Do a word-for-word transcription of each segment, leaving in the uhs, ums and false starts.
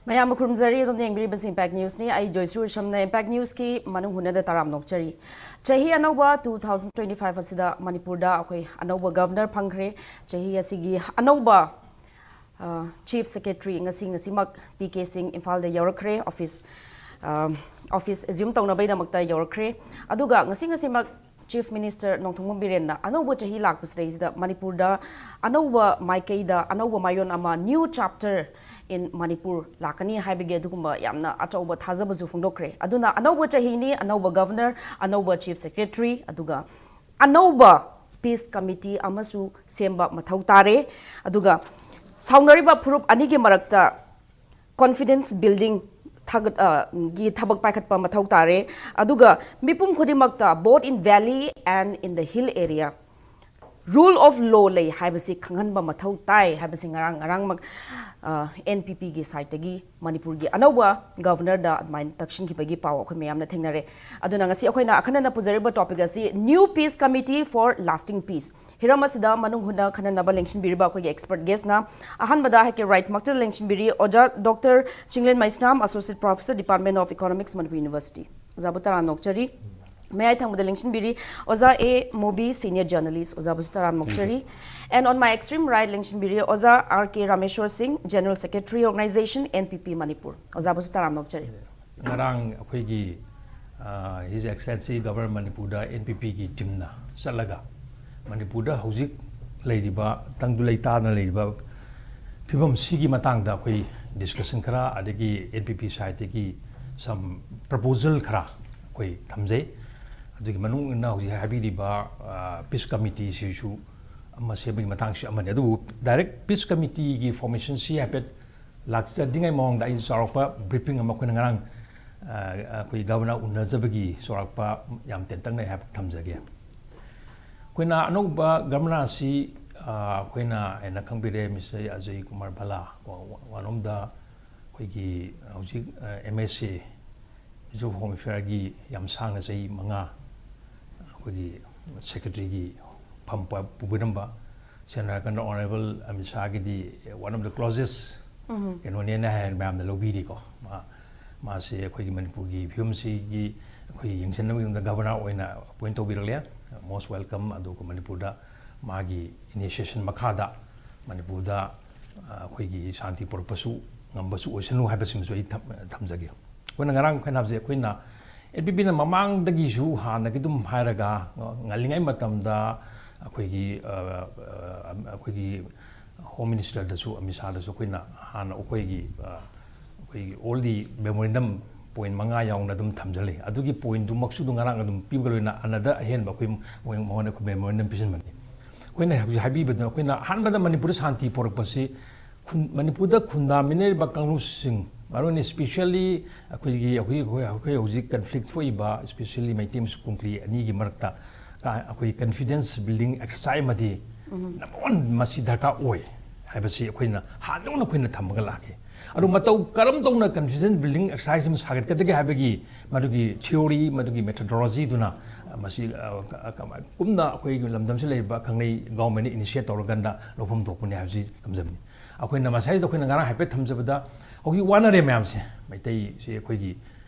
ꯃꯌꯥꯝꯕꯨ ꯈꯨꯔꯨꯝꯖꯔꯤ꯫ ꯑꯗꯨꯝ ꯌꯦꯡꯕꯤꯔꯤꯕꯁꯤ ꯏꯝꯄꯦꯛ ꯅ꯭ꯌꯨꯁꯅꯤ꯫ ꯑꯩ ꯖꯣꯏꯁ꯭ꯔꯤ ꯎꯁꯝꯅ ꯏꯝꯄꯦꯛ ꯅ꯭ꯌꯨꯁꯀꯤ ꯃꯅꯨꯡ ꯍꯨꯠꯅꯗ ꯇꯔꯥꯝ ꯅꯣꯛꯆꯔꯤ꯫ ꯆꯍꯤ ꯑꯅꯧꯕ ꯇꯨ ꯊꯥꯎꯖꯟ ꯇ꯭ꯋꯦꯟꯇꯤ ꯐꯥꯏꯚ ꯑꯁꯤꯗ ꯃꯅꯤꯄꯨꯔꯗ ꯑꯩꯈꯣꯏ ꯑꯅꯧꯕ ꯒꯚꯔꯅꯔ ꯐꯪꯈ꯭ꯔꯦ꯫ ꯆꯍꯤ ꯑꯁꯤꯒꯤ ꯑꯅꯧꯕ ꯆꯤꯐ ꯁꯦꯀ꯭ꯔꯦꯇꯔꯤ ꯉꯁꯤ ꯉꯁꯤꯃꯛ ꯄꯤ ꯀꯦ ꯁꯤꯡ ꯏꯝꯐꯥꯜꯗ ꯌꯧꯔꯛꯈ꯭ꯔꯦ꯫ ꯑꯣꯐꯤꯁ ꯑꯣꯐꯤꯁ ꯑꯦꯖ꯭ꯌꯨꯝ ꯇꯧꯅꯕꯒꯤꯗꯃꯛꯇ ꯌꯧꯔꯛꯈ꯭ꯔꯦ꯫ ꯑꯗꯨꯒ ꯉꯁꯤ ꯉꯁꯤꯃꯛ ꯆꯤꯐ ꯃꯤꯅꯤꯁꯇꯔ ꯅꯣꯡꯊꯣꯝꯕꯝ ꯕꯤꯔꯦꯟꯅ ꯑꯅꯧꯕ ꯆꯍꯤ ꯂꯥꯛꯄꯁꯤꯗꯩꯁꯤꯗ ꯃꯅꯤꯄꯨꯔꯗ ꯑꯅꯧꯕ ꯃꯥꯏꯀꯩꯗ ꯑꯅꯧꯕ ꯃꯥꯏꯑꯣꯟ ꯑꯃ, new chapter in ꯃꯅꯤꯄꯨꯔ ꯂꯥꯛꯀꯅꯤ ꯍꯥꯏꯕꯒꯤ ꯑꯗꯨꯒꯨꯝꯕ ꯌꯥꯝꯅ ꯑꯆꯧꯕ ꯊꯥꯖꯕꯁꯨ ꯐꯣꯡꯗꯣꯛꯈ꯭ꯔꯦ꯫ ꯑꯗꯨꯅ ꯑꯅꯧꯕ ꯆꯍꯤꯅꯤ, ꯑꯅꯧꯕ ꯒꯚꯔꯅꯔ, ꯑꯅꯧꯕ ꯆꯤꯐ ꯁꯦꯀ꯭ꯔꯦꯇꯔꯤ, ꯑꯗꯨꯒ ꯑꯅꯧꯕ ꯄꯤꯁ ꯀꯃꯤꯇꯤ ꯑꯃꯁꯨ ꯁꯦꯝꯕ ꯃꯊꯧ ꯇꯥꯔꯦ꯫ ꯑꯗꯨꯒ ꯁꯥꯎꯅꯔꯤꯕ ꯐꯨꯔꯨꯞ ꯑꯅꯤꯒꯤ ꯃꯔꯛꯇ confidence building ꯊꯥꯒꯠ-, ꯑ, ꯒꯤ ꯊꯕꯛ ꯄꯥꯏꯈꯠꯄ ꯃꯊꯧ ꯇꯥꯔꯦ꯫ ꯑꯗꯨꯒ ꯃꯤꯄꯨꯝ ꯈꯨꯗꯤꯡꯃꯛꯇ, both in valley and in the hill area, rule of law ꯂꯩ ꯍꯥꯏꯕꯁꯤ ꯈꯪꯍꯟꯕ ꯃꯊꯧ ꯇꯥꯏ ꯍꯥꯏꯕꯁꯤ ꯉꯔꯥꯡ, ꯉꯔꯥꯡꯃꯛ, ꯑ, ꯑꯦꯟ ꯄꯤ ꯄꯤꯒꯤ ꯁꯥꯏꯠꯇꯒꯤ ꯃꯅꯤꯄꯨꯔꯒꯤ ꯑꯅꯧꯕ ꯒꯚꯔꯅꯔꯗ ꯑꯗꯨꯃꯥꯏꯅ ꯇꯛꯁꯤꯟꯈꯤꯕꯒꯤ ꯄꯥꯎ ꯑꯩꯈꯣꯏ ꯃꯌꯥꯝꯅ ꯊꯦꯡꯅꯔꯦ꯫ ꯑꯗꯨꯅ ꯉꯁꯤ ꯑꯩꯈꯣꯏꯅ ꯑꯈꯟꯅꯅ ꯄꯨꯖꯔꯤꯕ ꯇꯣꯄꯤꯛ ꯑꯁꯤ New Peace Committee for Lasting Peace꯫ ꯍꯤꯔꯝ ꯑꯁꯤꯗ ꯃꯅꯨꯡ ꯍꯨꯠꯅ ꯈꯟꯅꯅꯕ ꯂꯦꯡꯁꯤꯟꯕꯤꯔꯤꯕ ꯑꯩꯈꯣꯏꯒꯤ ꯑꯦꯛꯁꯄꯔꯠ ꯒꯦꯁꯅ ꯑꯍꯥꯟꯕꯗ ꯍꯦꯛꯀꯤ ꯔꯥꯏꯠꯃꯛꯇ ꯂꯦꯡꯁꯤꯟꯕꯤꯔꯤ ꯑꯣꯖꯥ doctor Chinglen Meisnam, Associate Professor, Department of Economics, Manipur University꯫ ꯑꯣꯖꯥꯕꯨ ꯇꯔꯥꯝ ꯅꯣꯛꯆꯔꯤ꯫ ꯃꯌꯥꯏ ꯊꯪꯕꯗ ꯂꯦꯡꯁꯤꯟꯕꯤꯔꯤ ꯑꯣꯖꯥ ꯑꯦ ꯃꯣꯕꯤ, Senior Journalist, ꯑꯣꯖꯥꯕꯨꯁꯨ ꯇꯔꯥꯝ ꯅꯣꯛꯆꯔꯤ꯫ And on my extreme right ꯂꯦꯡꯁꯤꯟꯕꯤꯔꯤ ꯑꯣꯖꯥ R K Rameshwar Singh, General Secretary, Organization, N P P Manipur. ꯑꯣꯖꯥꯕꯨꯁꯨ ꯇꯔꯥꯝ ꯅꯣꯛꯆꯔꯤ꯫ ꯉꯔꯥꯡ ꯑꯩꯈꯣꯏꯒꯤ, ꯑ, His Excellency Governor ꯃꯅꯤꯄꯨꯔꯗ ꯑꯦꯟ ꯄꯤ ꯄꯤꯒꯤ ꯇꯤꯝꯅ ꯆꯠꯂꯒ ꯃꯅꯤꯄꯨꯔꯗ ꯍꯧꯖꯤꯛ ꯂꯩꯔꯤꯕ, ꯇꯪꯗꯨ ꯂꯩꯇꯥꯗꯅ ꯂꯩꯔꯤꯕ ꯐꯤꯕꯝꯁꯤꯒꯤ ꯃꯇꯥꯡꯗ ꯑꯩꯈꯣꯏ ꯗꯤꯁꯀꯁꯟ ꯈꯔ, ꯑꯗꯒꯤ ꯑꯦꯟ ꯄꯤ ꯄꯤ ꯁꯥꯏꯠꯇꯒꯤ some proposal ꯈꯔ ꯑꯩꯈꯣꯏ ꯊꯝꯖꯩ꯫ ꯑꯗꯨꯒꯤ ꯃꯅꯨꯡꯗ ꯍꯧꯖꯤꯛ ꯍꯥꯏꯕꯤꯔꯤꯕ, ꯑ, ꯄꯤꯁ ꯀꯃꯤꯇꯤꯁꯤꯁꯨ ꯑꯃ ꯁꯦꯝꯕꯒꯤ ꯃꯇꯥꯡꯁꯤ ꯑꯃꯅꯤ꯫ ꯑꯗꯨꯕꯨ ꯗꯥꯏꯔꯦꯛ ꯄꯤꯁ ꯀꯃꯤꯇꯤꯒꯤ ꯐꯣꯔꯃꯦꯁꯟꯁꯤ ꯍꯥꯏꯐꯦꯠ ꯂꯥꯛꯆꯗ꯭ꯔꯤꯉꯩ ꯃꯃꯥꯡꯗ ꯑꯩ ꯆꯥꯎꯔꯥꯛꯄ ꯕ꯭ꯔꯤꯐꯤꯡ ꯑꯃ ꯑꯩꯈꯣꯏꯅ ꯉꯔꯥꯡ, ꯑ, ꯑꯩꯈꯣꯏ ꯒꯚꯔꯅꯔ ꯎꯅꯖꯕꯒꯤ ꯆꯥꯎꯔꯥꯛꯄ ꯌꯥꯝ ꯇꯦꯟꯇꯛꯅ ꯑꯩ ꯍꯥꯏꯐꯦꯠ ꯊꯝꯖꯒꯦ꯫ ꯑꯩꯈꯣꯏꯅ ꯑꯅꯧꯕ ꯒꯚꯔꯅꯔ ꯑꯁꯤ, ꯑ, ꯑꯩꯈꯣꯏꯅ ꯍꯦꯟꯅ ꯈꯪꯕꯤꯔꯦ, ꯃꯤꯁꯇꯔ ꯑꯖꯌ ꯀꯨꯃꯥꯔ ꯚꯜꯂꯥ, ꯋꯥ-, ꯋꯥ-, one of the ꯑꯩꯈꯣꯏꯒꯤ ꯍꯧꯖꯤꯛ, ꯑ, M S A, Minister of Home Affairꯒꯤ ꯌꯥꯝ ꯁꯥꯡꯅ ꯆꯍꯤ ꯃꯉꯥ ꯑꯩꯈꯣꯏꯒꯤ ꯁꯦꯀ꯭ꯔꯦꯇꯔꯤꯒꯤ ꯐꯝ ꯄ-, ꯄꯨꯕꯤꯔꯝꯕ, ꯁꯦꯡꯅ ꯍꯥꯏꯔꯀꯥꯟꯗ Honourable Amit ꯁꯥꯍꯒꯤꯗꯤ one of the closest ꯀꯩꯅꯣꯅꯦꯅ ꯍꯥꯏꯔ ꯃꯌꯥꯝꯅ ꯂꯧꯕꯤꯔꯤꯀꯣ꯫ ꯃꯥ, ꯃꯥꯁꯦ ꯑꯩꯈꯣꯏꯒꯤ ꯃꯅꯤꯄꯨꯔꯒꯤ ꯐꯤꯕꯝꯁꯤꯒꯤ ꯑꯩꯈꯣꯏ ꯌꯦꯡꯁꯤꯟꯅꯕꯒꯤꯗꯃꯛꯇ ꯒꯕꯔꯅꯔ ꯑꯣꯏꯅ ꯑꯦꯄꯣꯏꯟ ꯇꯧꯕꯤꯔꯛꯂꯦ꯫ Most welcome. ꯑꯗꯨꯒ ꯃꯅꯤꯄꯨꯔꯗ ꯃꯥꯒꯤ ꯏꯅꯤꯁꯤꯌꯦꯁꯟ ꯃꯈꯥꯗ ꯃꯅꯤꯄꯨꯔꯗ, ꯑ, ꯑꯩꯈꯣꯏꯒꯤ ꯁꯥꯟꯇꯤ ꯄꯨꯔꯛꯄꯁꯨ ꯉꯝꯕꯁꯨ ꯑꯣꯏꯁꯅꯨ ꯍꯥꯏꯕꯁꯤꯃꯁꯨ ꯑꯩ ꯊꯝ-, ꯊꯝꯖꯒꯦ꯫ ꯑꯩꯈꯣꯏꯅ ꯉꯔꯥꯡ ꯑꯩꯈꯣꯏꯅ ꯍꯥꯏꯕꯁꯦ, ꯑꯩꯈꯣꯏꯅ ꯑꯦꯟ ꯄꯤ ꯄꯤꯅ ꯃꯃꯥꯡꯗꯒꯤꯁꯨ ꯍꯥꯟꯅꯒꯤ ꯑꯗꯨꯝ ꯍꯥꯏꯔꯒ, ꯉꯜꯂꯤꯉꯩ ꯃꯇꯝꯗ ꯑꯩꯈꯣꯏꯒꯤ, ꯑ, ꯑ, ꯑꯩꯈꯣꯏꯒꯤ ꯍꯣꯝ ꯃꯤꯅꯤꯁꯇꯔꯗꯁꯨ, ꯑꯃꯤꯠ ꯁꯥꯍꯗꯁꯨ ꯑꯩꯈꯣꯏꯅ ꯍꯥꯟꯅ ꯑꯩꯈꯣꯏꯒꯤ, ꯑ, ꯑꯩꯈꯣꯏꯒꯤ ꯑꯣꯜ ꯗꯤ ꯃꯦꯃꯣꯔꯦꯟꯗꯝ ꯄꯣꯏꯟ ꯃꯉꯥ ꯌꯥꯎꯅ ꯑꯗꯨꯝ ꯊꯝꯖꯜꯂꯤ꯫ ꯑꯗꯨꯒꯤ ꯄꯣꯏꯟꯗꯨꯃꯛꯁꯨ ꯑꯗꯨꯝ ꯉꯔꯥꯡ ꯑꯗꯨꯝ ꯄꯤꯕꯒ ꯂꯣꯏꯅ ꯑꯅꯗꯔ ꯑꯍꯦꯟꯕ ꯑꯩꯈꯣꯏ ꯃꯉꯣꯟ-, ꯃꯉꯣꯟꯗ ꯑꯩꯈꯣꯏ ꯃꯦꯃꯣꯔꯦꯟꯗꯝ ꯄꯤꯁꯤꯟꯕꯅꯤ꯫ ꯑꯩꯈꯣꯏꯅ ꯍꯧꯖꯤꯛ ꯍꯥꯏꯕꯤꯕꯗꯨꯅ, ꯑꯩꯈꯣꯏꯅ ꯑꯍꯥꯟꯕꯗ ꯃꯅꯤꯄꯨꯔꯗ ꯁꯥꯟꯇꯤ ꯄꯨꯔꯛꯄꯁꯤ ꯈꯨꯟ-, ꯃꯅꯤꯄꯨꯔꯗ ꯈꯨꯟꯗꯥꯃꯤꯟꯅꯔꯤꯕ ꯀꯥꯡꯂꯨꯞꯁꯤꯡ, ꯃꯔꯨ ꯑꯣꯏꯅ specially ꯑꯩꯈꯣꯏꯒꯤ, ꯑꯩꯈꯣꯏ, ꯑꯩꯈꯣꯏ, ꯑꯩꯈꯣꯏ ꯍꯧꯖꯤꯛ ꯀꯟꯐ꯭ꯂꯤꯛ ꯊꯣꯛꯏꯕ, specially ꯃꯩꯇꯩ ꯑꯃꯁꯨꯡ ꯀꯨꯀꯤ ꯑꯅꯤꯒꯤ ꯃꯔꯛꯇ ꯀ-, ꯑꯩꯈꯣꯏ confidence building exercise ꯑꯃꯗꯤ number one ꯃꯁꯤ ꯗꯔꯀꯥꯔ ꯑꯣꯏ ꯍꯥꯏꯕꯁꯤ ꯑꯩꯈꯣꯏꯅ ꯍꯥꯟꯅꯗꯧꯅ ꯑꯩꯈꯣꯏꯅ ꯊꯝꯃꯒ ꯂꯥꯛꯈꯤ꯫ ꯑꯗꯨ ꯃꯇꯧ ꯀꯔꯝ ꯇꯧꯅ confidence building exercise ꯑꯃ ꯁꯥꯒꯠꯀꯗꯒꯦ ꯍꯥꯏꯕꯒꯤ ꯃꯗꯨꯒꯤ theory, ꯃꯗꯨꯒꯤ methodology ꯗꯨꯅ, ꯑ, ꯃꯁꯤ, ꯑ, ꯀ-, ꯀ-, ꯀꯨꯞꯅ ꯑꯩꯈꯣꯏꯒꯤ ꯂꯝꯗꯝꯁꯤꯗ ꯂꯩꯔꯤꯕ ꯈꯪꯅꯩ government ꯅ initiate ꯇꯧꯔꯀꯥꯟꯗ ꯂꯧꯐꯝ ꯊꯣꯛꯄꯅꯤ ꯍꯥꯏꯕꯁꯤ ꯊꯝꯖꯕꯅꯤ꯫ ꯑꯩꯈꯣꯏꯅ ꯃꯁꯥꯏꯗ ꯑꯩꯈꯣꯏꯅ ꯉꯔꯥꯡ ꯍꯥꯏꯐꯦꯠ ꯊꯝꯖꯕꯗ, ꯍꯧꯖꯤꯛ ꯋꯥꯅꯔꯦ ꯃꯌꯥꯝꯁꯦ꯫ ꯃꯩꯇꯩꯁꯦ ꯑꯩꯈꯣꯏꯒꯤ,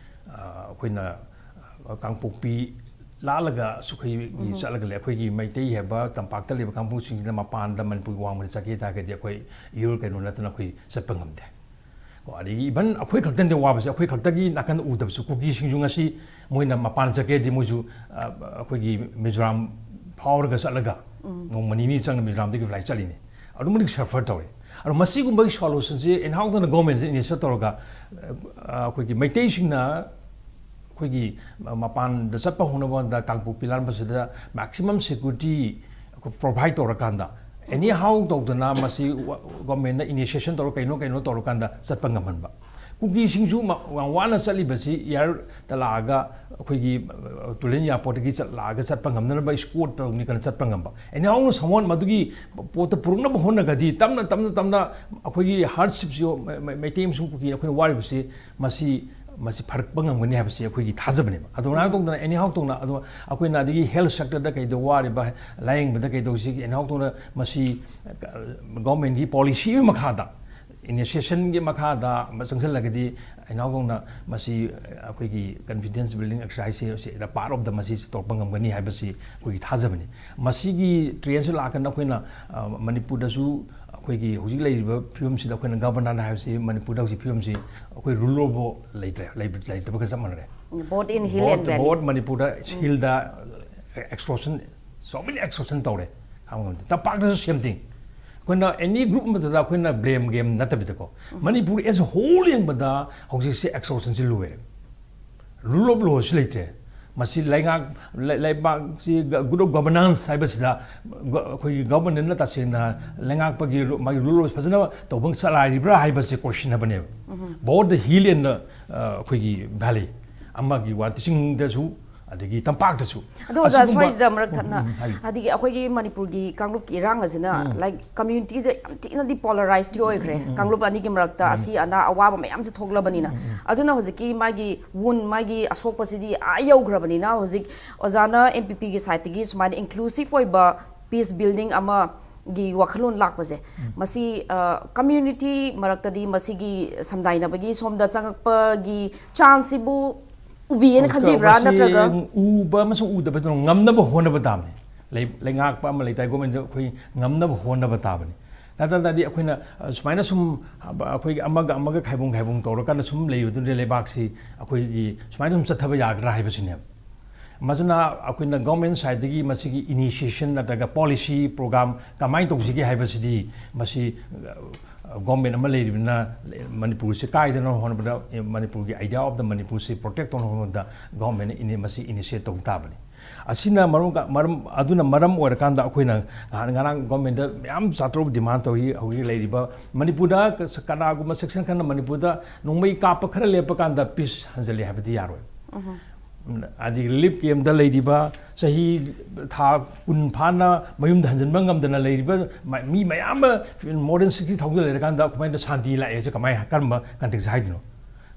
ꯑ, ꯑꯩꯈꯣꯏꯅ, ꯑ, ꯀꯥꯡꯄꯣꯛꯄꯤ ꯂꯥꯜꯂꯒꯁꯨ ꯑꯩꯈꯣꯏꯒꯤ ꯎꯝ꯫ ꯆꯠꯂꯒ ꯂꯩ꯫ ꯑꯩꯈꯣꯏꯒꯤ ꯃꯩꯇꯩ ꯍꯥꯏꯕ ꯇꯝꯄꯥꯛꯇ ꯂꯩꯕ ꯀꯥꯡꯕꯨꯁꯤꯡꯁꯤꯅ ꯃꯄꯥꯟꯗ ꯃꯅꯤꯄꯨꯔꯒꯤ ꯋꯥꯡꯃꯗ ꯆꯠꯀꯦ ꯇꯥꯔꯒꯗꯤ ꯑꯩꯈꯣꯏ ꯌꯨꯔ ꯀꯩꯅꯣ ꯅꯠꯇꯅ ꯑꯩꯈꯣꯏ ꯆꯠꯄ ꯉꯝꯗꯦ꯫ ꯀꯣ, ꯑꯗꯒꯤ even ꯑꯩꯈꯣꯏ ꯈꯛꯇꯅꯗꯤ ꯋꯥꯕꯁꯦ, ꯑꯩꯈꯣꯏ ꯈꯛꯇꯒꯤ ꯅꯥꯀꯟꯗ ꯎꯗꯕꯁꯨ, ꯀꯨꯀꯤꯁꯤꯡꯁꯨ ꯉꯁꯤ ꯃꯣꯏꯅ ꯃꯄꯥꯟ ꯆꯠꯀꯦꯗꯤ ꯃꯣꯏꯁꯨ, ꯑ, ꯑꯩꯈꯣꯏꯒꯤ ꯃꯤꯖꯣꯔꯥꯝ ꯐꯥꯎꯔꯒ ꯆꯠꯂꯒ ꯎꯝ꯫ ꯅꯣꯡꯃ ꯅꯤꯅꯤ ꯆꯪꯅ ꯃꯤꯖꯣꯔꯥꯝꯗꯒꯤ flight ꯆꯠꯂꯤꯅꯤ꯫ ꯑꯗꯨ ꯃꯇꯤꯛ suffer ꯇꯧꯔꯦ꯫ ꯑꯗꯣ ꯃꯁꯤꯒꯨꯝꯕꯒꯤ solution ꯁꯤ ꯑꯦꯅꯤꯍꯥꯎꯗꯅ government ꯁꯤꯅ initiate ꯇꯧꯔꯒ, ꯑ, ꯑꯩꯈꯣꯏꯒꯤ ꯃꯩꯇꯩꯁꯤꯡꯅ ꯑꯩꯈꯣꯏꯒꯤ ꯃꯄꯥꯟꯗ ꯆꯠꯄ ꯍꯧꯅꯕ ꯍꯣꯠꯅꯕꯗ ꯀꯥꯡꯄꯣꯛꯄꯤ ꯂꯥꯟꯕꯁꯤꯗ maximum security ꯑꯩꯈꯣꯏ provide ꯇꯧꯔꯀꯥꯟꯗ, ꯑꯦꯅꯤꯍꯥꯎ ꯇꯧꯗꯅ ꯃꯁꯤ ꯋꯥ-, government ꯅ initiation ꯇꯧꯔ ꯀꯩꯅꯣ ꯀꯩꯅꯣ ꯇꯧꯔꯀꯥꯟꯗ ꯆꯠꯄ ꯉꯝꯍꯟꯕ꯫ ꯀꯨꯀꯤꯁꯤꯡꯁꯨ ꯃ-, ꯌꯥꯝ ꯋꯥꯅ ꯆꯠꯂꯤꯕꯁꯤ air ꯇ ꯂꯥꯛꯑꯒ ꯑꯩꯈꯣꯏꯒꯤ, ꯑ, ꯇꯨꯂꯦꯟ airport ꯇꯒꯤ ꯆꯠ-, ꯂꯥꯛꯑꯒ ꯆꯠꯄ ꯉꯝꯅꯅꯕ escort ꯇꯧꯅꯤ ꯀꯩꯅꯣ ꯆꯠꯄ ꯉꯝꯕ꯫ ꯑꯦꯅꯤꯍꯥꯎꯅ someone ꯃꯗꯨꯒꯤ ꯄꯣꯠꯇ ꯄꯨꯔꯛꯅꯕ ꯍꯣꯠꯅꯒꯗꯤ ꯇꯞꯅ, ꯇꯞꯅ, ꯇꯞꯅ ꯑꯩꯈꯣꯏꯒꯤ hardship ꯁꯤ ꯃ-, ꯃ-, ꯃꯩꯇꯩ ꯑꯃꯁꯨꯡ ꯀꯨꯀꯤ ꯑꯩꯈꯣꯏꯅ ꯋꯥꯔꯤꯕꯁꯤ ꯃꯁꯤ, ꯃꯁꯤ ꯐꯔꯛꯄ ꯉꯝꯒꯅꯤ ꯍꯥꯏꯕꯁꯤ ꯑꯩꯈꯣꯏꯒꯤ ꯊꯥꯖꯕꯅꯦꯕ꯫ ꯑꯗꯨꯃꯥꯏꯅ ꯇꯧꯗꯅ ꯑꯦꯅꯤꯍꯥꯎ ꯇꯧꯅ ꯑꯗꯣ ꯑꯩꯈꯣꯏꯅ ꯑꯗꯒꯤ health sector ꯗ ꯀꯩꯗ ꯋꯥꯔꯤꯕ, ꯂꯥꯌꯦꯡꯕꯗ ꯀꯩꯗꯧꯁꯤ ꯑꯦꯅꯤꯍꯥꯎ ꯇꯧꯅ ꯃꯁꯤ, ꯑ, government ꯀꯤ policy ꯑꯃꯒꯤ ꯃꯈꯥꯗ ꯏꯅꯤꯁꯤꯌꯦꯁꯟꯒꯤ ꯃꯈꯥꯗ ꯑꯃ ꯆꯪꯁꯤꯜꯂꯒꯗꯤ, ꯏꯅꯥꯎꯒꯧꯅ ꯃꯁꯤ ꯑꯩꯈꯣꯏꯒꯤ ꯀꯟꯐꯤꯗꯦꯟꯁ ꯕꯤꯜꯗꯤꯡ ꯑꯦꯛꯁꯔꯁꯥꯏꯁꯁꯦ ꯁꯤꯗ ꯄꯥꯔꯠ ꯑꯣꯐ ꯗ ꯃꯁꯤꯁꯦ ꯇꯧꯔꯛꯄ ꯉꯝꯒꯅꯤ ꯍꯥꯏꯕꯁꯤ ꯑꯩꯈꯣꯏꯒꯤ ꯊꯥꯖꯕꯅꯤ꯫ ꯃꯁꯤꯒꯤ ꯇ꯭ꯔꯦꯟꯁꯨ ꯂꯥꯛꯀꯥꯟꯗ ꯑꯩꯈꯣꯏꯅ, ꯑ, ꯃꯅꯤꯄꯨꯔꯗꯁꯨ ꯑꯩꯈꯣꯏꯒꯤ ꯍꯧꯖꯤꯛ ꯂꯩꯔꯤꯕ ꯐꯤꯕꯝꯁꯤꯗ ꯑꯩꯈꯣꯏꯅ ꯒꯕꯔꯅꯔ ꯍꯥꯏꯕꯁꯤ ꯃꯅꯤꯄꯨꯔꯗ ꯍꯧꯖꯤꯛ ꯐꯤꯕꯝꯁꯤ ꯑꯩꯈꯣꯏ ꯔꯨꯜ ꯑꯣꯐ ꯂꯣ ꯂꯩꯇ꯭ꯔꯦ, ꯂꯩꯕ-, ꯂꯩꯇꯕꯒ ꯆꯞ ꯃꯥꯟꯅꯔꯦ꯫ Both in hill and valley. Both ꯃꯅꯤꯄꯨꯔꯗ ꯍꯤꯜꯗ ꯑꯦꯛꯁꯇꯣꯔꯁꯟ, so many extortion ꯇꯧꯔꯦ꯫ ꯈꯥꯡꯕ ꯉꯝꯗꯦ꯫ ꯇꯝꯄꯥꯛꯇꯁꯨ same thing꯫ ꯑꯩꯈꯣꯏꯅ ꯑꯦꯅꯤ ꯒ꯭ꯔꯨꯞ ꯑꯃꯗ ꯑꯩꯈꯣꯏꯅ ꯕ꯭ꯂꯦꯝ ꯒꯦꯝ ꯅꯠꯇꯕꯤꯗꯀꯣ, ꯃꯅꯤꯄꯨꯔ as a whole ꯌꯦꯡꯕꯗ ꯍꯧꯖꯤꯛꯁꯦ ꯑꯦꯛꯁꯇꯣꯔꯁꯟꯁꯤ ꯂꯣꯏꯔꯦ꯫ ꯔꯨꯜ ꯑꯣꯐ ꯂꯣꯁꯤ ꯂꯩꯇ꯭ꯔꯦ꯫ ꯃꯁꯤ ꯂꯩꯉꯥꯛ, ꯂꯩ-, ꯂꯩꯕꯥꯛꯁꯤ ꯒ-, good of governance ꯍꯥꯏꯕꯁꯤꯗ ꯒ-, ꯑꯩꯈꯣꯏꯒꯤ ꯒꯚꯔꯟꯃꯦꯟꯠꯅ ꯇꯁꯦꯡꯅ ꯂꯩꯉꯥꯛꯄꯒꯤ ꯔꯨ-, ꯃꯥꯒꯤ ꯔꯨꯜ ꯐꯖꯅ ꯇꯧꯕ ꯆꯂꯥꯏꯔꯤꯕ꯭ꯔꯥ ꯍꯥꯏꯕꯁꯤ ꯀꯣꯏꯁꯟ ꯍꯥꯏꯕꯅꯦꯕ꯫ Both the hill and the, ꯑ, ꯑꯩꯈꯣꯏꯒꯤ ꯚꯦꯂꯤ ꯑꯃꯒꯤ ꯋꯥ, ꯆꯤꯡꯗꯁꯨ ꯑꯗꯒꯤ ꯇꯝꯄꯥꯛꯇꯁꯨ꯫ ꯑꯗꯣ ꯑꯣꯖꯥ, ꯑꯁꯤꯒꯨꯝꯕ ꯁ꯭ꯋꯥꯏꯁꯤꯗ ꯑꯃꯨꯔꯛ ꯊꯠꯅ, ꯎꯝ, ꯎꯝ, ꯍꯥꯏꯌꯨ꯫ ꯍꯥꯏꯗꯤ ꯑꯩꯈꯣꯏꯒꯤ ꯃꯅꯤꯄꯨꯔꯒꯤ ꯀꯥꯡꯂꯨꯞꯀꯤ ꯏꯔꯥꯡ ꯑꯁꯤꯅ, ꯎꯝ꯫ Like, ꯀꯝꯃ꯭ꯌꯨꯅꯤꯇꯤꯁꯦ ꯌꯥꯝ ꯊꯤꯅꯗꯤ ꯄꯣꯂꯔꯥꯏꯁꯇꯤ ꯑꯣꯏꯈ꯭ꯔꯦ꯫ ꯎꯝ, ꯎꯝ꯫ ꯀꯥꯡꯂꯨꯞ ꯑꯅꯤꯒꯤ ꯃꯔꯛꯇ ꯎꯝ꯫ ꯑꯁꯤ ꯑꯅꯥ ꯑꯋꯥꯕ ꯃꯌꯥꯝꯁꯦ ꯊꯣꯛꯂꯕꯅꯤꯅ꯫ ꯎꯝ, ꯎꯝ꯫ ꯑꯗꯨꯅ ꯍꯧꯖꯤꯛꯀꯤ ꯃꯥꯒꯤ ꯋꯨꯟ, ꯃꯥꯒꯤ ꯑꯁꯣꯛꯄꯁꯤꯗꯤ ꯑꯥ ꯌꯧꯈ꯭ꯔꯕꯅꯤꯅ, ꯍꯧꯖꯤꯛ ꯑꯣꯖꯥꯅ ꯑꯦꯝ ꯄꯤ ꯄꯤꯒꯤ ꯁꯥꯏꯠꯇꯒꯤ ꯁꯨꯃꯥꯏꯅ ꯏꯟꯀ꯭ꯂꯨꯁꯤꯞ ꯑꯣꯏꯕ ꯄꯤꯁ ꯕꯤꯜꯗꯤꯡ ꯑꯃꯒꯤ ꯋꯥꯈꯜꯂꯣꯟ ꯂꯥꯛꯄꯁꯦ, ꯎꯝ꯫ ꯃꯁꯤ, ꯑ, ꯀꯝꯃ꯭ꯌꯨꯅꯤꯇꯤ ꯃꯔꯛꯇꯗꯤ ꯃꯁꯤꯒꯤ ꯁꯝꯗꯥꯏꯅꯕꯒꯤ ꯁꯣꯝꯗ ꯆꯪꯉꯛꯄꯒꯤ ꯆꯥꯟꯁꯁꯤꯕꯨ ꯎꯕꯤꯌꯦꯅ ꯈꯟꯕꯤꯕ꯭ꯔꯥ? ꯃꯁꯤ ꯅꯠꯇ꯭ꯔꯒ? ꯎꯕ ꯑꯃꯁꯨꯡ ꯎꯗꯕ ꯉꯝꯅꯕ ꯍꯣꯠꯅꯕ ꯇꯥꯕꯅꯤ꯫ ꯂꯩ-, ꯂꯩꯉꯥꯛꯄ ꯑꯃ ꯂꯩ ꯇꯥꯏ, ꯒꯣꯔꯃꯦꯟꯗ ꯑꯩꯈꯣꯏ ꯉꯝꯅꯕ ꯍꯣꯠꯅꯕ ꯇꯥꯕꯅꯤ꯫ ꯅꯠꯇ꯭ꯔꯗꯤ ꯑꯩꯈꯣꯏꯅ, ꯑ, ꯁꯨꯃꯥꯏꯅ ꯁꯨꯝ, ꯑ, ꯑꯩꯈꯣꯏꯒꯤ ꯑꯃꯒ ꯑꯃꯒ ꯈꯥꯏꯕꯨꯡ ꯈꯥꯏꯕꯨꯡ ꯇꯧꯔꯀꯥꯟꯗ ꯁꯨꯝ ꯂꯩꯕꯗꯨꯅ ꯂꯩꯕꯥꯛꯁꯤ ꯑꯩꯈꯣꯏꯒꯤ ꯁꯨꯃꯥꯏꯅ ꯁꯨꯝ ꯆꯠꯊꯕ ꯌꯥꯒꯗ꯭ꯔꯥ ꯍꯥꯏꯕꯁꯤꯅꯦꯕ꯫ ꯃꯁꯤꯅ ꯑꯩꯈꯣꯏꯅ ꯒꯣꯔꯃꯦꯟ ꯁꯥꯏꯠꯇꯒꯤ ꯃꯁꯤꯒꯤ ꯏꯅꯤꯁꯤꯌꯦꯁꯟ ꯅꯠꯇ꯭ꯔꯒ ꯄꯣꯂꯤꯁꯤ ꯄ꯭ꯔꯣꯒ꯭ꯔꯥꯝ ꯀꯃꯥꯏꯅ ꯇꯧꯁꯤꯒꯦ ꯍꯥꯏꯕꯁꯤꯗꯤ ꯃꯁꯤ, ꯑ, ꯒꯣꯔꯃꯦꯟ ꯑꯃ ꯂꯩꯔꯤꯕꯅ ꯃꯅꯤꯄꯨꯔꯁꯤ ꯀꯥꯏꯗꯅꯕ ꯍꯣꯠꯅꯕꯗ, ꯃꯅꯤꯄꯨꯔꯒꯤ idea of the ꯃꯅꯤꯄꯨꯔꯁꯤ protect ꯇꯧꯅꯕ ꯍꯣꯠꯅꯕꯗ ꯒꯣꯔꯃꯦꯟꯅ ꯏꯅꯤ-, ꯃꯁꯤ ꯏꯅꯤꯁꯤꯌꯦꯠ ꯇꯧꯕ ꯇꯥꯕꯅꯤ꯫ ꯑꯁꯤꯅ ꯃꯔꯝ, ꯃꯔꯝ, ꯑꯗꯨꯅ ꯃꯔꯝ ꯑꯣꯏꯔꯀꯥꯟꯗ ꯑꯩꯈꯣꯏꯅ ꯅꯍꯥꯟ ꯉꯔꯥꯡ ꯒꯣꯔꯃꯦꯟꯗ ꯃꯌꯥꯝ ꯆꯥꯇ꯭ꯔꯨꯛ ꯗꯤꯃꯥꯟ ꯇꯧꯏ꯫ ꯍꯧꯖꯤꯛ ꯂꯩꯔꯤꯕ ꯃꯅꯤꯄꯨꯔꯗ ꯀꯅꯥꯒꯨꯝꯕ ꯁꯦꯛꯁꯟ ꯈꯔꯅ ꯃꯅꯤꯄꯨꯔꯗ ꯅꯣꯡꯃꯩ ꯀꯥꯞꯄ ꯈꯔ ꯂꯦꯞꯄ ꯀꯥꯟꯗ ꯄꯤꯁ ꯍꯟꯖꯤꯜꯂꯤ ꯍꯥꯏꯕꯗꯤ ꯌꯥꯔꯣꯏ꯫ ꯎꯝ꯫ ꯑꯗꯒꯤ ꯔꯤꯂꯤꯐ ꯀꯦꯝꯞꯇ ꯂꯩꯔꯤꯕ ꯆꯍꯤ ꯊꯥ ꯀꯨꯟ ꯐꯥꯅ ꯃꯌꯨꯝꯗ ꯍꯟꯖꯤꯟꯕ ꯉꯝꯗꯅ ꯂꯩꯔꯤꯕ ꯃ-, ꯃꯤ ꯃꯌꯥꯝ ꯑꯃ, more than sixty thousand ꯂꯩꯔꯀꯥꯟꯗ ꯀꯃꯥꯏꯅ ꯁꯥꯟꯇꯤ ꯂꯥꯛꯑꯦꯁꯦ ꯀꯃꯥꯏ, ꯀꯔꯝꯕ ꯀꯟꯇꯦꯛꯁ ꯍꯥꯏꯗꯣꯏꯅꯣ?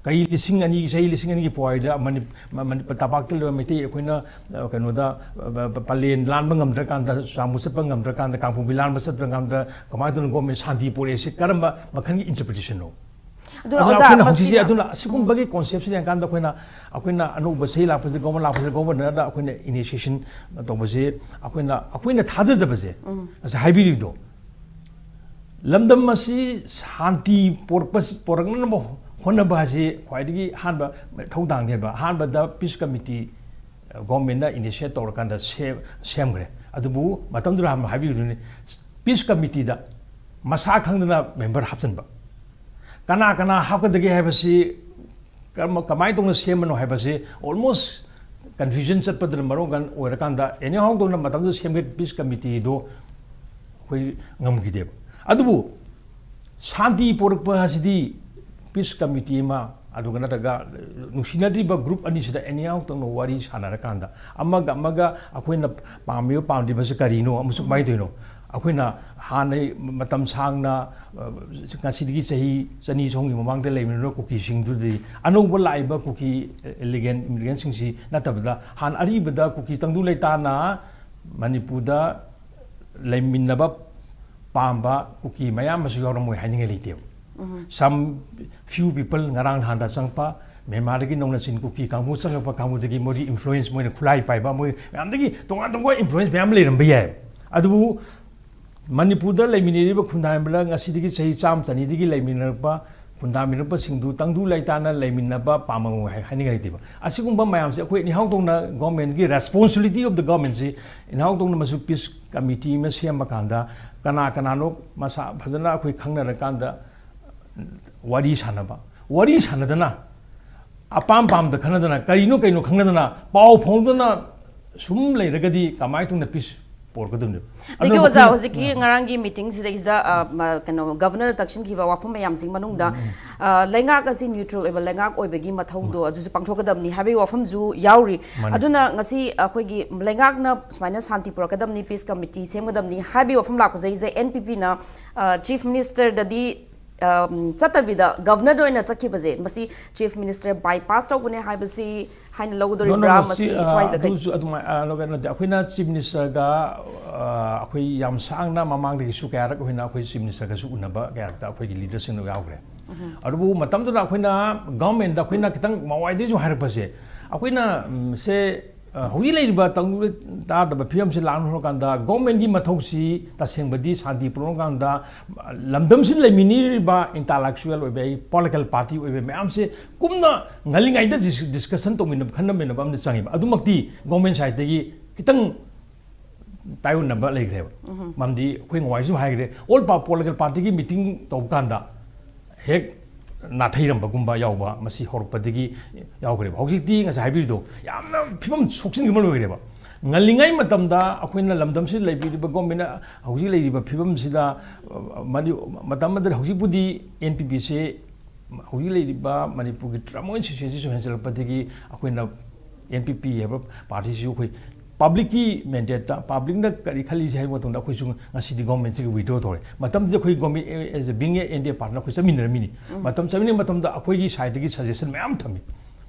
ꯀꯩ ꯂꯤꯁꯤꯡ ꯑꯅꯤ, ꯆꯍꯤ ꯂꯤꯁꯤꯡ ꯑꯅꯤꯒꯤ ꯄꯨꯋꯥꯔꯤꯗ ꯃꯅꯤ-, ꯃ-, ꯃꯅꯤ-, ꯇꯝꯄꯥꯛꯇ ꯂꯩꯕ ꯃꯩꯇꯩ ꯑꯩꯈꯣꯏꯅ, ꯑ, ꯀꯩꯅꯣꯗ, ꯑ, ꯄ-, ꯄꯂꯦꯟ ꯂꯥꯟꯕ ꯉꯝꯗ꯭ꯔꯀꯥꯟꯗ, ꯆꯨꯔꯆꯥꯟꯄꯨꯔ ꯆꯠꯄ ꯉꯝꯗ꯭ꯔꯀꯥꯟꯗ, ꯀꯥꯡꯄꯣꯛꯄꯤ ꯂꯥꯟꯕ ꯆꯠꯇ꯭ꯔꯀꯥꯟꯗ ꯀꯃꯥꯏꯅ ꯇꯧꯅ ꯒꯣꯔꯃꯦꯟ ꯁꯥꯟꯇꯤ ꯄꯣꯔꯛꯏꯁꯦ ꯀꯔꯝꯕ ꯃꯈꯜꯒꯤ ꯏꯟꯇꯔꯄ꯭ꯔꯤꯇꯦꯁꯟꯅꯣ? ꯑꯗꯨꯅ ꯑꯗꯨꯅ ꯑꯣꯖꯥ, ꯑꯩꯈꯣꯏꯅ ꯍꯧꯖꯤꯛꯁꯦ ꯃꯁꯤꯅ ꯑꯗꯨꯅ ꯑꯁꯤꯒꯨꯝꯕꯒꯤ ꯀꯣꯟꯁꯦꯞꯁꯤꯗ ꯌꯦꯡꯀꯥꯟꯗ ꯑꯩꯈꯣꯏꯅ, ꯑꯩꯈꯣꯏꯅ ꯑꯅꯧꯕ ꯆꯍꯤ ꯂꯥꯛꯄꯁꯤꯗ, ꯒꯣꯔꯃꯦꯟ ꯂꯥꯛꯄꯁꯤꯗ, ꯒꯣꯔꯃꯦꯟꯗ ꯑꯩꯈꯣꯏꯅ ꯏꯅꯤꯁꯤꯌꯦꯁꯟ ꯇꯧꯕꯁꯦ, ꯑꯩꯈꯣꯏꯅ, ꯑꯩꯈꯣꯏꯅ ꯊꯥꯖꯖꯕꯁꯦ, ꯉꯁꯥꯏ ꯍꯥꯏꯕꯤꯔꯤꯕꯗꯣ, ꯂꯝꯗꯝ ꯑꯁꯤ ꯁꯥꯟꯇꯤ ꯄꯣꯔꯛꯄ, ꯄꯣꯔꯛꯅꯅꯕ ꯍꯣꯠꯅꯕ ꯍꯥꯏꯁꯤ ꯈ꯭ꯋꯥꯏꯗꯒꯤ ꯑꯍꯥꯟꯕ ꯊꯧꯗꯥꯡꯅꯦꯕ꯫ ꯑꯍꯥꯟꯕꯗ ꯄꯤꯁ ꯀꯃꯤꯇꯤ ꯒꯣꯔꯃꯦꯟꯅ ꯏꯅꯤꯁꯤꯌꯦꯠ ꯇꯧꯔꯀꯥꯟꯗ ꯁꯦ-, ꯁꯦꯝꯈ꯭ꯔꯦ꯫ ꯑꯗꯨꯕꯨ ꯃꯇꯝꯗꯨꯗ ꯍꯥꯟꯅ ꯍꯥꯏꯕꯤꯕꯗꯨꯅꯤ, ꯄꯤꯁ ꯀꯃꯤꯇꯤꯗ ꯃꯁꯥ ꯈꯪꯗꯅ ꯃꯦꯝꯕꯔ ꯍꯥꯞꯆꯤꯟꯕ꯫ ꯀꯅꯥ ꯀꯅꯥ ꯍꯥꯞꯀꯗꯒꯦ ꯍꯥꯏꯕꯁꯤ, ꯀꯔꯝꯕ, ꯀꯃꯥꯏꯅ ꯇꯧꯅ ꯁꯦꯝꯕꯅꯣ ꯍꯥꯏꯕꯁꯤ almost confusion ꯆꯠꯄꯗꯨꯅ ꯃꯔꯝ ꯑꯣꯏꯔꯀꯥꯟꯗ, ꯑꯦꯅꯤ ꯍꯥꯎ ꯇꯧꯅ ꯃꯇꯝꯗꯨꯗ ꯁꯦꯝꯒꯠꯄ ꯄꯤꯁ ꯀꯃꯤꯇꯤꯗꯣ ꯑꯩꯈꯣꯏ ꯉꯝꯈꯤꯗꯦꯕ꯫ ꯑꯗꯨꯕꯨ ꯁꯥꯟꯇꯤ ꯄꯣꯔꯛꯄ ꯑꯁꯤꯗꯤ ꯄꯤꯁ ꯀꯃꯤꯇꯤ ꯑꯃ, ꯑꯗꯨꯒ ꯅꯠꯇ꯭ꯔꯒ ꯅꯨꯡꯁꯤꯅꯗ꯭ꯔꯤꯕ ꯒ꯭ꯔꯨꯞ ꯑꯅꯤꯁꯤꯗ ꯑꯦꯅꯤ ꯍꯥꯎ ꯇꯧꯅ ꯋꯥꯔꯤ ꯁꯥꯟꯅꯔꯀꯥꯟꯗ, ꯑꯃꯒ ꯑꯃꯒ ꯑꯩꯈꯣꯏꯅ ꯄꯥꯝꯃꯤꯕ ꯄꯥꯝꯗ꯭ꯔꯤꯕꯁꯤ ꯀꯔꯤꯅꯣ ꯑꯃꯁꯨꯡ ꯀꯃꯥꯏꯅ ꯇꯧꯔꯤꯅꯣ, ꯑꯩꯈꯣꯏꯅ ꯍꯥꯟꯅ ꯃꯇꯝ ꯁꯥꯡꯅ, ꯑ, ꯉꯁꯤꯗꯒꯤ ꯆꯍꯤ ꯆꯅꯤ ꯆꯍꯨꯝꯒꯤ ꯃꯃꯥꯡꯗ ꯂꯩꯃꯤꯟꯅꯕ ꯀꯨꯀꯤꯁꯤꯡꯗꯨꯗꯤ ꯑꯅꯧꯕ ꯂꯥꯛꯏꯕ ꯀꯨꯀꯤ ꯏꯂꯤꯒꯦꯟ ꯏꯃꯤꯒ꯭ꯔꯦꯟꯁꯤꯡꯁꯤ ꯅꯠꯇꯕꯗ, ꯍꯥꯟꯅ ꯑꯔꯤꯕꯗ ꯀꯨꯀꯤ ꯇꯪꯗꯨ ꯂꯩꯇꯥꯅ ꯃꯅꯤꯄꯨꯔꯗ ꯂꯩꯃꯤꯟꯅꯕ ꯄꯥꯝꯕ ꯀꯨꯀꯤ ꯃꯌꯥꯝ ꯑꯃꯁꯨ ꯌꯥꯎꯔꯝꯃꯣꯏ ꯍꯥꯏꯅꯤꯡꯉꯥꯏ ꯂꯩꯇꯦꯕ꯫ Some few people ꯉꯔꯥꯡ ꯅꯍꯥꯟꯗ ꯆꯪꯉꯛꯄ, ꯃ꯭ꯌꯥꯟꯃꯥꯔꯗꯒꯤ ꯅꯧꯅ ꯆꯤꯟ ꯀꯨꯀꯤ ꯀꯥꯡꯕꯨ ꯆꯪꯉꯛꯄ ꯀꯥꯡꯕꯨꯗꯒꯤ ꯃꯣꯏꯒꯤ ꯏꯟꯐ꯭ꯂꯨꯌꯦꯟꯁ, ꯃꯣꯏꯅ ꯈꯨꯠꯂꯥꯏ ꯄꯥꯏꯕ, ꯃꯣꯏ ꯃꯌꯥꯝꯗꯒꯤ ꯇꯣꯉꯥꯟ ꯇꯣꯉꯥꯟꯕ ꯏꯟꯐ꯭ꯂꯨꯌꯦꯟꯁ ꯃꯌꯥꯝ ꯂꯩꯔꯝꯕ ꯌꯥꯏ꯫ ꯑꯗꯨꯕꯨ ꯃꯅꯤꯄꯨꯔꯗ ꯂꯩꯃꯤꯟꯅꯔꯤꯕ ꯈꯨꯟꯗꯥꯃꯤꯟꯅꯕ, ꯉꯁꯤꯗꯒꯤ ꯆꯍꯤ ꯆꯥꯝꯃ ꯆꯅꯤꯗꯒꯤ ꯂꯩꯃꯤꯟꯅꯔꯛꯄ ꯈꯨꯟꯗꯥꯃꯤꯟꯅꯔꯛꯄꯁꯤꯡꯗꯨ ꯇꯪꯗꯨ ꯂꯩꯇꯥꯅ ꯂꯩꯃꯤꯟꯅꯕ ꯄꯥꯝꯕ ꯍꯥꯏ-, ꯍꯥꯏꯅꯤꯡꯉꯥꯏ ꯂꯩꯇꯦꯕ꯫ ꯑꯁꯤꯒꯨꯝꯕ ꯃꯌꯥꯝꯁꯦ ꯑꯩꯈꯣꯏ ꯏꯍꯥꯎ ꯇꯧꯅ ꯒꯣꯔꯃꯦꯟꯒꯤ responsibility of the government ꯁꯤ, ꯏꯍꯥꯎ ꯇꯧꯅ ꯃꯁꯨ ꯄꯤꯁ ꯀꯃꯤꯇꯤ ꯑꯃ ꯁꯦꯝꯕ ꯀꯥꯟꯗ ꯀꯅꯥ ꯀꯅꯥꯅꯣ ꯃꯁꯥ ꯐꯖꯅ ꯑꯩꯈꯣꯏ ꯈꯪꯅꯔꯀꯥꯟꯗ ꯋꯥꯔꯤ ꯁꯥꯟꯅꯕ, ꯋꯥꯔꯤ ꯁꯥꯟꯅꯗꯅ, ꯑꯄꯥꯝ ꯄꯥꯝꯗ ꯈꯟꯅꯗꯅ, ꯀꯔꯤꯅꯣ ꯀꯩꯅꯣ ꯈꯪꯅꯗꯅ, ꯄꯥꯎ ꯐꯥꯎꯅꯗꯅ ꯁꯨꯝ ꯂꯩꯔꯒꯗꯤ ꯀꯃꯥꯏꯅ ꯇꯧꯅ ꯄꯤꯁ ꯄꯣꯔꯛꯀꯗꯕꯅꯣ? ꯑꯗꯒꯤ ꯑꯗꯨꯅ ꯑꯣꯖꯥ, ꯑꯩꯈꯣꯏ ꯍꯧꯖꯤꯛꯀꯤ ꯉꯔꯥꯡꯒꯤ ꯃꯤꯇꯤꯡꯁꯤꯗꯩꯁꯤꯗ, ꯑ, ꯃ-, ꯀꯩꯅꯣ, ꯒꯚꯔꯅꯔ ꯇꯛꯁꯤꯟꯈꯤꯕ ꯋꯥꯐꯝ ꯃꯌꯥꯝꯁꯤꯒꯤ ꯃꯅꯨꯡꯗ, ꯑ, ꯂꯩꯉꯥꯛ ꯑꯁꯤ ꯅ꯭ꯌꯨꯇ꯭ꯔꯦꯜ ꯑꯣꯏꯕ ꯂꯩꯉꯥꯛ ꯑꯣꯏꯕꯒꯤ ꯃꯊꯧꯗꯣ ꯑꯗꯨꯁꯨ ꯄꯥꯡꯊꯣꯛꯀꯗꯕꯅꯤ ꯍꯥꯏꯕꯒꯤ ꯋꯥꯐꯝꯁꯨ ꯌꯥꯎꯔꯤ꯫ ꯃꯥꯅꯤ꯫ ꯑꯗꯨꯅ ꯉꯁꯤ ꯑꯩꯈꯣꯏꯒꯤ ꯂꯩꯉꯥꯛꯅ ꯁꯨꯃꯥꯏꯅ ꯁꯥꯟꯇꯤ ꯄꯨꯔꯛꯀꯗꯕꯅꯤ, ꯄꯤꯁ ꯀꯃꯤꯇꯤ ꯁꯦꯝꯒꯗꯕꯅꯤ ꯍꯥꯏꯕꯒꯤ ꯋꯥꯐꯝ ꯂꯥꯛꯄꯁꯤꯗꯩꯁꯤꯗ ꯑꯦꯟ ꯄꯤ ꯄꯤꯅ, ꯑ, ꯆꯤꯐ ꯃꯤꯅꯤꯁꯇꯔꯗꯗꯤ ꯆꯠꯇꯕꯤꯗ ꯒꯚꯔꯅꯔꯗ ꯑꯣꯏꯅ ꯆꯠꯈꯤꯕꯁꯦ, ꯃꯁꯤ ꯆꯤꯐ ꯃꯤꯅꯤꯁꯇꯔ ꯕꯥꯏꯄꯥꯁ ꯇꯧꯕꯅꯦ ꯍꯥꯏꯕꯁꯤ ꯍꯥꯏꯅ ꯂꯧꯒꯗꯧꯔꯤꯕ꯭ꯔꯥ? ꯃꯁꯤ ꯁ꯭ꯋꯥꯏꯁꯦ ꯀꯩ- ꯑꯗꯨꯁꯨ ꯑꯗꯨꯃꯥꯏꯅ ꯅꯠꯇꯦ꯫ ꯑꯩꯈꯣꯏꯅ ꯆꯤꯐ ꯃꯤꯅꯤꯁꯇꯔꯒ ꯑꯩꯈꯣꯏ ꯌꯥꯝ ꯁꯥꯡꯅ ꯃꯃꯥꯡꯗꯒꯤꯁꯨ ꯀꯌꯥꯔꯛ ꯑꯩꯈꯣꯏꯅ ꯑꯩꯈꯣꯏ ꯆꯤꯐ ꯃꯤꯅꯤꯁꯇꯔꯒꯁꯨ ꯎꯅꯕ ꯀꯌꯥꯔꯛꯇ ꯑꯩꯈꯣꯏꯒꯤ ꯂꯤꯗꯔꯁꯤꯡꯅ ꯌꯥꯎꯈ꯭ꯔꯦ꯫ ꯑꯗꯨꯕꯨ ꯃꯇꯝꯗꯨꯗ ꯑꯩꯈꯣꯏꯅ ꯒꯚꯔꯟꯃꯦꯟꯗ ꯑꯩꯈꯣꯏꯅ ꯈꯤꯇꯪ ꯃꯋꯥꯏꯗꯒꯤꯁꯨ ꯍꯥꯏꯔꯛꯄꯁꯦ, ꯑꯩꯈꯣꯏꯅ ꯁꯦ ꯍꯧꯖꯤꯛ ꯂꯩꯔꯤꯕ ꯇꯪꯗꯨ ꯇꯥꯗꯕ ꯐꯤꯕꯝꯁꯤ ꯂꯥꯛꯅ ꯍꯣꯠꯅꯀꯥꯟꯗ ꯒꯣꯔꯃꯦꯟꯒꯤ ꯃꯊꯧꯁꯤ ꯇꯁꯦꯡꯕꯗꯤ ꯁꯥꯟꯇꯤ ꯄꯨꯔꯛꯅꯀꯥꯟꯗ ꯂꯝꯗꯝꯁꯤꯗ ꯂꯩꯃꯤꯟꯅꯔꯤꯕ ꯏꯟꯇꯥꯂꯦꯛꯆꯨꯋꯦꯜ ꯑꯣꯏꯕ, ꯑꯩ ꯄꯣꯂꯤꯇꯤꯀꯦꯜ ꯄꯥꯔꯇꯤ ꯑꯣꯏꯕ ꯃꯌꯥꯝꯁꯦ ꯀꯨꯝꯅ ꯉꯜꯂꯤꯉꯩꯗ ꯗꯤꯁꯀꯁꯟ ꯇꯧꯃꯤꯟꯅꯕ, ꯈꯟꯅꯃꯤꯟꯅꯕ ꯑꯃꯗꯤ ꯆꯪꯉꯦꯕ꯫ ꯑꯗꯨꯃꯛꯇꯤ ꯒꯣꯔꯃꯦꯟ ꯁꯥꯏꯠꯇꯒꯤ ꯈꯤꯇꯪ ꯇꯥꯏꯑꯣꯟꯅꯕ ꯂꯩꯈ꯭ꯔꯦꯕ꯫ ꯃꯔꯝꯗꯤ ꯑꯩꯈꯣꯏ ꯉꯋꯥꯏꯁꯨ ꯍꯥꯏꯈ꯭ꯔꯦ, ꯑꯣꯜ ꯄꯣꯂꯤꯇꯤꯀꯦꯜ ꯄꯥꯔꯇꯤꯒꯤ ꯃꯤꯇꯤꯡ ꯇꯧꯕ ꯀꯥꯟꯗ ꯍꯦꯛ ꯅꯥꯊꯩꯔꯝꯕꯒꯨꯝꯕ ꯌꯥꯎꯕ ꯃꯁꯤ ꯍꯧꯔꯛꯄꯗꯒꯤ ꯌꯥꯎꯈ꯭ꯔꯦꯕ꯫ ꯍꯧꯖꯤꯛꯇꯤ ꯉꯁꯥꯏ ꯍꯥꯏꯕꯤꯔꯤꯗꯣ ꯌꯥꯝꯅ ꯐꯤꯕꯝ ꯁꯣꯛꯆꯤꯟꯈꯤꯕ ꯂꯣꯏꯈ꯭ꯔꯦꯕ꯫ ꯉꯜꯂꯤꯉꯩ ꯃꯇꯝꯗ ꯑꯩꯈꯣꯏꯅ ꯂꯝꯗꯝꯁꯤꯗ ꯂꯩꯕꯤꯔꯤꯕ ꯒꯣꯔꯃꯦꯟꯅ ꯍꯧꯖꯤꯛ ꯂꯩꯔꯤꯕ ꯐꯤꯕꯝꯁꯤꯗ, ꯑ, ꯃꯅꯤ-, ꯃꯇꯝ ꯑꯃꯗ ꯍꯧꯖꯤꯛꯄꯨꯗꯤ ꯑꯦꯟ ꯄꯤ ꯄꯤꯁꯦ ꯍꯧꯖꯤꯛ ꯂꯩꯔꯤꯕ ꯃꯅꯤꯄꯨꯔꯒꯤ ꯇꯔꯃꯣꯏꯜ ꯁꯤꯆꯨꯋꯦꯁꯟꯁꯤꯁꯨ ꯍꯦꯟꯖꯜꯂꯛꯄꯗꯒꯤ ꯑꯩꯈꯣꯏꯅ ꯑꯦꯟ ꯄꯤ ꯄꯤ ꯍꯥꯏꯕ ꯄꯥꯔꯇꯤꯁꯤꯁꯨ ꯑꯩꯈꯣꯏ ꯄꯕ꯭ꯂꯤꯛꯀꯤ ꯃꯦꯟꯗꯦꯠꯇ, ꯄꯕ꯭ꯂꯤꯛꯅ ꯀꯔꯤ ꯈꯜꯂꯤꯁꯦ ꯍꯥꯏꯕ ꯃꯇꯝꯗ ꯑꯩꯈꯣꯏꯁꯨ ꯉꯁꯤꯗꯤ ꯒꯣꯔꯃꯦꯟꯁꯤꯒꯤ ꯋꯤꯗ꯭ꯔꯣ ꯇꯧꯔꯦ꯫ ꯃꯇꯝꯗꯨꯗ ꯑꯩꯈꯣꯏ government, as a being a N D A partner ꯑꯩꯈꯣꯏ ꯆꯠꯃꯤꯟꯅꯔꯝꯃꯤꯅꯤ꯫ ꯃꯇꯝ ꯆꯠꯃꯤꯟꯅꯕ ꯃꯇꯝꯗ ꯑꯩꯈꯣꯏꯒꯤ ꯁꯥꯏꯠꯇꯒꯤ ꯁꯖꯦꯁꯟ ꯃꯌꯥꯝ ꯊꯝꯃꯤ꯫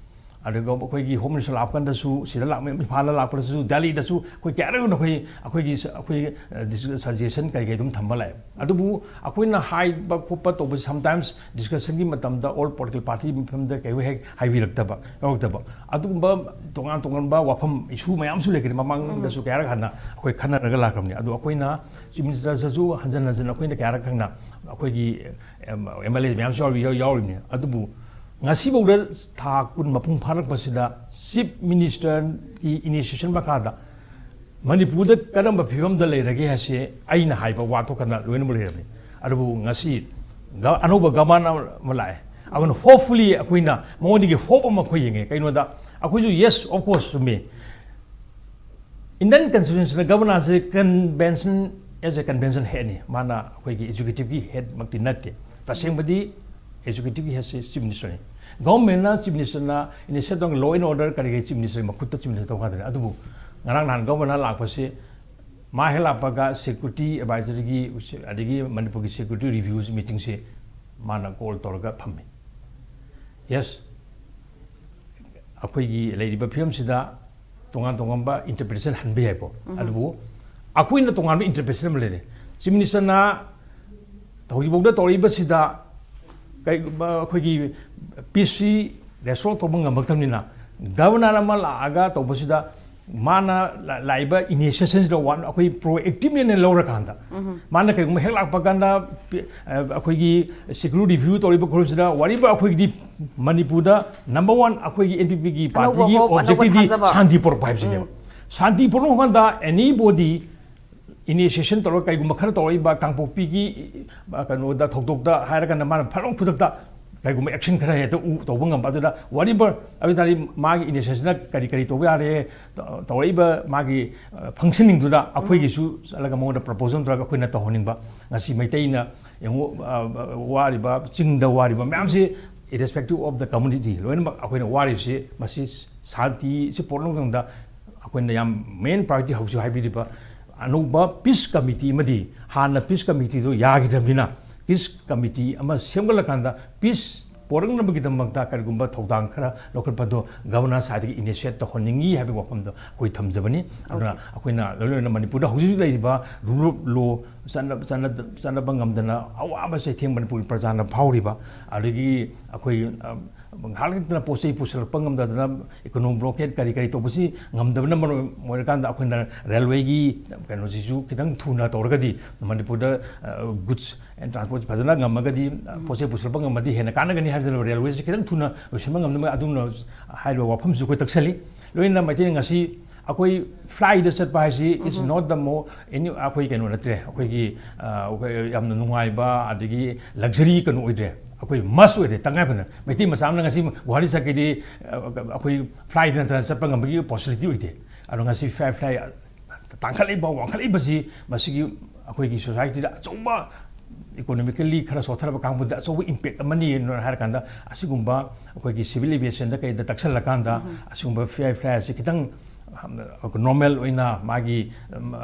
ꯑꯗꯨꯒ ꯑꯩꯈꯣꯏꯒꯤ ꯍꯣꯝ ꯃꯤꯅꯤꯁꯇꯔ ꯂꯥꯛꯄ ꯀꯥꯟꯗꯁꯨ, ꯁꯤꯗ ꯂꯥꯛ-, ꯏꯝꯐꯥꯜꯗ ꯂꯥꯛꯄꯗꯁꯨ, ꯗꯦꯜꯂꯤꯗꯁꯨ ꯑꯩꯈꯣꯏ ꯀꯌꯥꯔꯛ ꯑꯩꯈꯣꯏ, ꯑꯩꯈꯣꯏꯒꯤ ꯁ-, ꯑꯩꯈꯣꯏ, ꯑ, ꯗꯤꯁ-, ꯁꯖꯦꯁꯟ ꯀꯔꯤ ꯀꯔꯤ ꯑꯗꯨꯝ ꯊꯝꯕ ꯂꯥꯛꯑꯦ꯫ ꯑꯗꯨꯕꯨ ꯑꯩꯈꯣꯏꯅ ꯍꯥꯏꯕ ꯈꯣꯠꯄ ꯇꯧꯕ, sometimes ꯗꯤꯁꯀꯁꯟꯒꯤ ꯃꯇꯝꯗ ꯑꯣꯜ ꯄꯣꯂꯤꯇꯤꯀꯦꯜ ꯄꯥꯔꯇꯤ ꯃꯐꯝꯗ ꯀꯩ ꯍꯦꯛ ꯍꯥꯏꯕꯤꯔꯛꯇꯕ, ꯌꯥꯎꯔꯛꯇꯕ, ꯑꯗꯨꯒꯨꯝꯕ ꯇꯣꯉꯥꯟ ꯇꯣꯉꯥꯟꯕ ꯋꯥꯐꯝ, ꯏꯁꯨ ꯃꯌꯥꯝꯁꯨ ꯂꯩꯈ꯭ꯔꯦ꯫ ꯃꯃꯥꯡꯗꯁꯨ ꯀꯌꯥꯔꯛ ꯍꯥꯟꯅ ꯑꯩꯈꯣꯏ ꯈꯟꯅꯔꯒ ꯂꯥꯛꯈ꯭ꯔꯕꯅꯤ꯫ ꯑꯗꯨ ꯑꯩꯈꯣꯏꯅ ꯆꯤꯐ ꯃꯤꯅꯤꯁꯇꯔꯗꯁꯨ ꯍꯟꯖꯟ ꯍꯟꯖꯟ ꯑꯩꯈꯣꯏꯅ ꯀꯌꯥꯔꯛ ꯍꯥꯟꯅ ꯑꯩꯈꯣꯏꯒꯤ ꯑꯦꯝ ꯑꯦꯜ ꯑꯦ ꯃꯌꯥꯝꯁꯨ ꯌꯥꯎꯔꯤ-, ꯌꯥꯎ-, ꯌꯥꯎꯔꯤꯕꯅꯤ꯫ ꯑꯗꯨꯕꯨ ꯉꯁꯤꯐꯥꯎꯗ ꯊꯥ ꯀꯨꯟ ꯃꯄꯨꯡ ꯐꯥꯔꯛꯄꯁꯤꯗ ꯆꯤꯐ ꯃꯤꯅꯤꯁꯇꯔꯒꯤ ꯏꯅꯤꯁꯤꯌꯦꯁꯟ ꯃꯈꯥꯗ ꯃꯅꯤꯄꯨꯔꯗ ꯀꯔꯝꯕ ꯐꯤꯕꯝꯗ ꯂꯩꯔꯒꯦ ꯍꯥꯏꯁꯦ ꯑꯩꯅ ꯍꯥꯏꯕ ꯋꯥꯊꯣꯛ ꯀꯟꯅ ꯂꯣꯏꯅꯃꯛ ꯂꯩꯔꯕꯅꯤ꯫ ꯑꯗꯨꯕꯨ ꯉꯁꯤ ꯒ-, ꯑꯅꯧꯕ ꯒꯚꯔꯅꯔ ꯑꯃ ꯂꯥꯛꯑꯦ꯫ ꯑꯗꯨꯅ hopefully ꯑꯩꯈꯣꯏꯅ ꯃꯉꯣꯟꯗꯒꯤ ꯍꯣꯞ ꯑꯃ ꯑꯩꯈꯣꯏ ꯌꯦꯡꯉꯦ꯫ ꯀꯩꯅꯣꯗ ꯑꯩꯈꯣꯏꯁꯨ, yes, of course, ꯆꯨꯝꯃꯤ, ꯏꯟꯗꯤꯌꯟ ꯀꯟꯁꯇꯤꯇ꯭ꯌꯨꯁꯟꯗ ꯒꯚꯔꯅꯔꯁꯦ ꯀꯟꯚꯦꯟꯁꯟ, as a convention headꯅꯤ꯫ ꯃꯥꯅ ꯑꯩꯈꯣꯏꯒꯤ ꯑꯦꯛꯖꯤꯀ꯭ꯌꯨꯇꯤꯚꯀꯤ ꯍꯦꯗꯃꯛꯇꯤ ꯅꯠꯇꯦ꯫ ꯇꯁꯦꯡꯕꯗꯤ ꯑꯦꯛꯖꯤꯀ꯭ꯌꯨꯇꯤꯚꯀꯤ ꯍꯦꯗꯁꯤ ꯆꯤꯐ ꯃꯤꯅꯤꯁꯇꯔꯅꯤ꯫ ꯒꯚꯔꯟꯃꯦꯟꯅ ꯆꯤꯐ ꯃꯤꯅꯤꯁꯇꯔꯅ initiative ꯇꯧꯔꯒ law and order ꯀꯔꯤ ꯀꯔꯤ ꯆꯤꯐ ꯃꯤꯅꯤꯁꯇꯔꯒꯤ ꯃꯈꯨꯠꯇ ꯆꯤꯐ ꯃꯤꯅꯤꯁꯇꯔ ꯇꯧ ꯉꯥꯛꯇꯅꯤ꯫ ꯑꯗꯨꯕꯨ ꯉꯔꯥꯡ ꯅꯍꯥꯟ ꯒꯚꯔꯅꯔ ꯂꯥꯛꯄꯁꯤ ꯃꯥ ꯍꯦꯛ ꯂꯥꯛꯄꯒ ꯁꯦꯀ꯭ꯌꯨꯔꯤꯇꯤ ꯑꯦꯗꯚꯥꯏꯖꯔꯤꯒꯤ, ꯑꯗꯒꯤ ꯃꯅꯤꯄꯨꯔꯒꯤ ꯁꯦꯀ꯭ꯌꯨꯔꯤꯇꯤ ꯔꯤꯚ꯭ꯌꯨ ꯃꯤꯇꯤꯡꯁꯤ ꯃꯥꯅ ꯀꯣꯜ ꯇꯧꯔꯒ ꯐꯝꯃꯤ꯫ ꯌꯦꯁ, ꯑꯩꯈꯣꯏꯒꯤ ꯂꯩꯔꯤꯕ ꯐꯤꯕꯝꯁꯤꯗ ꯇꯣꯉꯥꯟ ꯇꯣꯉꯥꯟꯕ ꯏꯟꯇꯔꯄ꯭ꯔꯤꯇꯦꯁꯟ ꯍꯟꯕ ꯌꯥꯏꯀꯣ꯫ ꯑꯗꯨꯕꯨ ꯑꯩꯈꯣꯏꯅ ꯇꯣꯉꯥꯟꯕ ꯏꯟꯇꯔꯄ꯭ꯔꯤꯇꯦꯁꯟ ꯑꯃ ꯂꯩꯔꯦ꯫ ꯆꯤꯐ ꯃꯤꯅꯤꯁꯇꯔꯅ ꯍꯧꯖꯤꯛꯐꯥꯎꯗ ꯇꯧꯔꯛꯏꯕꯁꯤꯗ ꯀꯩꯒꯨꯝꯕ ꯑꯩꯈꯣꯏꯒꯤ ꯄꯤꯁꯁꯤ ꯔꯦꯁꯇꯣꯔ ꯇꯧꯕ ꯉꯝꯃꯛꯇꯕꯅꯤꯅ, ꯒꯚꯔꯅꯔ ꯑꯃ ꯂꯥꯛꯑꯒ ꯇꯧꯕꯁꯤꯗ ꯃꯥꯅ ꯂꯥꯛꯏꯕ ꯏꯅꯤꯁꯤꯌꯦꯁꯟꯁꯤꯗ ꯑꯩꯈꯣꯏ ꯄ꯭ꯔꯣꯑꯦꯛꯇꯤꯚꯂꯤ ꯂꯧꯔꯀꯥꯟꯗ, ꯃꯥꯅ ꯀꯩꯒꯨꯝꯕ ꯍꯦꯛ ꯂꯥꯛꯄ ꯀꯥꯟꯗ ꯑꯩꯈꯣꯏꯒꯤ ꯁꯦꯀ꯭ꯌꯨꯔꯤꯇꯤ ꯔꯤꯚ꯭ꯌꯨ ꯇꯧꯔꯤꯕ ꯈꯣꯠꯂꯤꯕꯁꯤꯗ, ꯋꯥꯔꯤꯕ ꯑꯩꯈꯣꯏꯒꯤꯗꯤ ꯃꯅꯤꯄꯨꯔꯗ ꯅꯝꯕꯔ ꯋꯥꯟ ꯑꯩꯈꯣꯏꯒꯤ ꯑꯦꯟ ꯄꯤ ꯄꯤꯒꯤ ꯄꯥꯔꯇꯤꯒꯤ ꯑꯣꯕꯖꯦꯛꯇꯤꯚꯇꯤ ꯁꯥꯟꯇꯤ ꯄꯨꯔꯛꯄ ꯍꯥꯏꯕꯁꯤꯅꯦꯕ꯫ ꯁꯥꯟꯇꯤ ꯄꯨꯔꯛꯄ ꯀꯥꯟꯗ ꯑꯦꯅꯤꯕꯣꯗꯤ ꯏꯅꯤꯁꯤꯌꯦꯁꯟ ꯇꯧꯔꯒ ꯀꯩꯒꯨꯝꯕ ꯈꯔ ꯇꯧꯔꯛꯏꯕ ꯀꯥꯡꯄꯣꯛꯄꯤꯒꯤ ꯀꯩꯅꯣꯗ ꯊꯧꯗꯣꯛꯇ ꯍꯥꯏꯔꯒꯅ ꯃꯥꯅ ꯐꯠ ꯂꯥꯎ ꯈꯨꯗꯛꯇ ꯀꯩꯒꯨꯝꯕ ꯑꯦꯛꯁꯟ ꯈꯔ ꯍꯦꯛꯇ ꯎ ꯇꯧꯕ ꯉꯝꯕ꯫ ꯑꯗꯨꯗ ꯋꯥꯔꯤꯕ ꯑꯗꯨ ꯇꯥꯔꯗꯤ ꯃꯥꯒꯤ ꯏꯅꯤꯁꯤꯌꯦꯁꯟꯅ ꯀꯔꯤ ꯀꯔꯤ ꯇꯧꯕ ꯌꯥꯔꯦ, ꯇꯧꯔꯛꯏꯕ ꯃꯥꯒꯤ ꯐꯪꯁꯟꯁꯤꯡꯗꯨꯗ ꯑꯩꯈꯣꯏꯒꯤꯁꯨ ꯆꯠꯂꯒ ꯃꯉꯣꯟꯗ ꯄ꯭ꯔꯄꯣꯖꯦꯜ ꯇꯧꯔꯒ ꯑꯩꯈꯣꯏꯅ ꯇꯧꯍꯟꯅꯤꯡꯕ꯫ ꯉꯁꯤ ꯃꯩꯇꯩꯅ ꯌꯦꯡꯉꯨ, ꯋꯥꯔꯤꯕ, ꯆꯤꯡꯗ ꯋꯥꯔꯤꯕ ꯃꯌꯥꯝꯁꯤ, irrespective of the community, ꯂꯣꯏꯅꯃꯛ ꯑꯩꯈꯣꯏꯅ ꯋꯥꯔꯤꯕꯁꯤ ꯃꯁꯤ ꯁꯥꯟꯇꯤꯁꯤ ꯄꯨꯔꯛꯅꯕꯒꯤꯗꯃꯛꯇ ꯑꯩꯈꯣꯏꯅ ꯌꯥꯝ ꯃꯦꯟ ꯄ꯭ꯔꯥꯏꯌꯣꯔꯤꯇꯤ ꯍꯧꯖꯤꯛ ꯍꯥꯏꯕꯤꯔꯤꯕ ꯑꯅꯧꯕ ꯄꯤꯁ ꯀꯃꯤꯇꯤ ꯑꯃꯗꯤ ꯍꯥꯟꯅ ꯄꯤꯁ ꯀꯃꯤꯇꯤꯗꯨ ꯌꯥꯈꯤꯗ꯭ꯔꯕꯅꯤꯅ, ꯄꯤꯁ ꯀꯃꯤꯇꯤ ꯑꯃ ꯁꯦꯝꯒꯠꯂꯀꯥꯟꯗ ꯄꯤꯁ ꯄꯣꯔꯛꯅꯕꯒꯤꯗꯃꯛꯇ ꯀꯔꯤꯒꯨꯝꯕ ꯊꯧꯗꯥꯡ ꯈꯔ ꯂꯧꯈꯠꯄꯗꯣ ꯒꯚꯔꯅꯔ ꯁꯥꯏꯠꯇꯒꯤ ꯏꯅꯤꯁꯤꯌꯦꯠ ꯇꯧꯍꯟꯅꯤꯡꯏ ꯍꯥꯏꯕꯒꯤ ꯋꯥꯐꯝꯗꯣ ꯑꯩꯈꯣꯏ ꯊꯝꯖꯕꯅꯤ꯫ ꯑꯗꯨꯅ ꯑꯩꯈꯣꯏꯅ ꯂꯣꯏ ꯂꯣꯏꯅ ꯃꯅꯤꯄꯨꯔꯗ ꯍꯧꯖꯤꯛ ꯍꯧꯖꯤꯛ ꯂꯩꯔꯤꯕ ꯔꯨꯜ ꯑꯣꯐ ꯂꯣ ꯆꯠꯅ-, ꯆꯠꯅ-, ꯆꯠꯅꯕ ꯉꯝꯗꯅ ꯑꯋꯥꯕ ꯆꯩꯊꯦꯡ ꯃꯅꯤꯄꯨꯔꯒꯤ ꯄ꯭ꯔꯖꯥꯅ ꯐꯥꯎꯔꯤꯕ, ꯑꯗꯒꯤ ꯑꯩꯈꯣꯏ, ꯑ, ꯉꯥꯏꯍꯥꯛ ꯂꯩꯇꯅ ꯄꯣꯠ ꯆꯩ ꯄꯨꯁꯤꯜꯂꯛꯄ ꯉꯝꯗꯗꯅ ꯏꯀꯣꯅꯣꯃꯤꯛ ꯕ꯭ꯂꯣꯀꯦꯠ ꯀꯔꯤ ꯀꯔꯤ ꯇꯧꯕꯁꯤ ꯉꯝꯗꯕꯅ ꯃꯔꯝ ꯑꯣꯏꯔꯀꯥꯟꯗ ꯑꯩꯈꯣꯏꯅ ꯔꯦꯜꯋꯦꯒꯤ ꯀꯩꯅꯣꯁꯤꯁꯨ ꯈꯤꯇꯪ ꯊꯨꯅ ꯇꯧꯔꯒꯗꯤ ꯃꯅꯤꯄꯨꯔꯗ, ꯑ, ꯒꯨꯗꯁ ꯑꯦꯟ ꯇ꯭ꯔꯥꯟꯁꯄꯣꯔꯠ ꯐꯖꯅ ꯉꯝꯃꯒꯗꯤ, ꯄꯣꯠ ꯆꯩ ꯄꯨꯁꯤꯜꯂꯛꯄ ꯉꯝꯃꯗꯤ ꯍꯦꯟꯅ ꯀꯥꯟꯅꯒꯅꯤ ꯍꯥꯏꯗꯅ ꯔꯦꯜꯋꯦꯁꯤ ꯈꯤꯇꯪ ꯊꯨꯅ ꯂꯣꯏꯁꯤꯟꯕ ꯉꯝꯅꯕ ꯑꯗꯨꯝꯅ ꯍꯥꯏꯔꯤꯕ ꯋꯥꯐꯝꯁꯤꯁꯨ ꯑꯩꯈꯣꯏ ꯇꯛꯁꯜꯂꯤ꯫ ꯂꯣꯏꯅꯅ ꯃꯩꯇꯩ ꯉꯁꯤ ꯑꯩꯈꯣꯏ ꯐ꯭ꯂꯥꯏꯠꯇ ꯆꯠꯄ ꯍꯥꯏꯁꯤ is not the more any, ꯑꯩꯈꯣꯏ ꯀꯩꯅꯣ ꯅꯠꯇ꯭ꯔꯦ, ꯑꯩꯈꯣꯏꯒꯤ, ꯑ, ꯑꯩꯈꯣꯏ ꯌꯥꯝꯅ ꯅꯨꯡꯉꯥꯏꯕ ꯑꯗꯒꯤ ꯂꯛꯖꯔꯤ ꯀꯩꯅꯣ ꯑꯣꯏꯗ꯭ꯔꯦ, ꯑꯩꯈꯣꯏ ꯃꯁ ꯑꯣꯏꯔꯦ꯫ ꯇꯉꯥꯏ ꯐꯗꯅ ꯃꯩꯇꯩ ꯃꯆꯥ ꯑꯃꯅ ꯉꯁꯤ ꯒꯨꯍꯥꯇꯤ ꯆꯠꯀꯦꯗꯤ, ꯑ, ꯑꯩꯈꯣꯏ ꯐ꯭ꯂꯥꯏꯠ ꯅꯠꯇꯅ ꯆꯠꯄ ꯉꯝꯕꯒꯤ ꯄꯣꯁꯤꯕꯤꯂꯤꯇꯤ ꯑꯣꯏꯗꯦ꯫ ꯑꯗꯣ ꯉꯁꯤ ꯐ꯭ꯂꯥꯏꯠ, ꯐ꯭ꯂꯥꯏꯠ ꯇꯥꯡꯈꯠꯂꯛꯏꯕ, ꯋꯥꯡꯈꯠꯂꯛꯏꯕꯁꯤ ꯃꯁꯤꯒꯤ ꯑꯩꯈꯣꯏꯒꯤ ꯁꯣꯁꯥꯏꯇꯤꯗ ꯑꯆꯧꯕ, ꯏꯀꯣꯅꯣꯃꯤꯀꯦꯜꯂꯤ ꯈꯔ ꯁꯣꯠꯊꯔꯕ ꯀꯥꯡꯕꯨꯗ ꯑꯆꯧꯕ ꯏꯝꯄꯦꯛ ꯑꯃꯅꯤ꯫ ꯍꯥꯏꯔꯀꯥꯟꯗ ꯑꯁꯤꯒꯨꯝꯕ ꯑꯩꯈꯣꯏꯒꯤ ꯁꯤꯚꯤꯜ ꯑꯦꯚꯤꯌꯦꯁꯟꯗ ꯀꯩꯗ ꯇꯛꯁꯜꯂꯀꯥꯟꯗ ꯑꯁꯤꯒꯨꯝꯕ ꯐ꯭ꯂꯥꯏ, ꯐ꯭ꯂꯥꯏ ꯑꯁꯤ ꯈꯤꯇꯪ ꯅꯣꯔꯃꯦꯜ ꯑꯣꯏꯅ ꯃꯥꯒꯤ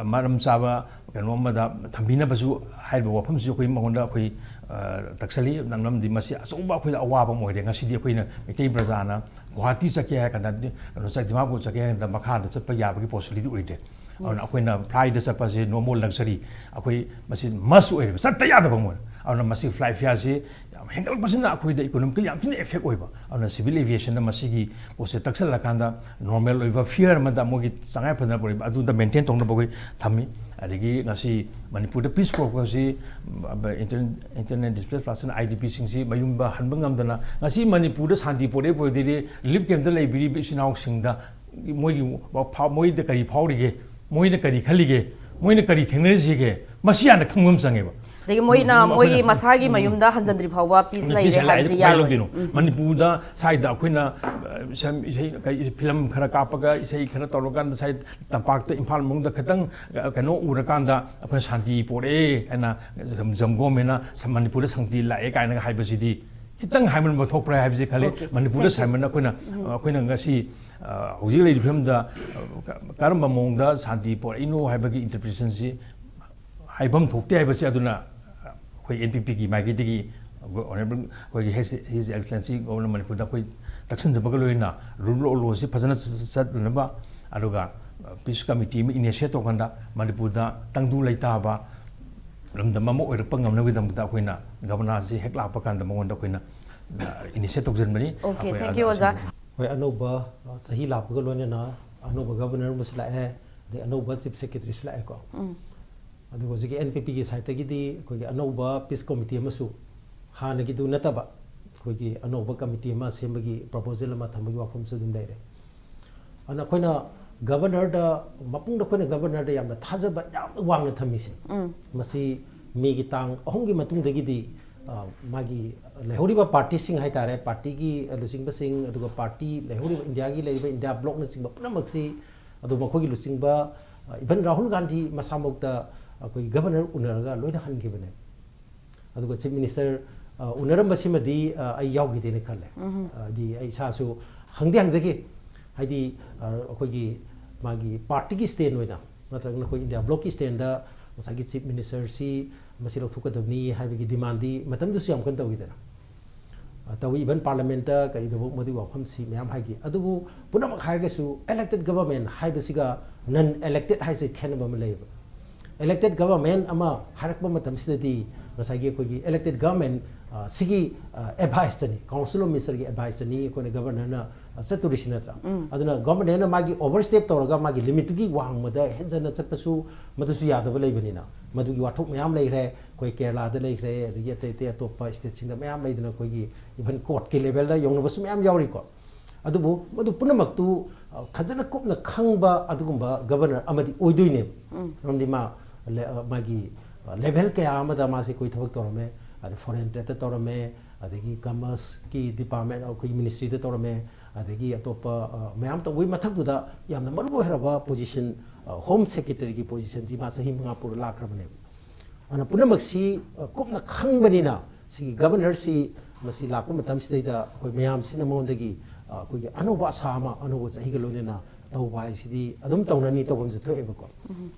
ꯃꯔꯝ ꯆꯥꯕ ꯀꯩꯅꯣ ꯑꯃꯗ ꯊꯝꯕꯤꯅꯕꯁꯨ ꯍꯥꯏꯔꯤꯕ ꯋꯥꯐꯝꯁꯤꯁꯨ ꯑꯩꯈꯣꯏ ꯃꯉꯣꯟꯗ ꯑꯩꯈꯣꯏ ꯇꯛꯁꯜꯂꯤ꯫ ꯅꯪꯅꯝꯗꯤ ꯃꯁꯤ ꯑꯆꯧꯕ ꯑꯩꯈꯣꯏꯗ ꯑꯋꯥꯕ ꯑꯃ ꯑꯣꯏꯔꯦ꯫ ꯉꯁꯤꯗꯤ ꯑꯩꯈꯣꯏꯅ ꯃꯩꯇꯩ ꯄ꯭ꯔꯖꯥꯅ ꯒꯨꯍꯥꯇꯤ ꯆꯠꯀꯦ ꯍꯥꯏꯔ ꯀꯥꯟꯗ, ꯀꯩꯅꯣ, ꯗꯤꯃꯥꯄꯨꯔ ꯆꯠꯀꯦ ꯍꯥꯏꯔ ꯀꯥꯟꯗ ꯃꯈꯥꯗ ꯆꯠꯄ ꯌꯥꯕꯒꯤ ꯄꯣꯁꯤꯕꯤꯂꯤꯇꯤ ꯑꯣꯏꯗ꯭ꯔꯦ꯫ ꯑꯗꯨꯅ ꯑꯩꯈꯣꯏꯅ ꯐ꯭ꯂꯥꯏꯠꯇ ꯆꯠꯄꯁꯦ ꯅꯣꯔꯃꯦꯜ ꯂꯛꯖꯔꯤ꯫ ꯑꯩꯈꯣꯏ ꯃꯁꯤ ꯃꯁ ꯑꯣꯏꯔꯦꯕ, ꯆꯠꯇ ꯌꯥꯗꯕ ꯑꯃ ꯑꯣꯏꯔꯦ꯫ ꯑꯗꯨꯅ ꯃꯁꯤ ꯐ꯭ꯂꯥꯏꯠ ꯐꯤꯌꯥꯔꯁꯤ ꯌꯥꯝ ꯍꯦꯟꯒꯠꯂꯛꯄꯁꯤꯅ ꯑꯩꯈꯣꯏꯗ ꯏꯀꯣꯅꯣꯃꯤꯀꯦꯜ ꯌꯥꯝ ꯊꯤꯅ ꯑꯦꯐꯦꯛ ꯑꯣꯏꯕ꯫ ꯑꯗꯨꯅ ꯁꯤꯚꯤꯜ ꯑꯦꯚꯤꯌꯦꯁꯟꯗ ꯃꯁꯤꯒꯤ ꯄꯣꯠꯁꯦ ꯇꯛꯁꯜꯂꯀꯥꯟꯗ ꯅꯣꯔꯃꯦꯜ ꯑꯣꯏꯕ ꯐꯤꯌꯔ ꯑꯃꯗ ꯃꯣꯏꯒꯤ ꯇꯉꯥꯏ ꯐꯗꯅ ꯑꯣꯏꯕ ꯑꯗꯨꯗ ꯃꯦꯟꯇꯦꯟ ꯇꯧꯅꯕ ꯑꯩꯈꯣꯏ ꯊꯝꯃꯤ꯫ ꯑꯗꯒꯤ ꯉꯁꯤ ꯃꯅꯤꯄꯨꯔꯗ ꯄꯤꯁ ꯄ꯭ꯔꯣꯒ꯭ꯔꯦꯁꯁꯤ, internet displaced person, I D ꯄꯤꯁꯤꯡꯁꯤ ꯃꯌꯨꯝꯗ ꯍꯟꯕ ꯉꯝꯗꯅ ꯉꯁꯤ ꯃꯅꯤꯄꯨꯔꯗ ꯁꯥꯟꯇꯤ ꯄꯣꯔꯛꯏ ꯄꯣꯔꯛꯏꯗꯤ ꯔꯤꯂꯤꯐ ꯀꯦꯝꯞꯇ ꯂꯩꯕꯤꯔꯤꯕ ꯏꯆꯤꯟ ꯏꯅꯥꯎꯁꯤꯡꯗ ꯃꯣꯏꯒꯤ ꯐꯥꯎ-, ꯃꯣꯏꯗ ꯀꯔꯤ ꯐꯥꯎꯔꯤꯒꯦ, ꯃꯣꯏꯅ ꯀꯔꯤ ꯈꯜꯂꯤꯒꯦ, ꯃꯣꯏꯅ ꯀꯔꯤ ꯊꯦꯡꯅꯔꯤꯁꯤꯒꯦ, ꯃꯁꯤ ꯍꯥꯟꯅ ꯈꯪꯕ ꯑꯃ ꯆꯪꯉꯦꯕ꯫ ꯑꯗꯒꯤ ꯃꯣꯏꯅ ꯎꯝ, ꯃꯣꯏꯒꯤ ꯑꯩꯈꯣꯏꯅ ꯃꯁꯥꯒꯤ ꯃꯌꯨꯝꯗ ꯍꯟꯖꯤꯟꯗ꯭ꯔꯤ ꯐꯥꯎꯕ ꯄꯤꯁ ꯎꯝ, ꯂꯩꯔꯦ ꯄꯤꯁ ꯂꯩꯔꯦ ꯍꯥꯏꯕꯁꯤ ꯍꯥꯏꯕꯁꯤ ꯀꯃꯥꯏꯅ ꯌꯥꯔꯣꯏ꯫ ꯂꯧꯗꯣꯏꯅꯣ? ꯃꯅꯤꯄꯨꯔꯗ ꯁ꯭ꯋꯥꯏꯗ ꯑꯩꯈꯣꯏꯅ, ꯑ, ꯁꯝ-, ꯏꯁꯩ, ꯀꯩ, ꯐꯤꯂꯝ ꯈꯔ ꯀꯥꯞꯄꯒ, ꯏꯁꯩ ꯈꯔ ꯇꯧꯔꯀꯥꯟꯗ ꯁ꯭ꯋꯥꯏ ꯇꯝꯄꯥꯛꯇ, ꯏꯝꯐꯥꯜ ꯃꯅꯨꯡꯗ ꯈꯤꯇꯪ, ꯑ, ꯀꯩꯅꯣ ꯎꯔꯀꯥꯟꯗ ꯑꯩꯈꯣꯏꯅ ꯁꯥꯟꯇꯤ ꯄꯣꯔꯛꯑꯦ ꯍꯥꯏꯅ, ꯖꯝ-, ꯖꯝꯒꯣꯃꯦꯅ ꯁ-, ꯃꯅꯤꯄꯨꯔꯗ ꯁꯥꯟꯇꯤ ꯂꯥꯛꯑꯦ ꯀꯥꯏꯅꯒ ꯍꯥꯏꯕꯁꯤꯗꯤ ꯈꯤꯇꯪ ꯍꯥꯏꯃꯟꯕ ꯊꯣꯛꯄ꯭ꯔꯥ ꯍꯥꯏꯕꯁꯤ ꯈꯜꯂꯤ꯫ Okay, ꯃꯅꯤꯄꯨꯔꯗ thank you. ꯁꯥꯏꯃꯟ ꯑꯩꯈꯣꯏꯅ, ꯑꯩꯈꯣꯏꯅ ꯉꯁꯤ, ꯑ, ꯍꯧꯖꯤꯛ ꯂꯩꯔꯤꯕ ꯐꯤꯕꯝꯗ, ꯑ, ꯀ-, ꯀꯔꯝꯕ ꯃꯑꯣꯡꯗ ꯁꯥꯟꯇꯤ ꯄꯣꯔꯛꯏꯅꯣ ꯍꯥꯏꯕꯒꯤ ꯏꯟꯇꯔꯄ꯭ꯔꯤꯇꯦꯁꯟꯁꯤ ꯍꯥꯏꯐꯝ ꯊꯣꯛꯇꯦ ꯍꯥꯏꯕꯁꯤ꯫ ꯑꯗꯨꯅ ꯑꯩꯈꯣꯏ ꯑꯦꯟ ꯄꯤ ꯄꯤꯒꯤ ꯃꯥꯏꯀꯩꯗꯒꯤ Honourable ꯑꯩꯈꯣꯏꯒꯤ His, His Excellency Governor ꯃꯅꯤꯄꯨꯔꯗ ꯑꯩꯈꯣꯏ ꯇꯛꯁꯤꯟꯖꯕꯒ ꯂꯣꯏꯅꯅ ꯔꯨꯜ ꯑꯣꯐ ꯂꯣꯁꯤ ꯐꯖꯅ ꯆꯠꯅꯅꯕ, ꯑꯗꯨꯒ ꯄꯤꯁ ꯀꯃꯤꯇꯤ ꯑꯃ ꯏꯅꯤꯁꯤꯌꯦꯠ ꯇꯧꯔꯀꯥꯟꯗ ꯃꯅꯤꯄꯨꯔꯗ ꯇꯪꯗꯨ ꯂꯩꯇꯥꯕ ꯂꯝꯗꯝ ꯑꯃ ꯑꯣꯏꯔꯛꯄ ꯉꯝꯅꯕꯒꯤꯗꯃꯛꯇ ꯑꯩꯈꯣꯏꯅ ꯒꯕꯔꯅꯔꯁꯤ ꯍꯦꯛ ꯂꯥꯛꯄ ꯀꯥꯟꯗ ꯃꯉꯣꯟꯗ ꯑꯩꯈꯣꯏꯅ ꯏꯅꯤꯁꯤꯌꯦꯠ ꯇꯧꯖꯟꯕꯅꯤ꯫ Okay, ꯑꯩꯈꯣꯏ thank ꯑꯗ you, ꯑꯣꯖꯥ꯫ ꯍꯣꯏ, ꯑꯅꯧꯕ, ꯑ, ꯆꯍꯤ ꯂꯥꯛꯄꯒ ꯂꯣꯏꯅꯅ ꯑꯅꯧꯕ ꯒꯕꯔꯅꯔ ꯑꯃꯁꯨ ꯂꯥꯛꯑꯦ, ꯑꯗꯩ ꯑꯅꯧꯕ ꯆꯤꯐ ꯁꯦꯀ꯭ꯔꯦꯇꯔꯤꯁꯨ ꯂꯥꯛꯑꯦꯀꯣ꯫ ꯑꯗꯨꯒ ꯍꯧꯖꯤꯛꯀꯤ ꯑꯦꯟ ꯄꯤ ꯄꯤꯒꯤ ꯁꯥꯏꯠꯇꯒꯤꯗꯤ ꯑꯩꯈꯣꯏꯒꯤ ꯑꯅꯧꯕ ꯄꯤꯁ ꯀꯃꯤꯇꯤ ꯑꯃꯁꯨ, ꯍꯥꯟꯅꯒꯤꯗꯨ ꯅꯠꯇꯕ, ꯑꯩꯈꯣꯏꯒꯤ ꯑꯅꯧꯕ ꯀꯃꯤꯇꯤ ꯑꯃ ꯁꯦꯝꯕꯒꯤ ꯄ꯭ꯔꯄꯣꯖꯦꯜ ꯑꯃ ꯊꯝꯕꯒꯤ ꯋꯥꯐꯝꯁꯨ ꯑꯗꯨꯝ ꯂꯩꯔꯦ꯫ ꯑꯗꯨꯅ ꯑꯩꯈꯣꯏꯅ ꯒꯕꯔꯅꯔꯗ, ꯃꯄꯨꯡꯗ ꯑꯩꯈꯣꯏꯅ ꯒꯕꯔꯅꯔꯗ ꯌꯥꯝꯅ ꯊꯥꯖꯕ ꯌꯥꯝꯅ ꯋꯥꯡꯅ ꯊꯝꯃꯤꯁꯦ, ꯃꯁꯤ ꯃꯦꯒꯤ ꯇꯥꯡ ꯑꯍꯨꯝꯒꯤ ꯃꯇꯨꯡꯗꯒꯤꯗꯤ, ꯑ, ꯃꯥꯒꯤ ꯂꯩꯍꯧꯔꯤꯕ ꯄꯥꯔꯇꯤꯁꯤꯡ ꯍꯥꯏꯇꯥꯔꯦ, ꯄꯥꯔꯇꯤꯒꯤ, ꯑ, ꯂꯨꯆꯤꯡꯕꯁꯤꯡ, ꯑꯗꯨꯒ ꯄꯥꯔꯇꯤ ꯂꯩꯍꯧꯔꯤꯕ ꯏꯟꯗꯤꯌꯥꯒꯤ ꯂꯩꯔꯤꯕ ꯏꯟꯗꯤꯌꯥ ꯕ꯭ꯂꯣꯛꯅꯆꯤꯡꯕ ꯄꯨꯝꯅꯃꯛꯁꯤ, ꯑꯗꯨ ꯃꯈꯣꯏꯒꯤ ꯂꯨꯆꯤꯡꯕ, ꯑ, ꯏꯚꯟ ꯔꯥꯍꯨꯜ ꯒꯥꯟꯙꯤ ꯃꯁꯥꯃꯛꯇ ꯑꯩꯈꯣꯏꯒꯤ ꯒꯕꯔꯅꯔ ꯎꯅꯔꯒ ꯂꯣꯏꯅ ꯍꯟꯈꯤꯕꯅꯦ꯫ ꯑꯗꯨꯒ ꯆꯤꯐ ꯃꯤꯅꯤꯁꯇꯔ, ꯑ, ꯎꯅꯔꯝꯕꯁꯤꯃꯗꯤ, ꯑ, ꯑꯩ ꯌꯥꯎꯈꯤꯗꯦꯅ ꯈꯜꯂꯦ꯫ ꯑ, ꯍꯥꯏꯗꯤ ꯑꯩ ꯏꯁꯥꯁꯨ ꯍꯪꯗꯤ ꯍꯪꯖꯈꯤ, ꯍꯥꯏꯗꯤ, ꯑ, ꯑꯩꯈꯣꯏꯒꯤ, ꯃꯥꯒꯤ ꯄꯥꯔꯇꯤꯒꯤ ꯁ꯭ꯇꯦꯟ ꯑꯣꯏꯅ, ꯅꯠꯇ꯭ꯔꯒꯅ ꯑꯩꯈꯣꯏ ꯏꯟꯗꯤꯌꯥ ꯕ꯭ꯂꯣꯛꯀꯤ ꯁ꯭ꯇꯦꯟꯗ ꯉꯁꯥꯏꯒꯤ ꯆꯤꯐ ꯃꯤꯅꯤꯁꯇꯔꯁꯤ ꯃꯁꯤ ꯂꯧꯊꯣꯛꯀꯗꯕꯅꯤ ꯍꯥꯏꯕꯒꯤ ꯗꯤꯃꯥꯟꯗꯤ ꯃꯇꯝꯗꯨꯁꯨ ꯌꯥꯝ ꯀꯟꯅ ꯇꯧꯈꯤꯗꯅ꯫ ꯑ, ꯇꯧꯏ, ꯏꯚꯟ ꯄꯥꯔꯂꯤꯌꯥꯃꯦꯟꯠꯇ ꯀꯔꯤꯗꯕꯨ ꯃꯗꯨꯒꯤ ꯋꯥꯐꯝꯁꯤ ꯃꯌꯥꯝ ꯍꯥꯏꯈꯤ꯫ ꯑꯗꯨꯕꯨ ꯄꯨꯝꯅꯃꯛ ꯍꯥꯏꯔꯒꯁꯨ, ꯏꯂꯦꯛꯇꯦꯗ ꯒꯕꯔꯃꯦꯟꯠ ꯍꯥꯏꯕꯁꯤꯒ ꯅꯟ ꯏꯂꯦꯛꯇꯦꯗ ꯍꯥꯏꯁꯦ ꯈꯦꯠꯅꯕ ꯑꯃ ꯂꯩꯌꯦꯕ꯫ ꯏꯂꯦꯛꯇꯦꯗ ꯒꯕꯔꯃꯦꯟꯠ ꯑꯃ ꯍꯥꯏꯔꯛꯄ ꯃꯇꯝꯁꯤꯗꯗꯤ, ꯉꯁꯥꯏꯒꯤ ꯑꯩꯈꯣꯏꯒꯤ ꯏꯂꯦꯛꯇꯦꯗ ꯒꯕꯔꯃꯦꯟꯠ, ꯑ, ꯁꯤꯒꯤ, ꯑ, ꯑꯦꯗꯚꯥꯏꯁꯇꯅꯤ, ꯀꯥꯎꯟꯁꯤꯜ ꯑꯣꯐ ꯃꯤꯅꯤꯁꯇꯔꯒꯤ ꯑꯦꯗꯚꯥꯏꯁꯇꯅꯤ ꯑꯩꯈꯣꯏꯅ ꯒꯕꯔꯅꯔꯅ, ꯑ, ꯆꯠꯇꯣꯔꯤꯁꯤ, ꯅꯠꯇ꯭ꯔꯥ? ꯑꯗꯨꯅ ꯒꯕꯔꯅꯔꯅ ꯃꯥꯒꯤ ꯑꯣꯚꯔꯁ꯭ꯇꯦꯞ ꯇꯧꯔꯒ ꯃꯥꯒꯤ ꯂꯤꯃꯤꯠꯇꯨꯒꯤ ꯋꯥꯡꯃꯗ ꯍꯦꯟꯖꯟꯅ ꯆꯠꯄꯁꯨ, ꯃꯗꯨꯁꯨ ꯌꯥꯗꯕ ꯂꯩꯕꯅꯤꯅ, ꯃꯗꯨꯒꯤ ꯋꯥꯊꯣꯛ ꯃꯌꯥꯝ ꯂꯩꯈ꯭ꯔꯦ꯫ ꯑꯩꯈꯣꯏ ꯀꯦꯔꯂꯥꯗ ꯂꯩꯈ꯭ꯔꯦ, ꯑꯗꯒꯤ ꯑꯇꯩ ꯑꯇꯩ ꯑꯇꯣꯞꯄ ꯁ꯭ꯇꯦꯠꯁꯤꯡꯗ ꯃꯌꯥꯝ ꯂꯩꯗꯅ, ꯑꯩꯈꯣꯏꯒꯤ ꯏꯚꯟ ꯀꯣꯔꯠꯀꯤ ꯂꯦꯚꯦꯜꯗ ꯌꯧꯅꯕꯁꯨ ꯃꯌꯥꯝ ꯌꯥꯎꯔꯤꯀꯣ꯫ ꯑꯗꯨꯕꯨ ꯃꯗꯨ ꯄꯨꯝꯅꯃꯛꯇꯨ, ꯑ, ꯐꯖꯅ ꯀꯨꯞꯅ ꯈꯪꯕ ꯑꯗꯨꯒꯨꯝꯕ ꯒꯕꯔꯅꯔ ꯑꯃꯗꯤ ꯑꯣꯏꯗꯣꯏꯅꯦꯕ꯫ ꯃꯔꯝꯗꯤ ꯃꯥ ꯂꯦ-, ꯑ, ꯃꯥꯒꯤ, ꯑ, ꯂꯦꯚꯦꯜ ꯀꯌꯥ ꯑꯃꯗ ꯃꯥꯁꯦ ꯑꯩꯈꯣꯏ ꯊꯕꯛ ꯇꯧꯔꯝꯃꯦ, ꯑꯗ ꯐꯣꯔꯦꯟ ꯇ꯭ꯔꯦꯗꯇ ꯇꯧꯔꯝꯃꯦ, ꯑꯗꯒꯤ ꯀꯃꯔꯁꯀꯤ ꯗꯤꯄꯥꯔꯠꯃꯦꯟꯠ, ꯑꯩꯈꯣꯏꯒꯤ ꯃꯤꯅꯤꯁꯇ꯭ꯔꯤꯗ ꯇꯧꯔꯝꯃꯦ, ꯑꯗꯒꯤ ꯑꯇꯣꯞꯄ, ꯑ, ꯃꯌꯥꯝ ꯇꯧꯕꯒꯤ ꯃꯊꯛꯇꯨꯗ ꯌꯥꯝꯅ ꯃꯔꯨ ꯑꯣꯏꯔꯕ ꯄꯣꯖꯤꯁꯟ, ꯑ, ꯍꯣꯝ ꯁꯦꯀ꯭ꯔꯦꯇꯔꯤꯒꯤ ꯄꯣꯖꯤꯁꯟꯁꯤ ꯃꯥ ꯆꯍꯤ ꯃꯉꯥ ꯄꯨꯔ ꯂꯥꯛꯈ꯭ꯔꯕꯅꯦꯕ꯫ ꯑꯗꯨꯅ ꯄꯨꯝꯅꯃꯛꯁꯤ, ꯑ, ꯀꯨꯞꯅ ꯈꯪꯕꯅꯤꯅ, ꯁꯤꯒꯤ ꯒꯕꯔꯅꯔꯁꯤ ꯃꯁꯤ ꯂꯥꯛꯄ ꯃꯇꯝꯁꯤꯗꯩꯗ ꯑꯩꯈꯣꯏ ꯃꯌꯥꯝꯁꯤꯅ ꯃꯉꯣꯟꯗꯒꯤ, ꯑ, ꯑꯩꯈꯣꯏꯒꯤ ꯑꯅꯧꯕ ꯑꯁꯥ ꯑꯃ, ꯑꯅꯧꯕ ꯆꯍꯤꯒ ꯂꯣꯏꯅꯅ ꯇꯧꯕ ꯍꯥꯏꯁꯤꯗꯤ ꯑꯗꯨꯝ ꯇꯧꯅꯅꯤ, ꯇꯧꯐꯝꯁꯨ ꯊꯣꯛꯑꯦꯕꯀꯣ꯫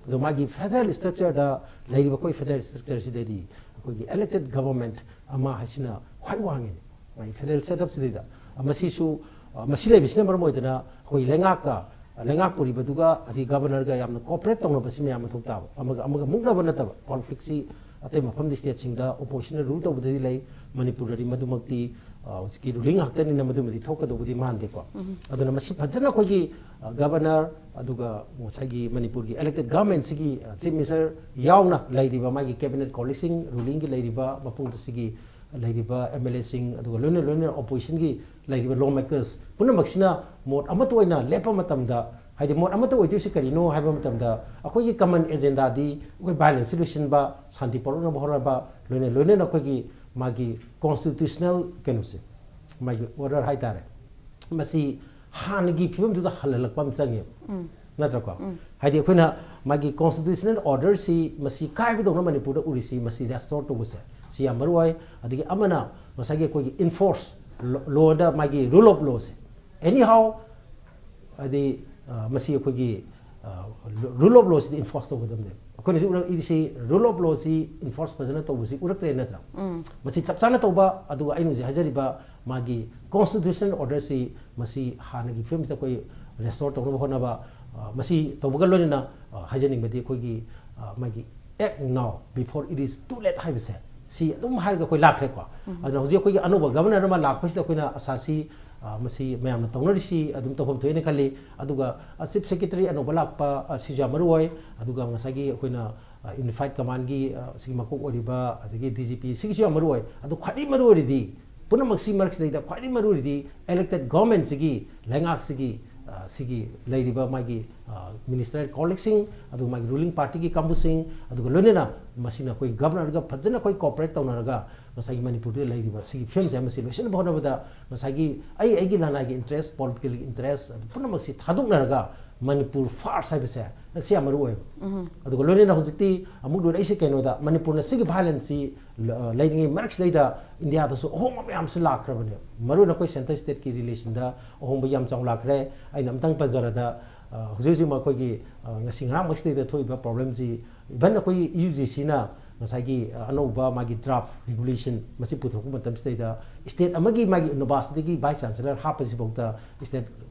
ꯑꯗꯣ ꯃꯥꯒꯤ ꯐꯦꯗꯔꯦꯜ ꯁ꯭ꯇ꯭ꯔꯛꯆꯔꯗ ꯂꯩꯔꯤꯕ, ꯑꯩꯈꯣꯏ ꯐꯦꯗꯔꯦꯜ ꯁ꯭ꯇ꯭ꯔꯛꯆꯔꯁꯤꯗꯗꯤ ꯑꯩꯈꯣꯏꯒꯤ ꯏꯂꯦꯛꯇꯦꯗ ꯒꯕꯔꯃꯦꯟꯠ ꯑꯃ ꯍꯥꯏꯁꯤꯅ ꯈ꯭ꯋꯥꯏ ꯋꯥꯡꯉꯤꯅꯤ, ꯃꯥꯒꯤ ꯐꯦꯗꯔꯦꯜ ꯁꯦꯠꯑꯞꯁꯤꯗꯩꯗ꯫ ꯃꯁꯤꯁꯨ, ꯑ, ꯃꯁꯤ ꯂꯩꯕꯁꯤꯅ ꯃꯔꯝ ꯑꯣꯏꯗꯅ ꯑꯩꯈꯣꯏ ꯂꯩꯉꯥꯛꯀ, ꯂꯩꯉꯥꯛ ꯄꯨꯔꯤꯕꯗꯨꯒ ꯑꯗꯩ ꯒꯕꯔꯅꯔꯒ ꯌꯥꯝꯅ ꯀꯣꯑꯣꯄꯔꯦꯠ ꯇꯧꯅꯕꯁꯤ ꯃꯌꯥꯝ ꯃꯊꯧ ꯇꯥꯕ꯫ ꯑꯃꯒ ꯑꯃꯒ ꯃꯨꯛꯅꯕ ꯅꯠꯇꯕ, ꯀꯣꯟꯐ꯭ꯂꯤꯛꯁꯤ ꯑꯇꯩ ꯃꯐꯝꯗꯤ ꯁ꯭ꯇꯦꯠꯁꯤꯡꯗ ꯑꯣꯄꯣꯖꯤꯁꯟꯅ ꯔꯨꯜ ꯇꯧꯕꯗꯗꯤ ꯂꯩ, ꯃꯅꯤꯄꯨꯔꯗꯗꯤ ꯃꯗꯨꯃꯛꯇꯤ, ꯑ, ꯍꯧꯖꯤꯛꯀꯤ ꯔꯨꯂꯤꯡ ꯉꯥꯛꯇꯅꯤꯅ ꯃꯗꯨꯃꯗꯤ ꯊꯣꯛꯀꯗꯧꯕꯗꯤ ꯃꯥꯟꯗꯦꯀꯣ꯫ ꯑꯗꯨꯅ ꯃꯁꯤ ꯐꯖꯅ ꯑꯩꯈꯣꯏꯒꯤ, ꯑ, ꯒꯕꯔꯅꯔ, ꯑꯗꯨꯒ ꯉꯁꯥꯏꯒꯤ ꯃꯅꯤꯄꯨꯔꯒꯤ ꯏꯂꯦꯛꯇꯦꯗ ꯒꯕꯔꯃꯦꯟꯠꯁꯤꯒꯤ, ꯑ, ꯆꯤꯐ ꯃꯤꯅꯤꯁꯇꯔ ꯌꯥꯎꯅ ꯂꯩꯔꯤꯕ ꯃꯥꯒꯤ ꯀꯦꯕꯤꯅꯦꯠ ꯀꯣꯂꯤꯁꯤꯡ, ꯔꯨꯂꯤꯡꯒꯤ ꯂꯩꯔꯤꯕ ꯃꯄꯨꯡꯗ ꯁꯤꯒꯤ ꯂꯩꯔꯤꯕ ꯑꯦꯝ ꯑꯦꯜ ꯑꯦꯁꯤꯡ, ꯑꯗꯨꯒ ꯂꯣꯏꯅ ꯂꯣꯏꯅꯅ ꯑꯣꯄꯣꯖꯤꯁꯟꯒꯤ ꯂꯩꯔꯤꯕ ꯂꯣ ꯃꯦꯀꯔꯁ ꯄꯨꯝꯅꯃꯛꯁꯤꯅ ꯃꯣꯠ ꯑꯃꯠꯇ ꯑꯣꯏꯅ ꯂꯦꯞꯄ ꯃꯇꯝꯗ, ꯍꯥꯏꯗꯤ ꯃꯣꯠ ꯑꯃꯠꯇ ꯑꯣꯏꯗꯣꯏꯁꯤ ꯀꯔꯤꯅꯣ ꯍꯥꯏꯕ ꯃꯇꯝꯗ, ꯑꯩꯈꯣꯏꯒꯤ ꯀꯃꯟ ꯑꯦꯖꯦꯟꯗꯥꯗꯤ ꯑꯩꯈꯣꯏ ꯚꯥꯏꯂꯦꯟꯁꯁꯤ ꯂꯣꯏꯁꯤꯟꯕ, ꯁꯥꯟꯇꯤ ꯄꯨꯔꯛꯅꯕ ꯍꯣꯠꯅꯕ, ꯂꯣꯏꯅ ꯂꯣꯏꯅꯅ ꯑꯩꯈꯣꯏꯒꯤ ꯃꯥꯒꯤ ꯀꯣꯟꯁꯇꯤꯇ꯭ꯌꯨꯁꯅꯦꯜ ꯀꯩꯅꯣꯁꯦ, ꯃꯥꯒꯤ ꯑꯣꯔꯗꯔ ꯍꯥꯏꯇꯥꯔꯦ, ꯃꯁꯤ ꯍꯥꯟꯅꯒꯤ ꯐꯤꯕꯝꯗꯨꯗ ꯍꯜꯍꯜꯂꯛꯄ ꯑꯃ ꯆꯪꯉꯦꯕ, ꯅꯠꯇ꯭ꯔꯀꯣ? ꯍꯥꯏꯗꯤ ꯑꯩꯈꯣꯏꯅ ꯃꯥꯒꯤ ꯀꯣꯟꯁꯇꯤꯇ꯭ꯌꯨꯁꯅꯦꯜ ꯑꯣꯔꯗꯔꯁꯤ ꯃꯁꯤ ꯀꯥꯏꯕꯗꯧꯅ ꯃꯅꯤꯄꯨꯔꯗ ꯎꯔꯤꯁꯤ, ꯃꯁꯤ ꯔꯦꯁꯇꯣꯔ ꯇꯧꯕꯁꯦ ꯁꯤ ꯌꯥꯝ ꯃꯔꯨ ꯑꯣꯏ꯫ ꯑꯗꯒꯤ ꯑꯃꯅ ꯉꯁꯥꯏꯒꯤ ꯑꯩꯈꯣꯏꯒꯤ ꯏꯟꯐꯣꯔꯁ ꯂꯣꯗ, ꯃꯥꯒꯤ ꯔꯨꯜ ꯑꯣꯐ ꯂꯣꯁꯦ, ꯑꯦꯅꯤ ꯍꯥꯎ, ꯍꯥꯏꯗꯤ ꯑ, ꯃꯁꯤ ꯑꯩꯈꯣꯏꯒꯤ ꯔꯨꯜ ꯑꯣꯐ ꯂꯣꯁꯤꯗꯤ ꯏꯟꯐꯣꯔꯁ ꯇꯧꯒꯗꯕꯅꯦꯕ꯫ ꯑꯩꯈꯣꯏꯅꯁꯨ ꯎꯔꯛꯏꯁꯤ ꯔꯨꯜ ꯑꯣꯐ ꯂꯣꯁꯤ ꯏꯟꯐꯣꯔꯁ ꯐꯖꯅ ꯇꯧꯕꯁꯤ ꯎꯔꯛꯇ꯭ꯔꯦ ꯅꯠꯇ꯭ꯔꯥ? ꯃꯁꯤ ꯆꯞ ꯆꯥꯅ ꯇꯧꯕ, ꯑꯗꯨꯒ ꯑꯩꯅ ꯍꯧꯖꯤꯛ ꯍꯥꯏꯖꯔꯤꯕ ꯃꯥꯒꯤ ꯀꯣꯟꯁꯇꯤꯇ꯭ꯌꯨꯁꯅꯦꯜ ꯑꯣꯔꯗꯔꯁꯤ ꯃꯁꯤ ꯍꯥꯟꯅꯒꯤ ꯐꯤꯕꯝꯁꯤꯗ ꯑꯩꯈꯣꯏ ꯔꯦꯁꯇꯣꯔ ꯇꯧꯅꯕ ꯍꯣꯠꯅꯕ, ꯑ, ꯃꯁꯤ ꯇꯧꯕꯒ ꯂꯣꯏꯅꯅ, ꯑ, ꯍꯥꯏꯖꯅꯤꯡꯕꯗꯤ ꯑꯩꯈꯣꯏꯒꯤ, ꯑ, ꯃꯥꯒꯤ act now before it is too late ꯍꯥꯏꯕꯁꯦ, ꯁꯤ ꯑꯗꯨꯝ ꯍꯥꯏꯔꯒ ꯑꯩꯈꯣꯏ ꯂꯥꯛꯈ꯭ꯔꯦꯀꯣ꯫ ꯑꯗꯨꯅ ꯍꯧꯖꯤꯛ ꯑꯩꯈꯣꯏꯒꯤ ꯑꯅꯧꯕ ꯒꯕꯔꯅꯔ ꯑꯃ ꯂꯥꯛꯄꯁꯤꯗ ꯑꯩꯈꯣꯏꯅ ꯑꯁꯥꯁꯤ, ꯑ, ꯃꯁꯤ ꯃꯌꯥꯝꯅ ꯇꯧꯅꯔꯤꯁꯤ ꯑꯗꯨꯝ ꯇꯧꯐꯝ ꯊꯣꯛꯑꯦꯅ ꯈꯜꯂꯤ꯫ ꯑꯗꯨꯒ, ꯑ, ꯆꯤꯐ ꯁꯦꯀ꯭ꯔꯦꯇꯔꯤ ꯑꯅꯧꯕ ꯂꯥꯛꯄ, ꯑ, ꯁꯤꯁꯨ ꯌꯥꯝ ꯃꯔꯨ ꯑꯣꯏ꯫ ꯑꯗꯨꯒ ꯉꯁꯥꯏꯒꯤ ꯑꯩꯈꯣꯏꯅ, ꯑ, ꯌꯨꯅꯤꯐꯥꯏꯠ ꯀꯃꯥꯟꯒꯤ, ꯑ, ꯁꯤꯒꯤ ꯃꯀꯣꯛ ꯑꯣꯏꯔꯤꯕ, ꯑꯗꯒꯤ ꯗꯤ ꯖꯤ ꯄꯤ, ꯁꯤꯒꯤꯁꯨ ꯌꯥꯝ ꯃꯔꯨ ꯑꯣꯏ꯫ ꯑꯗꯨ ꯈ꯭ꯋꯥꯏꯗꯒꯤ ꯃꯔꯨ ꯑꯣꯏꯔꯤꯗꯤ ꯄꯨꯝꯅꯃꯛꯁꯤ ꯃꯔꯛꯁꯤꯗꯩꯗ ꯈ꯭ꯋꯥꯏꯗꯒꯤ ꯃꯔꯨ ꯑꯣꯏꯔꯤꯗꯤ ꯏꯂꯦꯛꯇꯦꯠ ꯒꯣꯔꯃꯦꯟꯁꯤꯒꯤ, ꯂꯩꯉꯥꯛꯁꯤꯒꯤ, ꯑ, ꯁꯤꯒꯤ ꯂꯩꯔꯤꯕ ꯃꯥꯒꯤ, ꯑ, ꯃꯤꯅꯤꯁꯇꯔ ꯀꯣꯂꯤꯛꯁꯤꯡ, ꯑꯗꯨꯒ ꯃꯥꯒꯤ ꯔꯨꯂꯤꯡ ꯄꯥꯔꯇꯤꯒꯤ ꯀꯥꯡꯕꯨꯁꯤꯡ, ꯑꯗꯨꯒ ꯂꯣꯏꯅꯅ ꯃꯁꯤꯅ ꯑꯩꯈꯣꯏ ꯒꯕꯔꯅꯔꯒ ꯐꯖꯅ ꯑꯩꯈꯣꯏ ꯀꯣꯑꯣꯄꯔꯦꯠ ꯇꯧꯅꯔꯒ ꯉꯁꯥꯏꯒꯤ ꯃꯅꯤꯄꯨꯔꯗ ꯂꯩꯔꯤꯕ ꯁꯤꯒꯤ ꯐꯤꯕꯝꯁꯦ ꯃꯁꯤ ꯂꯣꯏꯁꯤꯟꯅꯕ ꯍꯣꯠꯅꯕꯗ ꯉꯁꯥꯏꯒꯤ ꯑꯩ ꯑꯩꯒꯤ ꯂꯅꯥꯏꯒꯤ ꯏꯟꯇꯔꯦꯁ, ꯄꯣꯂꯤꯇꯤꯀꯦꯜ ꯏꯟꯇꯔꯦꯁ, ꯑꯗꯨ ꯄꯨꯝꯅꯃꯛꯁꯤ ꯊꯥꯗꯣꯛꯅꯔꯒ ꯃꯅꯤꯄꯨꯔ ꯐꯥꯔꯁ ꯍꯥꯏꯕꯁꯦ ꯁꯤ ꯌꯥꯝ ꯃꯔꯨ ꯑꯣꯏꯌꯦꯕ꯫ ꯑꯗꯨꯒ ꯂꯣꯏꯅꯅ ꯍꯧꯖꯤꯛꯇꯤ ꯑꯃꯨꯛ ꯂꯣꯏꯔꯛꯏꯁꯦ ꯀꯩꯅꯣꯗ, ꯃꯅꯤꯄꯨꯔꯅ ꯁꯤꯒꯤ ꯚꯥꯏꯂꯦꯟꯁꯁꯤ ꯂ-, ꯂꯩꯔꯤꯉꯩ ꯃꯔꯛꯁꯤꯗꯩꯗ ꯏꯟꯗꯤꯌꯥꯗꯁꯨ ꯑꯍꯣꯡꯕ ꯃꯌꯥꯝꯁꯤ ꯂꯥꯛꯈ꯭ꯔꯕꯅꯦ꯫ ꯃꯔꯨꯑꯣꯏꯅ ꯑꯩꯈꯣꯏ ꯁꯦꯟꯇꯔ ꯁ꯭ꯇꯦꯠꯀꯤ ꯔꯤꯂꯦꯁꯟꯗ ꯑꯍꯣꯡꯕ ꯌꯥꯝ ꯆꯥꯎꯅ ꯂꯥꯛꯈ꯭ꯔꯦ꯫ ꯑꯩꯅ ꯑꯝꯇꯪ ꯄꯟꯖꯔꯗ, ꯑ, ꯍꯧꯖꯤꯛ ꯍꯧꯖꯤꯛ ꯑꯩꯈꯣꯏꯒꯤ, ꯑ, ꯉꯁꯤ ꯉꯔꯥꯡꯃꯛꯁꯤꯗꯩꯗ ꯊꯣꯛꯏꯕ ꯄ꯭ꯔꯣꯕ꯭ꯂꯦꯝꯁꯤ, ꯏꯚꯟ ꯑꯩꯈꯣꯏꯒꯤ ꯌꯨ ꯖꯤ ꯁꯤꯅ ꯉꯁꯥꯏꯒꯤ, ꯑ, ꯑꯅꯧꯕ ꯃꯥꯒꯤ ꯗ꯭ꯔꯥꯐ ꯔꯤꯒꯨꯂꯦꯁꯟ ꯃꯁꯤ ꯄꯨꯊꯣꯔꯛꯄ ꯃꯇꯝꯁꯤꯗꯩꯗ ꯁ꯭ꯇꯦꯠ ꯑꯃꯒꯤ ꯃꯥꯒꯤ ꯌꯨꯅꯤꯚꯔꯁꯤꯇꯤꯒꯤ ꯚꯥꯏꯁ ꯆꯥꯟꯁꯦꯂꯔ ꯍꯥꯞꯄꯁꯤꯐꯥꯎꯗ ꯁ꯭ꯇꯦꯠ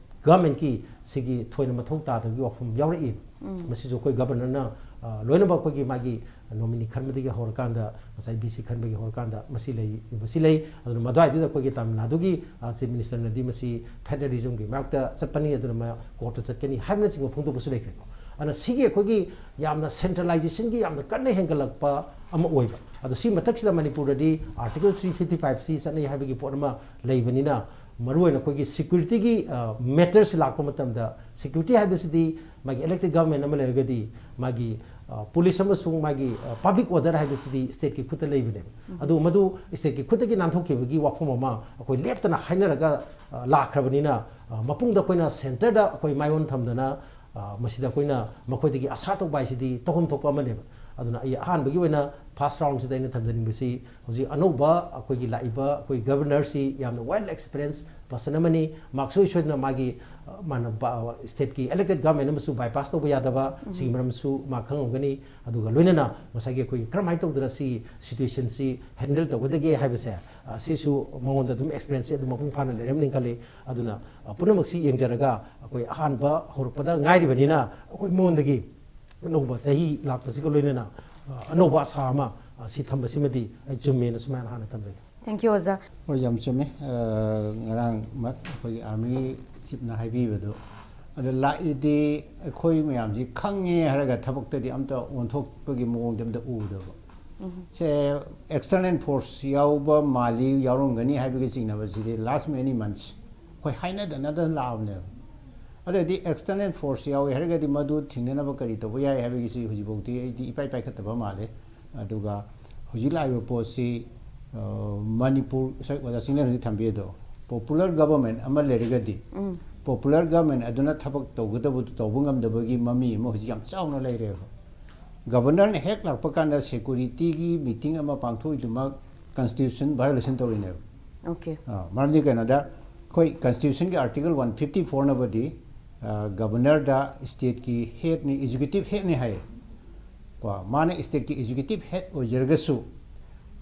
ꯒꯚꯔꯟꯃꯦꯟꯠꯀꯤ ꯁꯤꯒꯤ ꯊꯣꯏꯅ ꯃꯊꯧ ꯇꯥꯗꯕꯒꯤ ꯋꯥꯐꯝ ꯌꯥꯎꯔꯛꯏ꯫ ꯃꯁꯤꯁꯨ ꯑꯩꯈꯣꯏ ꯒꯚꯔꯅꯔꯅ, ꯑ, ꯂꯣꯏꯅꯃꯛ ꯑꯩꯈꯣꯏꯒꯤ ꯃꯥꯒꯤ ꯅꯣꯃꯤꯅꯤ ꯈꯟꯕꯗꯒꯤ ꯍꯧꯔꯀꯥꯟꯗ, ꯉꯁꯥꯏ ꯚꯤ ꯁꯤ ꯈꯟꯕꯒꯤ ꯍꯧꯔꯀꯥꯟꯗ ꯃꯁꯤ ꯂꯩ, ꯃꯁꯤ ꯂꯩ꯫ ꯑꯗꯨꯅ ꯃꯗꯨꯋꯥꯏꯗꯨꯗ ꯑꯩꯈꯣꯏꯒꯤ ꯇꯥꯃꯤꯜ ꯅꯥꯗꯨꯒꯤ, ꯑ, ꯆꯤꯐ ꯃꯤꯅꯤꯁꯇꯔꯅꯗꯤ ꯃꯁꯤ ꯐꯦꯗꯔꯦꯂꯤꯖꯝꯒꯤ ꯃꯥꯌꯣꯛꯇ ꯆꯠꯄꯅꯤ, ꯑꯗꯨꯅ ꯃꯥ ꯀꯣꯔꯠꯇ ꯆꯠꯀꯅꯤ ꯍꯥꯏꯕꯅꯆꯤꯡꯕ ꯐꯣꯡꯗꯣꯛꯄꯁꯨ ꯂꯩꯈ꯭ꯔꯦꯀꯣ꯫ ꯑꯗꯨꯅ ꯁꯤꯒꯤ ꯑꯩꯈꯣꯏꯒꯤ ꯌꯥꯝꯅ ꯁꯦꯟꯇ꯭ꯔꯦꯂꯥꯏꯖꯦꯁꯟꯒꯤ ꯌꯥꯝꯅ ꯀꯟꯅ ꯍꯦꯟꯒꯠꯂꯛꯄ ꯑꯃ ꯑꯣꯏꯕ꯫ ꯑꯗꯣ ꯁꯤ ꯃꯊꯛꯁꯤꯗ ꯃꯅꯤꯄꯨꯔꯗꯗꯤ Article three fifty five C ꯆꯠꯅꯩ ꯍꯥꯏꯕꯒꯤ ꯄꯣꯠ ꯑꯃ ꯂꯩꯕꯅꯤꯅ, ꯃꯔꯨꯑꯣꯏꯅ ꯑꯩꯈꯣꯏꯒꯤ ꯁꯦꯀ꯭ꯌꯨꯔꯤꯇꯤꯒꯤ, ꯑ, ꯃꯦꯇꯔꯁꯤ ꯂꯥꯛꯄ ꯃꯇꯝꯗ, ꯁꯦꯀ꯭ꯌꯨꯔꯤꯇꯤ ꯍꯥꯏꯕꯁꯤꯗꯤ ꯃꯥꯒꯤ ꯏꯂꯦꯛꯇꯦꯠ ꯒꯚꯔꯟꯃꯦꯟꯠ ꯑꯃ ꯂꯩꯔꯒꯗꯤ ꯃꯥꯒꯤ, ꯑ, ꯄꯨꯂꯤꯁ ꯑꯃꯁꯨꯡ ꯃꯥꯒꯤ, ꯑ, ꯄꯕ꯭ꯂꯤꯛ ꯑꯣꯔꯗꯔ ꯍꯥꯏꯕꯁꯤꯗꯤ ꯁ꯭ꯇꯦꯠꯀꯤ ꯈꯨꯠꯇ ꯂꯩꯕꯅꯦꯕ꯫ ꯑꯗꯨ ꯃꯗꯨ ꯁ꯭ꯇꯦꯠꯀꯤ ꯈꯨꯠꯇꯒꯤ ꯅꯥꯟꯊꯣꯛꯈꯤꯕꯒꯤ ꯋꯥꯐꯝ ꯑꯃ ꯑꯩꯈꯣꯏ ꯂꯦꯞꯇꯅ ꯍꯥꯏꯅꯔꯒ, ꯑ, ꯂꯥꯛꯈ꯭ꯔꯕꯅꯤꯅ, ꯑ, ꯃꯄꯨꯡꯗ ꯑꯩꯈꯣꯏꯅ ꯁꯦꯟꯇꯔꯗ ꯑꯩꯈꯣꯏ ꯃꯥꯏꯑꯣꯟ ꯊꯝꯗꯅ, ꯑ, ꯃꯁꯤꯗ ꯑꯩꯈꯣꯏꯅ ꯃꯈꯣꯏꯗꯒꯤ ꯑꯁꯥ ꯇꯧꯕ ꯍꯥꯏꯁꯤꯗꯤ ꯇꯧꯐꯝ ꯊꯣꯛꯄ ꯑꯃꯅꯦꯕ꯫ ꯑꯗꯨꯅ ꯑꯩ ꯑꯍꯥꯟꯕꯒꯤ ꯑꯣꯏꯅ ꯐꯥꯔꯁ ꯔꯥꯎꯟꯁꯤꯗ ꯑꯩꯅ ꯊꯝꯖꯅꯤꯡꯕꯁꯤ, ꯍꯧꯖꯤꯛ ꯑꯅꯧꯕ ꯑꯩꯈꯣꯏꯒꯤ ꯂꯥꯛꯏꯕ ꯑꯩꯈꯣꯏ ꯒꯕꯔꯅꯔꯁꯤ ꯌꯥꯝꯅ ꯋꯦꯜ ꯑꯦꯛꯁꯄꯤꯔꯤꯌꯦꯟꯁ ꯄꯔꯁꯟ ꯑꯃꯅꯤ꯫ ꯃꯍꯥꯛ ꯁꯨꯡꯁꯣꯏ ꯁꯣꯏꯗꯅ ꯃꯥꯒꯤ, ꯑ, ꯃꯥꯅ ꯕ-, ꯁ꯭ꯇꯦꯠꯀꯤ ꯏꯂꯦꯛꯇꯦꯠ ꯒꯚꯔꯟꯃꯦꯟ ꯑꯃꯁꯨ ꯕꯥꯏꯄꯥꯁ ꯇꯧꯕ ꯌꯥꯗꯕ, ꯁꯤꯒꯤ ꯃꯔꯝꯁꯨ ꯃꯥ ꯈꯪꯉꯝꯒꯅꯤ꯫ ꯑꯗꯨꯒ ꯂꯣꯏꯅꯅ ꯉꯁꯥꯏꯒꯤ ꯑꯩꯈꯣꯏꯒꯤ ꯀꯔꯝꯍꯥꯏꯅ ꯇꯧꯗꯅ ꯁꯤ ꯁꯤꯆꯨꯋꯦꯁꯟꯁꯤ ꯍꯦꯟꯗꯜ ꯇꯧꯒꯗꯒꯦ ꯍꯥꯏꯕꯁꯦ, ꯑ, ꯁꯤꯁꯨ ꯃꯉꯣꯟꯗ ꯑꯗꯨꯝ ꯑꯦꯛꯁꯄꯤꯔꯤꯌꯦꯟꯁꯁꯤ ꯑꯗꯨꯝ ꯃꯄꯨꯡ ꯐꯥꯅ ꯂꯩꯔꯝꯅꯤ ꯈꯜꯂꯤ꯫ ꯑꯗꯨꯅ, ꯑ, ꯄꯨꯝꯅꯃꯛꯁꯤ ꯌꯦꯡꯖꯔꯒ ꯑꯩꯈꯣꯏ ꯑꯍꯥꯟꯕ ꯍꯧꯔꯛꯄꯗ ꯉꯥꯏꯔꯤꯕꯅꯤꯅ ꯑꯩꯈꯣꯏ ꯃꯉꯣꯟꯗꯒꯤ ꯑꯅꯧꯕ ꯆꯍꯤ ꯂꯥꯛꯄꯁꯤꯒ ꯂꯣꯏꯅꯅ, ꯑ, ꯑꯅꯧꯕ ꯑꯁꯥ ꯑꯃ, ꯑ, ꯁꯤ ꯊꯝꯕꯁꯤꯃꯗꯤ ꯑꯩ ꯆꯨꯝꯃꯦꯅ ꯁꯨꯃꯥꯏꯅ ꯍꯥꯟꯅ ꯊꯝꯖꯒꯦ꯫ Thank you, ꯑꯣꯖꯥ꯫ ꯍꯣꯏ, ꯌꯥꯝ ꯆꯨꯝꯃꯦ꯫ ꯑ, ꯉꯔꯥꯡ ꯃ-, ꯑꯩꯈꯣꯏꯒꯤ ꯑꯥꯔꯃꯤ ꯆꯤꯞꯅ ꯍꯥꯏꯕꯤꯕꯗꯣ, ꯑꯗꯣ ꯂꯥꯛꯏꯗꯤ ꯑꯩꯈꯣꯏ ꯃꯌꯥꯝꯁꯤ ꯈꯪꯉꯦ ꯍꯥꯏꯔꯒ ꯊꯕꯛꯇꯗꯤ ꯑꯝꯇ ꯑꯣꯟꯊꯣꯛꯄꯒꯤ ꯃꯑꯣꯡꯗꯤ ꯑꯝꯇ ꯎꯗꯕ꯫ ꯁꯦ, ꯑꯦꯛꯁꯇꯔꯅꯦꯜ ꯐꯣꯔꯁ ꯌꯥꯎꯕ ꯃꯥꯜꯂꯤ, ꯌꯥꯎꯔꯝꯒꯅꯤ ꯍꯥꯏꯕꯒꯤ ꯆꯤꯡꯅꯕꯁꯤꯗꯤ last many months ꯑꯩꯈꯣꯏ ꯍꯥꯏꯅꯗꯅꯗꯅ ꯂꯥꯛꯑꯕꯅꯦꯕ꯫ ꯑꯗꯨꯗꯤ ꯑꯦꯛꯁꯇꯔꯅꯦꯜ ꯐꯣꯔꯁ ꯌꯥꯎꯋꯦ ꯍꯥꯏꯔꯒꯗꯤ ꯃꯗꯨ ꯊꯤꯡꯅꯅꯕ ꯀꯔꯤ ꯇꯧꯕ ꯌꯥꯏ ꯍꯥꯏꯕꯒꯤꯁꯤ ꯍꯧꯖꯤꯛꯐꯥꯎꯗꯤ ꯑꯩꯗꯤ ꯏꯄꯥꯏ ꯄꯥꯏꯈꯠꯇꯕ ꯃꯥꯜꯂꯦ꯫ ꯑꯗꯨꯒ ꯍꯧꯖꯤꯛ ꯂꯥꯛꯏꯕ ꯄꯣꯠꯁꯤ, ꯑ, ꯃꯅꯤꯄꯨꯔ, ꯉꯁꯥꯏ ꯑꯣꯖꯥ ꯆꯤꯡꯂꯦꯟ ꯍꯧꯖꯤꯛ ꯊꯝꯕꯤꯗꯣ, ꯄꯣꯄꯨꯂꯔ ꯒꯕꯔꯟꯃꯦꯟ ꯑꯃ ꯂꯩꯔꯒꯗꯤ, ꯄꯣꯄꯨꯂꯔ ꯒꯕꯔꯟꯃꯦꯟ ꯑꯗꯨꯅ ꯊꯕꯛ ꯇꯧꯒꯗꯕꯗꯨ ꯇꯧꯕ ꯉꯝꯗꯕꯒꯤ ꯃꯃꯤ ꯑꯃ ꯍꯧꯖꯤꯛ ꯌꯥꯝ ꯆꯥꯎꯅ ꯂꯩꯔꯦꯕ꯫ ꯒꯕꯔꯅꯔꯅ ꯍꯦꯛ ꯂꯥꯛꯄ ꯀꯥꯟꯗ ꯁꯦꯀꯨꯔꯤꯇꯤꯒꯤ ꯃꯤꯇꯤꯡ ꯑꯃ ꯄꯥꯡꯊꯣꯛꯏꯗꯨꯃꯛ ꯀꯟꯁꯇꯤꯇ꯭ꯌꯨꯁꯟ ꯚꯥꯏꯑꯣꯂꯦꯁꯟ ꯇꯧꯔꯤꯅꯦꯕ꯫ Okay. ꯑ, ꯃꯔꯝꯗꯤ ꯀꯩꯅꯣꯗ, ꯑꯩꯈꯣꯏ ꯀꯟꯁꯇꯤꯇ꯭ꯌꯨꯁꯟꯒꯤ ꯑꯥꯔꯇꯤꯀꯜ ꯋꯥꯟ ꯐꯤꯐꯇꯤ ꯐꯣꯔꯅꯕꯨꯗꯤ, ꯑ, ꯒꯕꯔꯅꯔꯗ ꯁ꯭ꯇꯦꯠꯀꯤ ꯍꯦꯗꯅꯤ, ꯑꯦꯛꯖꯤꯀ꯭ꯌꯨꯇꯤꯚ ꯍꯦꯗꯅꯤ ꯍꯥꯏꯌꯦ꯫ ꯀꯣ, ꯃꯥꯅ ꯁ꯭ꯇꯦꯠꯀꯤ ꯑꯦꯛꯖꯤꯀ꯭ꯌꯨꯇꯤꯚ ꯍꯦꯗ ꯑꯣꯏꯖꯔꯒꯁꯨ,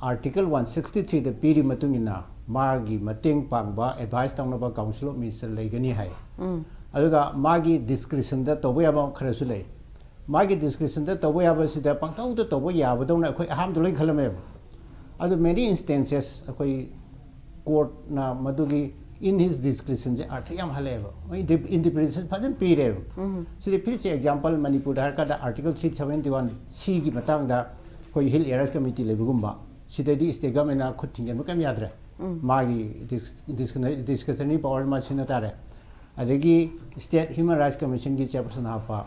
ꯑꯥꯔꯇꯤꯀꯜ ꯋꯥꯟ ꯁꯤꯛꯁꯇꯤ ꯊ꯭ꯔꯤꯗ ꯄꯤꯔꯤ ꯃꯇꯨꯡ ꯏꯟꯅ ꯃꯥꯒꯤ ꯃꯇꯦꯡ ꯄꯥꯡꯕ, ꯑꯦꯗꯚꯥꯏꯁ ꯇꯧꯅꯕ ꯀꯥꯎꯟꯁꯤꯜ ꯑꯣꯐ ꯃꯤꯅꯤꯁꯇꯔ ꯂꯩꯒꯅꯤ ꯍꯥꯏ꯫ ꯑꯗꯨꯒ ꯃꯥꯒꯤ ꯗꯤꯁꯀ꯭ꯔꯤꯁꯟꯗ ꯇꯧꯕ ꯌꯥꯕ ꯈꯔꯁꯨ ꯂꯩ꯫ ꯃꯥꯒꯤ ꯗꯤꯁꯀ꯭ꯔꯤꯁꯟꯗ ꯇꯧꯕ ꯌꯥꯕꯁꯤꯗ ꯄꯪꯇꯧꯗ ꯇꯧꯕ ꯌꯥꯕꯗꯧꯅ ꯑꯩꯈꯣꯏ ꯑꯍꯥꯟꯕꯗ ꯂꯣꯏ ꯈꯜꯂꯝꯃꯦꯕ꯫ ꯑꯗꯨ many instances ꯑꯩꯈꯣꯏ ꯀꯣꯔꯠꯅ ꯃꯗꯨꯒꯤ in his discretionꯁꯦ ꯑꯥꯔꯊ ꯌꯥꯝ ꯍꯜꯂꯛꯑꯦꯕ, ꯃꯣꯏ ꯏꯟꯇꯔꯄ꯭ꯔꯤꯇꯦꯁꯟ ꯐꯖꯅ ꯄꯤꯔꯦꯕ꯫ ꯁꯤꯗꯤ ꯐꯤꯔꯁꯤ ꯑꯦꯛꯖꯥꯝꯄꯜ ꯃꯅꯤꯄꯨꯔꯗ ꯍꯥꯏꯔꯀꯥꯟꯗ ꯑꯥꯔꯇꯤꯀꯜ ꯊ꯭ꯔꯤ ꯁꯕꯦꯟꯇꯤ ꯋꯥꯟ ꯁꯤꯒꯤ ꯃꯇꯥꯡꯗ ꯑꯩꯈꯣꯏ ꯍꯤꯜ ꯑꯦꯔꯤꯌꯥꯁ ꯀꯃꯤꯇꯤ ꯂꯩꯕꯒꯨꯝꯕ, ꯁꯤꯗꯩꯗꯤ ꯁ꯭ꯇꯦꯠ ꯒꯚꯔꯟꯃꯦꯟꯅ ꯈꯨꯠ ꯊꯤꯡꯖꯤꯟꯕ ꯀꯔꯤꯝ ꯌꯥꯗ꯭ꯔꯦ꯫ ꯃꯥꯒꯤ ꯗꯤꯁꯀ꯭ꯔꯤꯁꯅꯔꯤ ꯗꯤꯁꯀ꯭ꯔꯤꯁꯅꯔꯤ ꯄꯋꯥꯔ ꯑꯃ ꯁꯤꯖꯤꯟꯅ ꯇꯥꯔꯦ꯫ ꯑꯗꯒꯤ ꯁ꯭ꯇꯦꯠ ꯍ꯭ꯌꯨꯃꯦꯟ ꯔꯥꯏꯠꯁ ꯀꯃꯤꯁꯟꯒꯤ ꯆꯦꯌꯔꯄꯔꯁꯟ ꯍꯥꯞꯄ,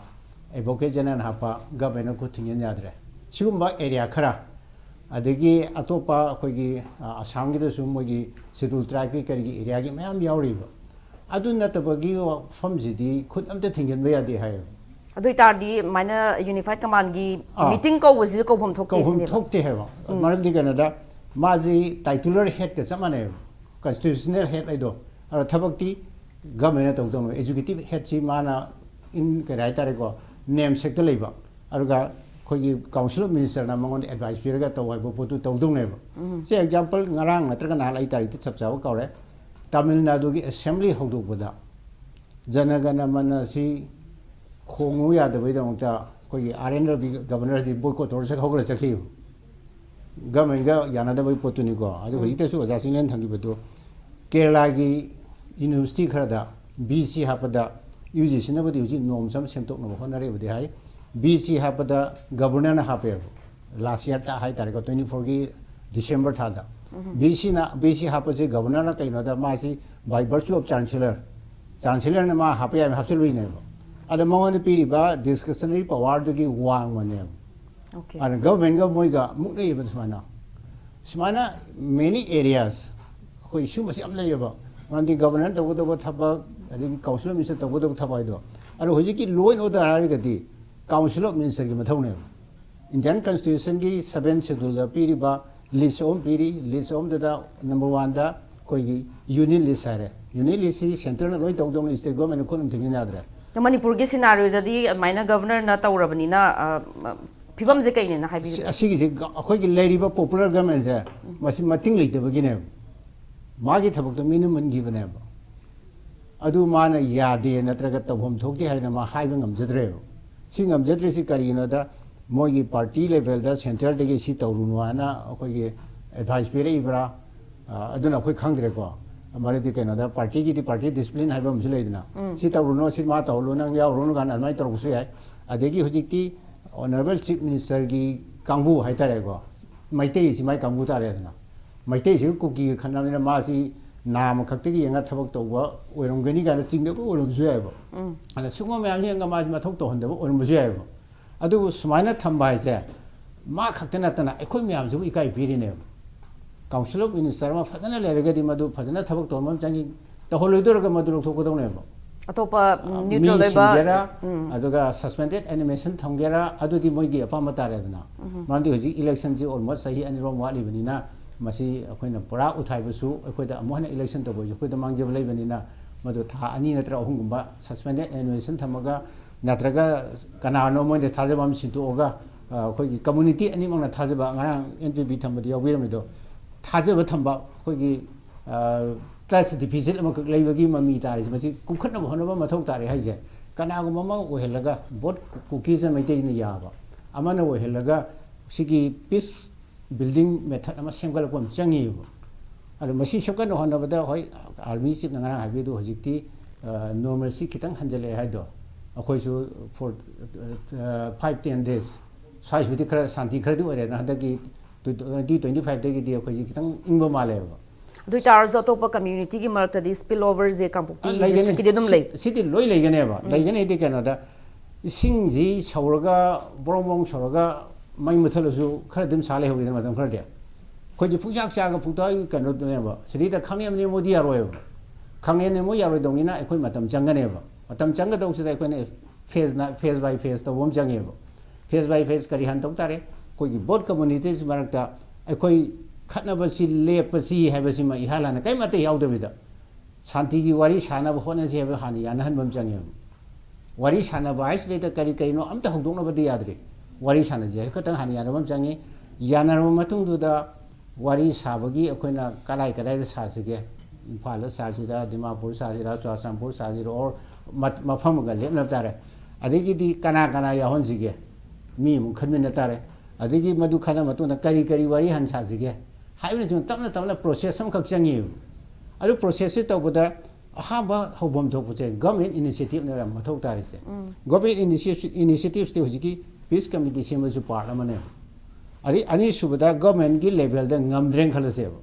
ꯑꯦꯗꯚꯣꯀꯦꯠ ꯖꯦꯅꯔꯦꯜ ꯍꯥꯞꯄ, ꯒꯚꯔꯟꯃꯦꯟꯅ ꯈꯨꯠ ꯊꯤꯡꯖꯤꯟ ꯌꯥꯗ꯭ꯔꯦ꯫ ꯁꯤꯒꯨꯝꯕ ꯑꯦꯔꯤꯌꯥ ꯈꯔ, ꯑꯗꯒꯤ ꯑꯇꯣꯞꯄ ꯑꯩꯈꯣꯏꯒꯤ, ꯑ, ꯑꯁꯥꯝꯒꯤꯗꯁꯨ ꯃꯣꯏꯒꯤ ꯁꯦꯗꯨꯜ ꯇ꯭ꯔꯥꯏꯕꯀꯤ ꯀꯔꯤꯒꯤ ꯑꯦꯔꯤꯌꯥꯒꯤ ꯃꯌꯥꯝ ꯌꯥꯎꯔꯤꯕ꯫ ꯑꯗꯨ ꯅꯠꯇꯕꯒꯤ ꯋꯥꯐꯝꯁꯤꯗꯤ ꯈꯨꯠ ꯑꯝꯇ ꯊꯤꯡꯖꯤꯟꯕ ꯌꯥꯗꯦ ꯍꯥꯏꯌꯦꯕ꯫ ꯑꯗꯨ ꯑꯣꯏꯇꯥꯔꯗꯤ ꯑꯗꯨꯃꯥꯏꯅ ꯌꯨꯅꯤꯐꯥꯏꯠ ꯀꯃꯥꯟꯒꯤ ꯑꯥ꯫ ꯃꯤꯇꯤꯡ ꯀꯧꯕꯁꯤꯁꯨ ꯀꯧꯐꯝ ꯊꯣꯛꯇꯦ ꯀꯧꯐꯝ ꯁꯤꯅꯦꯕ? ꯊꯣꯛꯇꯦ ꯍꯥꯏꯕ꯫ ꯃꯔꯝꯗꯤ ꯀꯩꯅꯣꯗ, ꯃꯥꯁꯤ ꯇꯥꯏꯇꯨꯂꯔ ꯍꯦꯗꯀ ꯆꯞ ꯃꯥꯟꯅꯩꯕ, ꯀꯟꯁꯇꯤꯇ꯭ꯌꯨꯁꯅꯦꯜ ꯍꯦꯗ ꯍꯥꯏꯗꯣ꯫ ꯑꯗꯣ ꯊꯕꯛꯇꯤ ꯒꯃꯦꯟꯅ ꯇꯧꯗꯧꯅꯦꯕ꯫ ꯑꯦꯛꯖꯤꯀ꯭ꯌꯨꯇꯤꯚ ꯍꯦꯗꯁꯤ ꯃꯥꯅ ꯏꯟ ꯀꯔꯤ ꯍꯥꯏꯇꯥꯔꯦꯀꯣ, ꯅꯦꯝ ꯁꯦꯛꯇ ꯂꯩꯕ, ꯑꯗꯨꯒ ꯑꯩꯈꯣꯏꯒꯤ ꯀꯥꯎꯟꯁꯤꯜ ꯑꯣꯐ ꯃꯤꯅꯤꯁꯇꯔꯅ ꯃꯉꯣꯟꯗ ꯑꯦꯗꯚꯥꯏꯁ ꯄꯤꯔꯒ ꯇꯧ ꯍꯥꯏꯕ ꯄꯣꯠꯇꯨ ꯇꯧꯗꯧꯅꯦꯕ꯫ ꯁꯤ ꯑꯦꯛꯖꯥꯝꯄꯜ, ꯉꯔꯥꯡ ꯅꯠꯇ꯭ꯔꯒ ꯅꯍꯥꯟ, ꯑꯩ ꯇꯥꯔꯤꯛꯇꯤ ꯆꯞ ꯆꯥꯕ ꯀꯥꯎꯔꯦ, ꯇꯥꯃꯤꯜ ꯅꯥꯗꯨꯒꯤ ꯑꯦꯁꯦꯝꯕ꯭ꯂꯤ ꯍꯧꯗꯣꯛꯄꯗ ꯖꯅꯒꯅ ꯃꯅ ꯑꯁꯤ ꯈꯣꯡꯉꯨ ꯌꯥꯗꯕꯩꯗꯃꯛꯇ ꯑꯩꯈꯣꯏꯒꯤ ꯑꯥꯔ ꯑꯦꯟ ꯔꯕꯤ ꯒꯕꯔꯅꯔꯁꯤ ꯕꯣꯏꯀꯣꯠ ꯇꯧꯔ ꯆꯠ-, ꯍꯧꯒꯠꯂ ꯆꯠꯈꯤꯕ꯫ ꯒꯃꯦꯟꯒ ꯌꯥꯅꯗꯕꯒꯤ ꯄꯣꯠꯇꯨꯅꯤꯀꯣ꯫ ꯑꯗꯨ ꯍꯧꯖꯤꯛꯇꯁꯨ ꯑꯣꯖꯥ ꯆꯤꯡꯂꯦꯟ ꯊꯝꯈꯤꯕꯗꯣ, ꯀꯦꯔꯂꯥꯒꯤ ꯌꯨꯅꯤꯚꯔꯁꯤꯇꯤ ꯈꯔꯗ ꯕꯤ ꯁꯤ ꯍꯥꯞꯄꯗ, ꯌꯨ ꯖꯤ ꯁꯤꯅꯕꯨꯗꯤ ꯍꯧꯖꯤꯛ ꯅꯣꯝꯁ ꯑꯃ ꯁꯦꯝꯗꯣꯛꯅꯕ ꯍꯣꯠꯅꯔꯦꯕꯨꯗꯤ ꯍꯥꯏ, ꯕꯤ ꯁꯤ ꯍꯥꯞꯄꯗ ꯒꯕꯔꯅꯔꯅ ꯍꯥꯞꯄꯦꯕ꯫ ꯂꯥꯁ ꯌꯔꯗ ꯍꯥꯏꯇꯥꯔꯦꯀꯣ, ꯇ꯭ꯋꯦꯟꯇꯤ ꯐꯣꯔꯒꯤ ꯗꯤꯁꯦꯝꯕꯔ ꯊꯥꯗ꯫ ꯕꯤ ꯁꯤꯅ, ꯕꯤ ꯁꯤ ꯍꯥꯞꯄꯁꯦ ꯒꯕꯔꯅꯔꯅ ꯀꯩꯅꯣꯗ, ꯃꯥꯁꯤ by virtue of chancellor, ꯆꯥꯟꯁꯦꯂꯔꯅ ꯃꯥ ꯍꯥꯞꯄ ꯌꯥꯏ ꯍꯥꯞꯆꯤꯜꯂꯨꯏꯅꯦꯕ꯫ ꯑꯗ ꯃꯉꯣꯟꯗ ꯄꯤꯔꯤꯕ ꯗꯤꯁꯀ꯭ꯔꯤꯁꯅꯔꯤ ꯄꯋꯥꯔꯗꯨꯒꯤ ꯋꯥꯡꯃꯅꯦꯕ꯫ Okay. ꯑꯗꯨꯅ ꯒꯚꯔꯟꯃꯦꯟꯒ ꯃꯣꯏꯒ ꯃꯨꯛꯅꯩꯌꯦꯕ ꯁꯨꯃꯥꯏꯅ꯫ ꯁꯨꯃꯥꯏꯅ many areas ꯑꯩꯈꯣꯏ ꯁꯤꯒꯨꯝꯕꯁꯤ ꯌꯥꯝ ꯂꯩꯌꯦꯕ꯫ ꯃꯔꯝꯗꯤ ꯒꯕꯔꯅꯔ ꯇꯧꯒꯗꯧꯕ ꯊꯕꯛ, ꯑꯗꯒꯤ ꯀꯥꯎꯟꯁꯤꯜ ꯑꯣꯐ ꯃꯤꯅꯤꯁꯇꯔ ꯇꯧꯒꯗꯧꯕ ꯊꯕꯛ ꯍꯥꯏꯗꯣ꯫ ꯑꯗꯣ ꯍꯧꯖꯤꯛꯀꯤ law and order ꯍꯥꯏꯔꯒꯗꯤ ꯀꯥꯎꯟꯁꯤꯜ ꯑꯣꯐ ꯃꯤꯅꯤꯁꯇꯔꯒꯤ ꯃꯊꯧꯅꯦꯕ꯫ ꯏꯟꯗꯤꯌꯥꯟ ꯀꯟꯁꯇꯤꯇ꯭ꯌꯨꯁꯟꯒꯤ ꯁꯕꯦꯟ ꯁꯦꯗꯨꯜꯗ ꯄꯤꯔꯤꯕ ꯂꯤꯁ ꯑꯍꯨꯝ ꯄꯤꯔꯤ꯫ ꯂꯤꯁ ꯑꯍꯨꯝꯗꯨꯗ ꯅꯝꯕꯔ ꯋꯥꯟꯗ ꯑꯩꯈꯣꯏꯒꯤ ꯌꯨꯅꯤꯌꯟ ꯂꯤꯁ ꯍꯥꯏꯔꯦ꯫ ꯌꯨꯅꯤꯌꯟ ꯂꯤꯁꯁꯤ ꯁꯦꯟꯇꯔꯅ ꯂꯣꯏ ꯇꯧꯗꯧꯅꯤ, ꯁ꯭ꯇꯦꯠ ꯒꯣꯔꯃꯦꯟꯅ ꯈꯨꯠ ꯑꯃ ꯊꯤꯡꯖꯤꯟ ꯌꯥꯗ꯭ꯔꯦ꯫ ꯑꯗꯣ ꯃꯅꯤꯄꯨꯔꯒꯤ ꯁꯤꯅꯥꯔꯤꯑꯣꯗꯗꯤ ꯑꯗꯨꯃꯥꯏꯅ ꯒꯕꯔꯅꯔꯅ ꯇꯧꯔꯕꯅꯤꯅ, ꯑ, ꯑ, ꯐꯤꯕꯝꯁꯦ ꯀꯩꯅꯦꯅ ꯍꯥꯏꯕꯤꯔꯤꯕ? ꯑꯁꯤꯒꯤꯁꯦ ꯒ-, ꯑꯩꯈꯣꯏꯒꯤ ꯂꯩꯔꯤꯕ ꯄꯣꯄꯨꯂꯔ ꯒꯃꯦꯟꯁꯦ ꯃꯁꯤ ꯃꯇꯤꯡ ꯂꯩꯇꯕꯒꯤꯅꯦꯕ꯫ ꯃꯥꯒꯤ ꯊꯕꯛꯇꯣ ꯃꯤꯅ ꯃꯨꯟꯈꯤꯕꯅꯦꯕ꯫ ꯑꯗꯨ ꯃꯥꯅ ꯌꯥꯗꯦ ꯅꯠꯇ꯭ꯔꯒ ꯇꯧꯐꯝ ꯊꯣꯛꯇꯦ ꯍꯥꯏꯅ ꯃꯥ ꯍꯥꯏꯕ ꯉꯝꯖꯗ꯭ꯔꯦꯕ꯫ ꯁꯤ ꯉꯝꯖꯗ꯭ꯔꯤꯁꯤ ꯀꯔꯤꯒꯤꯅꯣꯗ, ꯃꯣꯏꯒꯤ ꯄꯥꯔꯇꯤ ꯂꯦꯚꯦꯜꯗ ꯁꯦꯟꯇꯔꯗꯒꯤ ꯁꯤ ꯇꯧꯔꯨꯅꯨ ꯍꯥꯏꯅ ꯑꯩꯈꯣꯏꯒꯤ ꯑꯦꯗꯚꯥꯏꯁ ꯄꯤꯔꯛꯏꯕ꯭ꯔꯥ? ꯑ, ꯑꯗꯨꯅ ꯑꯩꯈꯣꯏ ꯈꯪꯗ꯭ꯔꯦꯀꯣ꯫ ꯃꯔꯝꯗꯤ ꯀꯩꯅꯣꯗ, ꯄꯥꯔꯇꯤꯒꯤꯗꯤ ꯄꯥꯔꯇꯤ ꯗꯤꯁꯤꯄ꯭ꯂꯤꯟ ꯍꯥꯏꯕ ꯑꯃꯁꯨ ꯂꯩꯗꯅ, ꯁꯤ ꯇꯧꯔꯨꯅꯨ, ꯁꯤ ꯃꯥ ꯇꯧꯍꯜꯂꯨ, ꯅꯪ ꯌꯥꯎꯔꯨꯅꯨ ꯀꯥꯏꯅ ꯑꯗꯨꯃꯥꯏꯅ ꯇꯧꯔꯛꯄꯁꯨ ꯌꯥꯏ꯫ ꯑꯗꯒꯤ ꯍꯧꯖꯤꯛꯇꯤ ꯑꯣꯅꯔꯦꯕꯜ ꯆꯤꯐ ꯃꯤꯅꯤꯁꯇꯔꯒꯤ ꯀꯥꯡꯕꯨ ꯍꯥꯏꯇꯥꯔꯦꯀꯣ, ꯃꯩꯇꯩꯁꯤ ꯃꯥꯏ ꯀꯥꯡꯕꯨ ꯇꯥꯔꯦꯗꯅ꯫ ꯃꯩꯇꯩꯁꯤꯒ ꯀꯨꯀꯤꯒ ꯈꯠꯅꯕꯅꯤꯅ ꯃꯥꯁꯤ ꯅꯥꯝꯃ ꯈꯛꯇꯒꯤ ꯌꯦꯡꯉ ꯊꯕꯛ ꯇꯧꯕ ꯑꯣꯏꯔꯝꯒꯅꯤ ꯀꯥꯏꯅ ꯆꯤꯡꯅꯕ ꯑꯣꯏꯔꯝꯕꯁꯨ ꯌꯥꯏꯑꯕ꯫ ꯑꯗ ꯁꯤꯒꯨꯝꯕ ꯃꯌꯥꯝꯁꯤ ꯌꯦꯡꯉꯒ ꯃꯥꯁꯤ ꯃꯊꯧ ꯇꯧꯍꯟꯗꯕ ꯑꯣꯏꯔꯝꯕꯁꯨ ꯌꯥꯏꯑꯕ꯫ ꯑꯗꯨꯕꯨ ꯁꯨꯃꯥꯏꯅ ꯊꯝꯕ ꯍꯥꯏꯁꯦ ꯃꯥ ꯈꯛꯇ ꯅꯠꯇꯅ ꯑꯩꯈꯣꯏ ꯃꯌꯥꯝꯁꯤꯕꯨ ꯏꯀꯥꯏ ꯄꯤꯔꯤꯅꯦꯕ꯫ ꯀꯥꯎꯟꯁꯤꯜ ꯑꯣꯐ ꯃꯤꯅꯤꯁꯇꯔ ꯑꯃ ꯐꯖꯅ ꯂꯩꯔꯒꯗꯤ ꯃꯗꯨ ꯐꯖꯅ ꯊꯕꯛ ꯇꯧꯍꯟꯕ ꯑꯃ ꯆꯪꯉꯤ꯫ ꯇꯧꯍꯜꯂꯣꯏꯗꯧꯔꯒ ꯃꯗꯨ ꯂꯧꯊꯣꯛꯀꯗꯧꯅꯦꯕ꯫ ꯑꯇꯣꯞꯄ, ꯎꯝ, ꯃꯤ neutral ꯑꯣꯏꯕ, ꯁꯤꯟꯒꯦꯔꯥ, ꯎꯝ, ꯑꯗꯨꯒ suspended animation ꯊꯝꯒꯦꯔꯥ, ꯑꯗꯨꯗꯤ ꯃꯣꯏꯒꯤ ꯑꯄꯥꯝꯕ ꯇꯥꯔꯦꯗꯅ꯫ ꯃꯔꯝꯗꯤ ꯍꯧꯖꯤꯛ election ꯁꯤ almost ꯆꯍꯤ ꯑꯅꯤꯔꯣꯝ ꯋꯥꯠꯂꯤꯕꯅꯤꯅ, ꯃꯁꯤ ꯑꯩꯈꯣꯏꯅ ꯄꯨꯔꯥ ꯎꯊꯥꯏꯕꯁꯨ, ꯑꯩꯈꯣꯏꯗ ꯑꯃꯨꯛ ꯍꯟꯅ election ꯇꯧꯕꯁꯨ ꯑꯩꯈꯣꯏꯗ ꯃꯥꯡꯖꯕ ꯂꯩꯕꯅꯤꯅ, ꯃꯗꯨ ꯊꯥ ꯑꯅꯤ ꯅꯠꯇ꯭ꯔ ꯑꯍꯨꯝꯒꯨꯝꯕ suspended animation ꯊꯝꯃꯒ, ꯅꯠꯇ꯭ꯔꯒ ꯀꯅꯥꯅꯣ ꯃꯣꯏꯅ ꯊꯥꯖꯕ ꯑꯃ ꯁꯤꯟꯗꯣꯛꯑꯒ, ꯑ, ꯑꯩꯈꯣꯏꯒꯤ community ꯑꯅꯤꯃꯛꯅ ꯊꯥꯖꯕ, ꯉꯔꯥꯡ N P P ꯊꯝꯕꯗ ꯌꯥꯎꯕꯤꯔꯝꯃꯤꯗꯣ, ꯊꯥꯖꯕ ꯊꯝꯕ ꯑꯩꯈꯣꯏꯒꯤ, ꯑ, trust deficit ꯑꯃꯈꯛ ꯂꯩꯕꯒꯤ ꯃꯃꯤ ꯇꯥꯔꯤꯁꯦ, ꯃꯁꯤ ꯀꯨꯝꯈꯠꯅꯕ ꯍꯣꯠꯅꯕ ꯃꯊꯧ ꯇꯥꯔꯦ ꯍꯥꯏꯁꯦ꯫ ꯀꯅꯥꯒꯨꯝꯕ ꯑꯃ ꯑꯣꯏꯍꯜꯂꯒ, both ꯀꯨꯀꯤꯁ ꯃꯩꯇꯩꯁꯤꯅ ꯌꯥꯕ ꯑꯃꯅ ꯑꯣꯏꯍꯜꯂꯒ, ꯁꯤꯒꯤ peace building method ꯑꯃ ꯁꯦꯝꯒꯠꯂꯛꯄ ꯑꯃ ꯆꯪꯉꯤꯕ꯫ ꯑꯗꯣ ꯃꯁꯤ ꯁꯦꯝꯒꯠꯅ ꯍꯣꯠꯅꯕꯗ, ꯍꯣꯏ, army chief ꯅ ꯉꯔꯥꯡ ꯍꯥꯏꯕꯤꯗꯨ ꯍꯧꯖꯤꯛꯇꯤ, ꯑ, normalcy ꯈꯤꯇꯪ ꯍꯟꯖꯤꯜꯂꯛꯑꯦ ꯍꯥꯏꯗꯣ, ꯑꯩꯈꯣꯏꯁꯨ for, ꯑ, five ten days ꯁ꯭ꯋꯥꯏꯁꯤꯕꯨꯗꯤ ꯈꯔ ꯁꯥꯟꯇꯤ ꯈꯔꯗꯤ ꯑꯣꯏꯔꯦꯗꯅ, ꯍꯟꯗꯛꯀꯤ twenty twenty five ꯗꯒꯤꯗꯤ ꯑꯩꯈꯣꯏꯁꯤ ꯈꯤꯇꯪ ꯏꯪꯕ ꯃꯥꯜꯂꯦꯕ꯫ ꯑꯗꯨ ꯑꯣꯏꯇꯥꯔꯁꯨ ꯑꯇꯣꯞꯄ community ꯒꯤ ꯃꯔꯛꯇꯗꯤ spill over ꯁꯦ ꯀꯥꯡꯄꯣꯛꯄꯤ district ꯀꯤꯗꯤ ꯑꯗꯨꯝ ꯂꯩ꯫ ꯁꯤ-, ꯁꯤꯗꯤ ꯂꯣꯏ ꯂꯩꯒꯅꯦꯕ꯫ ꯂꯩꯒꯅꯤꯗꯤ ꯀꯩꯅꯣꯗ, ꯏꯁꯤꯡꯁꯤ ꯁꯧꯔꯒ, ꯕ꯭ꯔꯣꯡ ꯕ꯭ꯔꯣꯡ ꯁꯧꯔꯒ ꯃꯩ ꯃꯨꯠꯊꯠꯂꯁꯨ ꯈꯔ ꯑꯗꯨꯝ ꯁꯥ ꯂꯩꯍꯧꯋꯤꯗꯅ ꯃꯇꯝ ꯈꯔꯗꯤ꯫ ꯑꯩꯈꯣꯏꯁꯦ ꯄꯨꯡꯆꯥꯛ ꯆꯥꯛꯑꯒ ꯄꯨꯡꯇꯥꯎ ꯀꯩꯅꯣꯗꯨꯅꯦꯕ꯫ ꯁꯤꯗꯩꯗ ꯈꯪꯅꯦꯝ ꯅꯦꯝꯃꯣꯗꯤ ꯌꯥꯔꯣꯏꯕ꯫ ꯈꯪꯅꯦꯝ ꯅꯦꯝꯃꯣ ꯌꯥꯔꯣꯏꯗꯧꯅꯤꯅ ꯑꯩꯈꯣꯏ ꯃꯇꯝ ꯆꯪꯒꯅꯦꯕ꯫ ꯃꯇꯝ ꯆꯪꯒꯗꯧꯕꯁꯤꯗ ꯑꯩꯈꯣꯏꯅ phase ꯅ-, phase by phase ꯇꯧꯕ ꯑꯃ ꯆꯪꯉꯦꯕ꯫ Phase by phase ꯀꯔꯤ ꯍꯥꯟꯅ ꯇꯧ ꯇꯥꯔꯦ? ꯑꯩꯈꯣꯏꯒꯤ both communities ꯃꯔꯛꯇ ꯑꯩꯈꯣꯏ ꯈꯠꯅꯕꯁꯤ ꯂꯦꯞꯄꯁꯤ ꯍꯥꯏꯕꯁꯤꯃ ꯏꯍꯥꯟ ꯍꯥꯟꯅ ꯀꯔꯤꯝ ꯑꯇꯩ ꯌꯥꯎꯗꯕꯤꯗ, ꯁꯥꯟꯇꯤꯒꯤ ꯋꯥꯔꯤ ꯁꯥꯟꯅꯕ ꯍꯣꯠꯅꯁꯤ ꯍꯥꯏꯕ ꯍꯥꯟꯅ ꯌꯥꯅꯍꯟꯕ ꯑꯃ ꯆꯪꯉꯦꯕ꯫ ꯋꯥꯔꯤ ꯁꯥꯟꯅꯕ ꯍꯥꯏꯁꯤꯗꯩꯗ ꯀꯔꯤ ꯀꯔꯤꯅꯣ ꯑꯝꯇ ꯍꯧꯗꯣꯛꯅꯕꯗꯤ ꯌꯥꯗ꯭ꯔꯤ꯫ ꯋꯥꯔꯤ ꯁꯥꯟꯅꯁꯤ ꯍꯥꯏꯕ ꯈꯛꯇꯪ ꯍꯥꯟꯅ ꯌꯥꯅꯕ ꯑꯃ ꯆꯪꯉꯤ꯫ ꯌꯥꯅꯔꯕ ꯃꯇꯨꯡꯗꯨꯗ ꯋꯥꯔꯤ ꯁꯥꯕꯒꯤ ꯑꯩꯈꯣꯏꯅ ꯀꯗꯥꯏ ꯀꯗꯥꯏꯗ ꯁꯥꯁꯤꯒꯦ? ꯏꯝꯐꯥꯜꯗ ꯁꯥꯁꯤꯔꯥ, ꯗꯤꯃꯥꯄꯨꯔ ꯁꯥꯁꯤꯔꯥ, ꯆꯨꯔꯥꯆꯥꯟꯄꯨꯔ ꯁꯥꯁꯤꯔꯥ, or ꯃ-, ꯃꯐꯝ ꯑꯃꯒ ꯂꯦꯞꯅꯕ ꯇꯥꯔꯦ꯫ ꯑꯗꯒꯤꯗꯤ ꯀꯅꯥ ꯀꯅꯥ ꯌꯥꯎꯍꯟꯁꯤꯒꯦ? ꯃꯤ ꯑꯃꯨꯛ ꯈꯟꯃꯤꯟꯅ ꯇꯥꯔꯦ꯫ ꯑꯗꯒꯤ ꯃꯗꯨ ꯈꯟꯅ ꯃꯇꯨꯡꯗ ꯀꯔꯤ ꯀꯔꯤ ꯋꯥꯔꯤ ꯍꯥꯟꯅ ꯁꯥꯁꯤꯒꯦ ꯍꯥꯏꯕꯅꯆꯤꯡꯕ ꯇꯞꯅ ꯇꯞꯅ process ꯑꯃꯈꯛ ꯆꯪꯉꯤꯕ꯫ ꯑꯗꯨ process ꯁꯤ ꯇꯧꯕꯗ ꯑꯍꯥꯟꯕ ꯍꯧꯐꯝ ꯊꯣꯛꯄꯁꯦ government initiative ꯅꯦꯕ ꯌꯥꯝ ꯃꯊꯧ ꯇꯥꯔꯤꯁꯦ꯫ Government initiative, initiative ꯁꯤꯗꯤ ꯍꯧꯖꯤꯛꯀꯤ peace committee ꯁꯦꯝꯕꯁꯨ part ꯑꯃꯅꯦꯕ꯫ ꯑꯗꯩ ꯑꯅꯤꯁꯨꯕꯗ government ꯀꯤ level ꯗ ꯉꯝꯗ꯭ꯔꯦꯅ ꯈꯜꯂꯁꯦꯕ꯫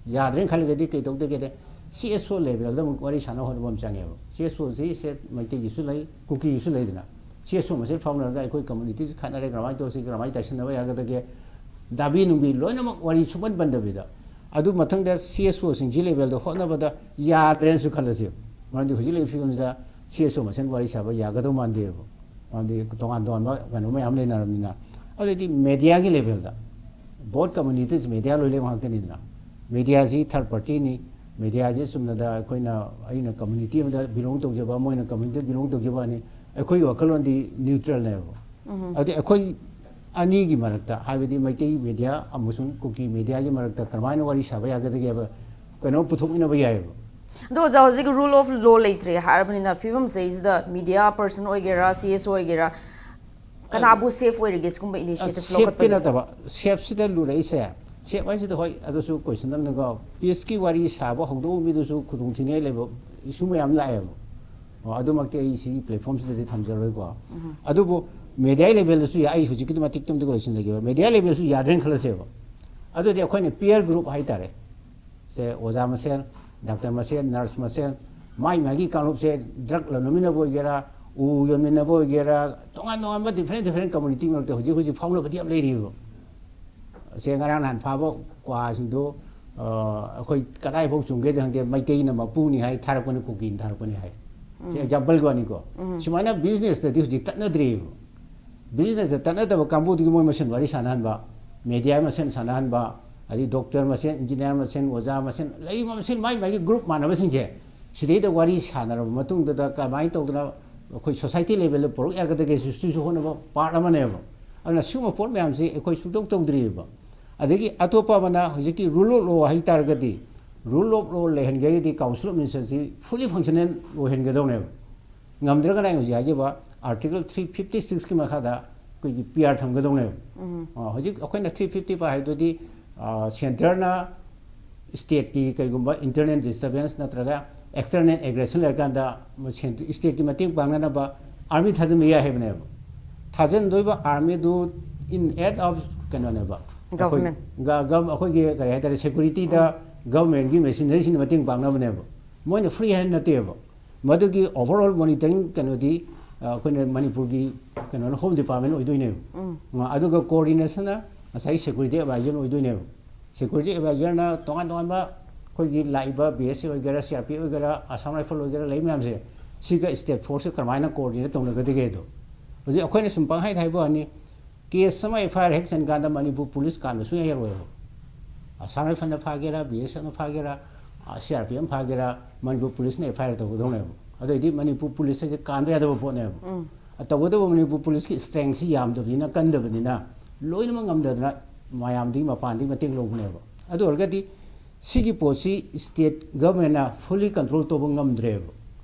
ꯌꯥꯗ꯭ꯔꯦꯅ ꯈꯜꯂꯒꯗꯤ ꯀꯩ ꯇꯧꯗꯒꯦꯗ, C S O level ꯗ ꯑꯃꯨꯛ ꯋꯥꯔꯤ ꯁꯥꯟꯅ ꯍꯣꯠꯅꯕ ꯑꯃ ꯆꯪꯉꯦꯕ꯫ C S O ꯁꯤ ꯁꯦ ꯃꯩꯇꯩꯒꯤꯁꯨ ꯂꯩ, ꯀꯨꯀꯤꯒꯤꯁꯨ ꯂꯩꯗꯅ꯫ C S O ꯃꯁꯦꯟ ꯐꯥꯎꯅꯔꯒ ꯑꯩꯈꯣꯏ community ꯁꯤ ꯈꯠꯅꯔꯦ, ꯀꯔꯝꯍꯥꯏꯅ ꯇꯧꯁꯤ, ꯀꯔꯝꯍꯥꯏꯅ ꯇꯥꯏꯁꯤꯟꯅꯕ ꯌꯥꯒꯗꯒꯦ, ꯗꯥꯕꯤ ꯅꯨꯡꯕꯤ ꯂꯣꯏꯅꯃꯛ ꯋꯥꯔꯤ ꯁꯨꯡꯄꯟ ꯄꯟꯗꯕꯤꯗ꯫ ꯑꯗꯨ ꯃꯊꯪꯗ C S O ꯁꯤꯡꯁꯤ level ꯗ ꯍꯣꯠꯅꯕꯗ ꯌꯥꯗ꯭ꯔꯦꯅꯁꯨ ꯈꯜꯂꯁꯦꯕ꯫ ꯃꯔꯝꯗꯤ ꯍꯧꯖꯤꯛ ꯂꯩꯔꯤꯕ ꯐꯤꯕꯝꯁꯤꯗ ꯁꯤ ꯑꯦꯁ ꯑꯣ ꯃꯁꯦꯟ ꯋꯥꯔꯤ ꯁꯥꯕ ꯌꯥꯒꯗꯧ ꯃꯥꯟꯗꯦꯕ꯫ ꯃꯔꯝꯗꯤ ꯇꯣꯉꯥꯟ ꯇꯣꯉꯥꯟꯕ ꯀꯩꯅꯣ ꯃꯌꯥꯝ ꯂꯩꯅꯔꯕꯅꯤꯅ꯫ ꯑꯗꯨꯗꯤ ꯃꯦꯗꯤꯌꯥꯒꯤ ꯂꯦꯚꯦꯜꯗ, both communities ꯃꯦꯗꯤꯌꯥ ꯂꯣꯏ ꯂꯩꯕ ꯉꯥꯛꯇꯅꯤꯗꯅ꯫ ꯃꯦꯗꯤꯌꯥꯁꯤ ꯊꯥꯔꯠ ꯄꯥꯔꯇꯤꯅꯤ꯫ ꯃꯦꯗꯤꯌꯥꯁꯤ ꯆꯨꯝꯅꯗ ꯑꯩꯈꯣꯏꯅ, ꯑꯩꯅ ꯀꯝꯃ꯭ꯌꯨꯅꯤꯇꯤ ꯑꯃꯗ ꯕꯤꯂꯣꯡ ꯇꯧꯖꯕ, ꯃꯣꯏꯅ ꯀꯝꯃ꯭ꯌꯨꯅꯤꯇꯤ ꯕꯤꯂꯣꯡ ꯇꯧꯖꯕ ꯑꯅꯤ, ꯑꯩꯈꯣꯏꯒꯤ ꯋꯥꯈꯜꯂꯣꯟꯗꯤ ꯅ꯭ꯌꯨꯇ꯭ꯔꯦꯜꯅꯦꯕ꯫ ꯑꯗꯨꯗꯤ ꯑꯩꯈꯣꯏ ꯑꯅꯤꯒꯤ ꯃꯔꯛꯇ, ꯍꯥꯏꯕꯗꯤ ꯃꯩꯇꯩ ꯃꯦꯗꯤꯌꯥ ꯑꯃꯁꯨꯡ ꯀꯨꯀꯤ ꯃꯦꯗꯤꯌꯥꯒꯤ ꯃꯔꯛꯇ ꯀꯔꯝꯍꯥꯏꯅ ꯋꯥꯔꯤ ꯁꯥꯕ ꯌꯥꯒꯗꯒꯦ ꯍꯥꯏꯕ ꯀꯩꯅꯣ ꯄꯨꯊꯣꯛꯃꯤꯟꯅꯕ ꯌꯥꯏꯑꯕ꯫ ꯑꯗꯣ ꯑꯣꯖꯥ, ꯍꯧꯖꯤꯛ rule of law ꯂꯩꯇ꯭ꯔꯦ ꯍꯥꯏꯔꯕꯅꯤꯅ, ꯐꯤꯕꯝꯁꯤꯗꯩꯁꯤꯗ ꯃꯦꯗꯤꯌꯥ ꯄꯔꯁꯟ ꯑꯣꯏꯒꯦꯔꯥ, ꯁꯤ ꯑꯦꯁ ꯑꯣꯏꯒꯦꯔꯥ, ꯀꯅꯥꯕꯨ ꯁꯦꯐ ꯑꯣꯏꯔꯤꯒꯦ ꯁꯤꯒꯨꯝꯕ ꯏꯅꯤꯁꯤꯌꯦꯇꯤꯚ ꯁꯦꯐꯀꯤ ꯂꯧꯈꯠꯄꯗ? ꯅꯠꯇꯕ, ꯁꯦꯐꯁꯤꯗ ꯂꯨꯔꯛꯏꯁꯦ, ꯁꯦꯐ ꯍꯥꯏꯁꯤꯗ ꯍꯣꯏ, ꯑꯗꯨꯁꯨ ꯀꯣꯏꯁꯟ ꯑꯃꯅꯤꯀꯣ, ꯄꯤꯁꯀꯤ ꯋꯥꯔꯤ ꯁꯥꯕ ꯍꯧꯗꯣꯛꯑꯝꯃꯤꯗꯨꯁꯨ ꯈꯨꯗꯣꯡꯊꯤꯅꯤꯡꯉꯥꯏ ꯂꯩꯕ ꯏꯁꯨ ꯃꯌꯥꯝ ꯂꯥꯛꯑꯦꯕ꯫ ꯑꯣ, ꯑꯗꯨꯃꯛꯇꯤ ꯑꯩ ꯁꯤꯒꯤ ꯄ꯭ꯂꯦꯠꯐꯣꯝꯁꯤꯗꯗꯤ ꯊꯝꯖꯔꯣꯏꯀꯣ꯫ ꯑꯗꯨꯕꯨ ꯃꯦꯗꯤꯌꯥ ꯂꯦꯚꯦꯜꯗꯁꯨ ꯌꯥ-, ꯑꯩ ꯍꯧꯖꯤꯛꯀꯤꯗꯨ ꯃꯇꯤꯛ ꯇꯨꯝꯗꯒ ꯂꯣꯏꯁꯤꯟꯖꯒꯦꯕ꯫ ꯃꯦꯗꯤꯌꯥ ꯂꯦꯚꯦꯜꯁꯨ ꯌꯥꯗ꯭ꯔꯦꯅ ꯈꯜꯂꯁꯦꯕ꯫ ꯑꯗꯨꯗꯤ ꯑꯩꯈꯣꯏꯅ ꯄꯤꯌꯔ ꯒ꯭ꯔꯨꯞ ꯍꯥꯏꯇꯥꯔꯦ, ꯁꯦ ꯑꯣꯖꯥ ꯃꯁꯦꯟ, ꯗꯥꯛꯇꯔ ꯃꯁꯦꯟ, ꯅꯔꯁ ꯃꯁꯦꯟ, ꯃꯥꯏ ꯃꯥꯒꯤ ꯀꯥꯡꯂꯨꯞꯁꯦ, ꯗ꯭ꯔꯒ ꯂꯂꯣꯟꯃꯤꯟꯅꯕ ꯑꯣꯏꯒꯦꯔꯥ, ꯎ ꯌꯣꯟꯃꯤꯟꯅꯕ ꯑꯣꯏꯒꯦꯔꯥ, ꯇꯣꯉꯥꯟ ꯇꯣꯉꯥꯟꯕ ꯗꯤꯐ꯭ꯔꯦꯟ ꯗꯤꯐ꯭ꯔꯦꯟ ꯀꯝꯃꯨꯅꯤꯇꯤ ꯃꯔꯛꯇ ꯍꯧꯖꯤꯛ ꯍꯧꯖꯤꯛ ꯐꯥꯎꯅꯕꯗꯤ ꯌꯥꯝ ꯂꯩꯔꯤꯕ꯫ ꯁꯦ ꯉꯔꯥꯡ ꯅꯍꯥꯟ ꯐꯥꯕ ꯀ꯭ꯋꯥꯁꯤꯡꯗꯣ, ꯑ, ꯑꯩꯈꯣꯏ ꯀꯗꯥꯏꯐꯥꯎ ꯆꯨꯝꯒꯦꯗꯤ ꯈꯪꯗꯦ, ꯃꯩꯇꯩꯅ ꯃꯄꯨꯅꯤ ꯍꯥꯏ, ꯊꯥꯔꯛꯄꯅ ꯀꯨꯀꯤꯅ ꯊꯥꯔꯛꯄꯅꯤ ꯍꯥꯏ꯫ ꯁꯤ ꯑꯦꯛꯖꯥꯝꯄꯜꯒꯤ ꯋꯥꯅꯤꯀꯣ꯫ ꯁꯨꯃꯥꯏꯅ ꯕꯤꯖꯤꯅꯦꯁꯇꯗꯤ ꯍꯧꯖꯤꯛ ꯇꯠꯅꯗ꯭ꯔꯤꯕ꯫ ꯕꯤꯖꯤꯅꯦꯁꯇ ꯇꯠꯅꯗꯕ ꯀꯥꯡꯕꯨꯗꯨꯒꯤ ꯃꯣꯏ ꯃꯁꯦꯟ ꯋꯥꯔꯤ ꯁꯥꯟꯅꯍꯟꯕ, ꯃꯦꯗꯤꯌꯥ ꯃꯁꯦꯟ ꯁꯥꯟꯅꯍꯟꯕ, ꯑꯗꯩ ꯗꯣꯛꯇꯔ ꯃꯁꯦꯟ, ꯏꯟꯖꯤꯅꯤꯌꯥꯔ ꯃꯁꯦꯟ, ꯑꯣꯖꯥ ꯃꯁꯦꯟ, ꯂꯩꯔꯤꯕ ꯃꯁꯦꯟ ꯃꯥꯏ ꯃꯥꯏꯒꯤ ꯒ꯭ꯔꯨꯞ ꯃꯥꯟꯅꯕꯁꯤꯡꯁꯦ ꯁꯤꯗꯩꯗ ꯋꯥꯔꯤ ꯁꯥꯟꯅꯔꯕ ꯃꯇꯨꯡꯗꯨꯗ ꯀꯃꯥꯏꯅ ꯇꯧꯗꯅ ꯑꯩꯈꯣꯏ ꯁꯣꯁꯥꯏꯇꯤ ꯂꯦꯚꯦꯜꯗ ꯄꯨꯔꯛ ꯌꯥꯒꯗꯒꯦ, ꯁꯤꯁꯨ ꯍꯣꯠꯅꯕ ꯄꯥꯔꯠ ꯑꯃꯅꯦꯕ꯫ ꯑꯗꯨꯅ ꯁꯤꯒꯨꯝꯕ ꯄꯣꯠ ꯃꯌꯥꯝꯁꯤ ꯑꯩꯈꯣꯏ ꯁꯨꯡꯇꯧ ꯇꯧꯗ꯭ꯔꯤꯑꯕ꯫ ꯑꯗꯒꯤ ꯑꯇꯣꯞꯄ ꯑꯃꯅ ꯍꯧꯖꯤꯛꯀꯤ rule of law ꯍꯥꯏ ꯇꯥꯔꯒꯗꯤ, rule of law ꯂꯩꯍꯟꯒꯦ ꯍꯥꯏꯔꯒꯗꯤ Council of Minister ꯁꯤ fully functional ꯑꯣꯏꯍꯟꯒꯗꯧꯅꯦꯕ꯫ ꯉꯝꯗ꯭ꯔꯒꯅ ꯑꯩ ꯍꯧꯖꯤꯛ ꯍꯥꯏꯖꯕ Article three fifty six ꯀꯤ ꯃꯈꯥꯗ ꯑꯩꯈꯣꯏꯒꯤ ꯄꯤ ꯑꯥꯔ ꯊꯝꯒꯗꯧꯅꯦꯕ꯫ ꯑ, ꯍꯧꯖꯤꯛ ꯑꯩꯈꯣꯏꯅ three fifty five ꯍꯥꯏꯗꯨꯗꯤ, ꯑ, ꯁꯦꯟꯇꯔꯅ ꯁ꯭ꯇꯦꯠꯀꯤ ꯀꯔꯤꯒꯨꯝꯕ internal disturbance ꯅꯠꯇ꯭ꯔꯒ external aggression ꯂꯩꯔꯀꯥꯟꯗ ꯁꯦꯟ-, ꯁ꯭ꯇꯦꯠꯀꯤ ꯃꯇꯦꯡ ꯄꯥꯡꯅꯅꯕ ꯑꯥꯔꯃꯤ ꯊꯥꯖꯤꯟꯕ ꯌꯥꯏ ꯍꯥꯏꯕꯅꯦꯕ꯫ ꯊꯥꯖꯤꯟꯗꯣꯏꯕ ꯑꯥꯔꯃꯤꯗꯨ in aid of ꯀꯩꯅꯣꯅꯦꯕ, ꯑꯩꯈꯣꯏ, Government. ꯒ-, ꯒ-, ꯑꯩꯈꯣꯏꯒꯤ ꯀꯔꯤ ꯍꯥꯏꯇꯥꯔꯦ, ꯁꯦꯀ꯭ꯌꯨꯔꯤꯇꯤꯗ ꯒꯚꯔꯟꯃꯦꯟꯒꯤ ꯃꯦꯁꯤꯅꯔꯤꯁꯤꯡꯅ ꯃꯇꯦꯡ ꯄꯥꯡꯅꯕꯅꯦꯕ꯫ ꯃꯣꯏꯅ ꯐ꯭ꯔꯤ ꯍꯦꯟ ꯅꯠꯇꯦꯕ꯫ ꯃꯗꯨꯒꯤ overall monitoring ꯀꯩꯅꯣꯗꯤ, ꯑ, ꯑꯩꯈꯣꯏꯅ ꯃꯅꯤꯄꯨꯔꯒꯤ ꯀꯩꯅꯣꯅ, ꯍꯣꯝ ꯗꯤꯄꯥꯔꯠꯃꯦꯟ ꯑꯣꯏꯗꯣꯏꯅꯦꯕ꯫ ꯑ, ꯑꯗꯨꯒ ꯀꯣꯑꯣꯔꯗꯤꯅꯦꯁꯟꯅ ꯉꯁꯥꯏꯒꯤ ꯁꯦꯀ꯭ꯌꯨꯔꯤꯇꯤ ꯑꯦꯗꯚꯥꯏꯖꯔ ꯑꯣꯏꯗꯣꯏꯅꯦꯕ꯫ ꯁꯦꯀ꯭ꯌꯨꯔꯤꯇꯤ ꯑꯦꯗꯚꯥꯏꯖꯔꯅ ꯇꯣꯉꯥꯟ ꯇꯣꯉꯥꯟꯕ ꯑꯩꯈꯣꯏꯒꯤ ꯂꯥꯛꯏꯕ ꯕꯤ ꯑꯦꯁ ꯑꯦ ꯑꯣꯏꯒꯦꯔꯥ, ꯁꯤ ꯑꯥꯔ ꯄꯤ ꯑꯦꯐ ꯑꯣꯏꯒꯦꯔꯥ, ꯑꯁꯥꯝ ꯔꯥꯏꯐꯜ ꯑꯣꯏꯒꯦꯔꯥ, ꯂꯩ ꯃꯌꯥꯝꯁꯦ ꯁꯤꯒ ꯁ꯭ꯇꯦꯠ ꯐꯣꯔꯁꯀ ꯀꯔꯝꯍꯥꯏꯅ ꯀꯣꯑꯣꯔꯗꯤꯅꯦꯠ ꯇꯧꯅꯒꯗꯒꯦ ꯑꯗꯣ? ꯍꯧꯖꯤꯛ ꯑꯩꯈꯣꯏꯅ ꯁꯨꯝ ꯄꯪꯍꯥꯏꯗ ꯍꯥꯏꯕ ꯋꯥꯅꯤ, ꯀꯦꯁ ꯑꯃ ꯑꯦꯐ ꯑꯥꯏ ꯑꯥꯔ ꯍꯦꯛ ꯆꯟꯀꯥꯟꯗ ꯃꯅꯤꯄꯨꯔ ꯄꯨꯂꯤꯁ ꯀꯥꯟꯕ ꯁꯨꯡꯌꯥ ꯌꯥꯔꯣꯏꯕ꯫ ꯑꯁꯥꯝ ꯔꯥꯏꯐꯜꯅ ꯐꯥꯒꯦꯔꯥ, ꯕꯤ ꯑꯦꯁ ꯑꯦꯐꯅ ꯐꯥꯒꯦꯔꯥ, ꯁꯤ ꯑꯥꯔ ꯄꯤ ꯑꯦꯐꯅ ꯐꯥꯒꯦꯔꯥ, ꯃꯅꯤꯄꯨꯔ ꯄꯨꯂꯤꯁꯅ ꯑꯦꯐ ꯑꯥꯏ ꯑꯥꯔ ꯇꯧꯒꯗꯧꯅꯦꯕ꯫ ꯑꯗꯨꯑꯣꯏꯗꯤ ꯃꯅꯤꯄꯨꯔ ꯄꯨꯂꯤꯁ ꯍꯥꯏꯁꯦ ꯀꯥꯟꯕ ꯌꯥꯗꯕ ꯄꯣꯠꯅꯦꯕ꯫ ꯇꯧꯕꯇꯕꯨ ꯃꯅꯤꯄꯨꯔ ꯄꯨꯂꯤꯁꯀꯤ ꯁ꯭ꯇꯔꯦꯡꯁꯤ ꯌꯥꯝꯗꯕꯅꯤꯅ, ꯀꯟꯗꯕꯅꯤꯅ, ꯂꯣꯏꯅꯃꯛ ꯉꯝꯗꯗꯅ ꯃꯌꯥꯝꯗꯒꯤ ꯃꯄꯥꯟꯗꯒꯤ ꯃꯇꯦꯡ ꯂꯧꯕꯅꯦꯕ꯫ ꯑꯗꯨ ꯑꯣꯏꯔꯒꯗꯤ ꯁꯤꯒꯤ ꯄꯣꯠꯁꯤ ꯁ꯭ꯇꯦꯠ ꯒꯚꯔꯟꯃꯦꯟꯅ ꯐꯨꯜꯂꯤ ꯀꯟꯇ꯭ꯔꯣꯜ ꯇꯧꯕ ꯉꯝꯗ꯭ꯔꯦꯕ,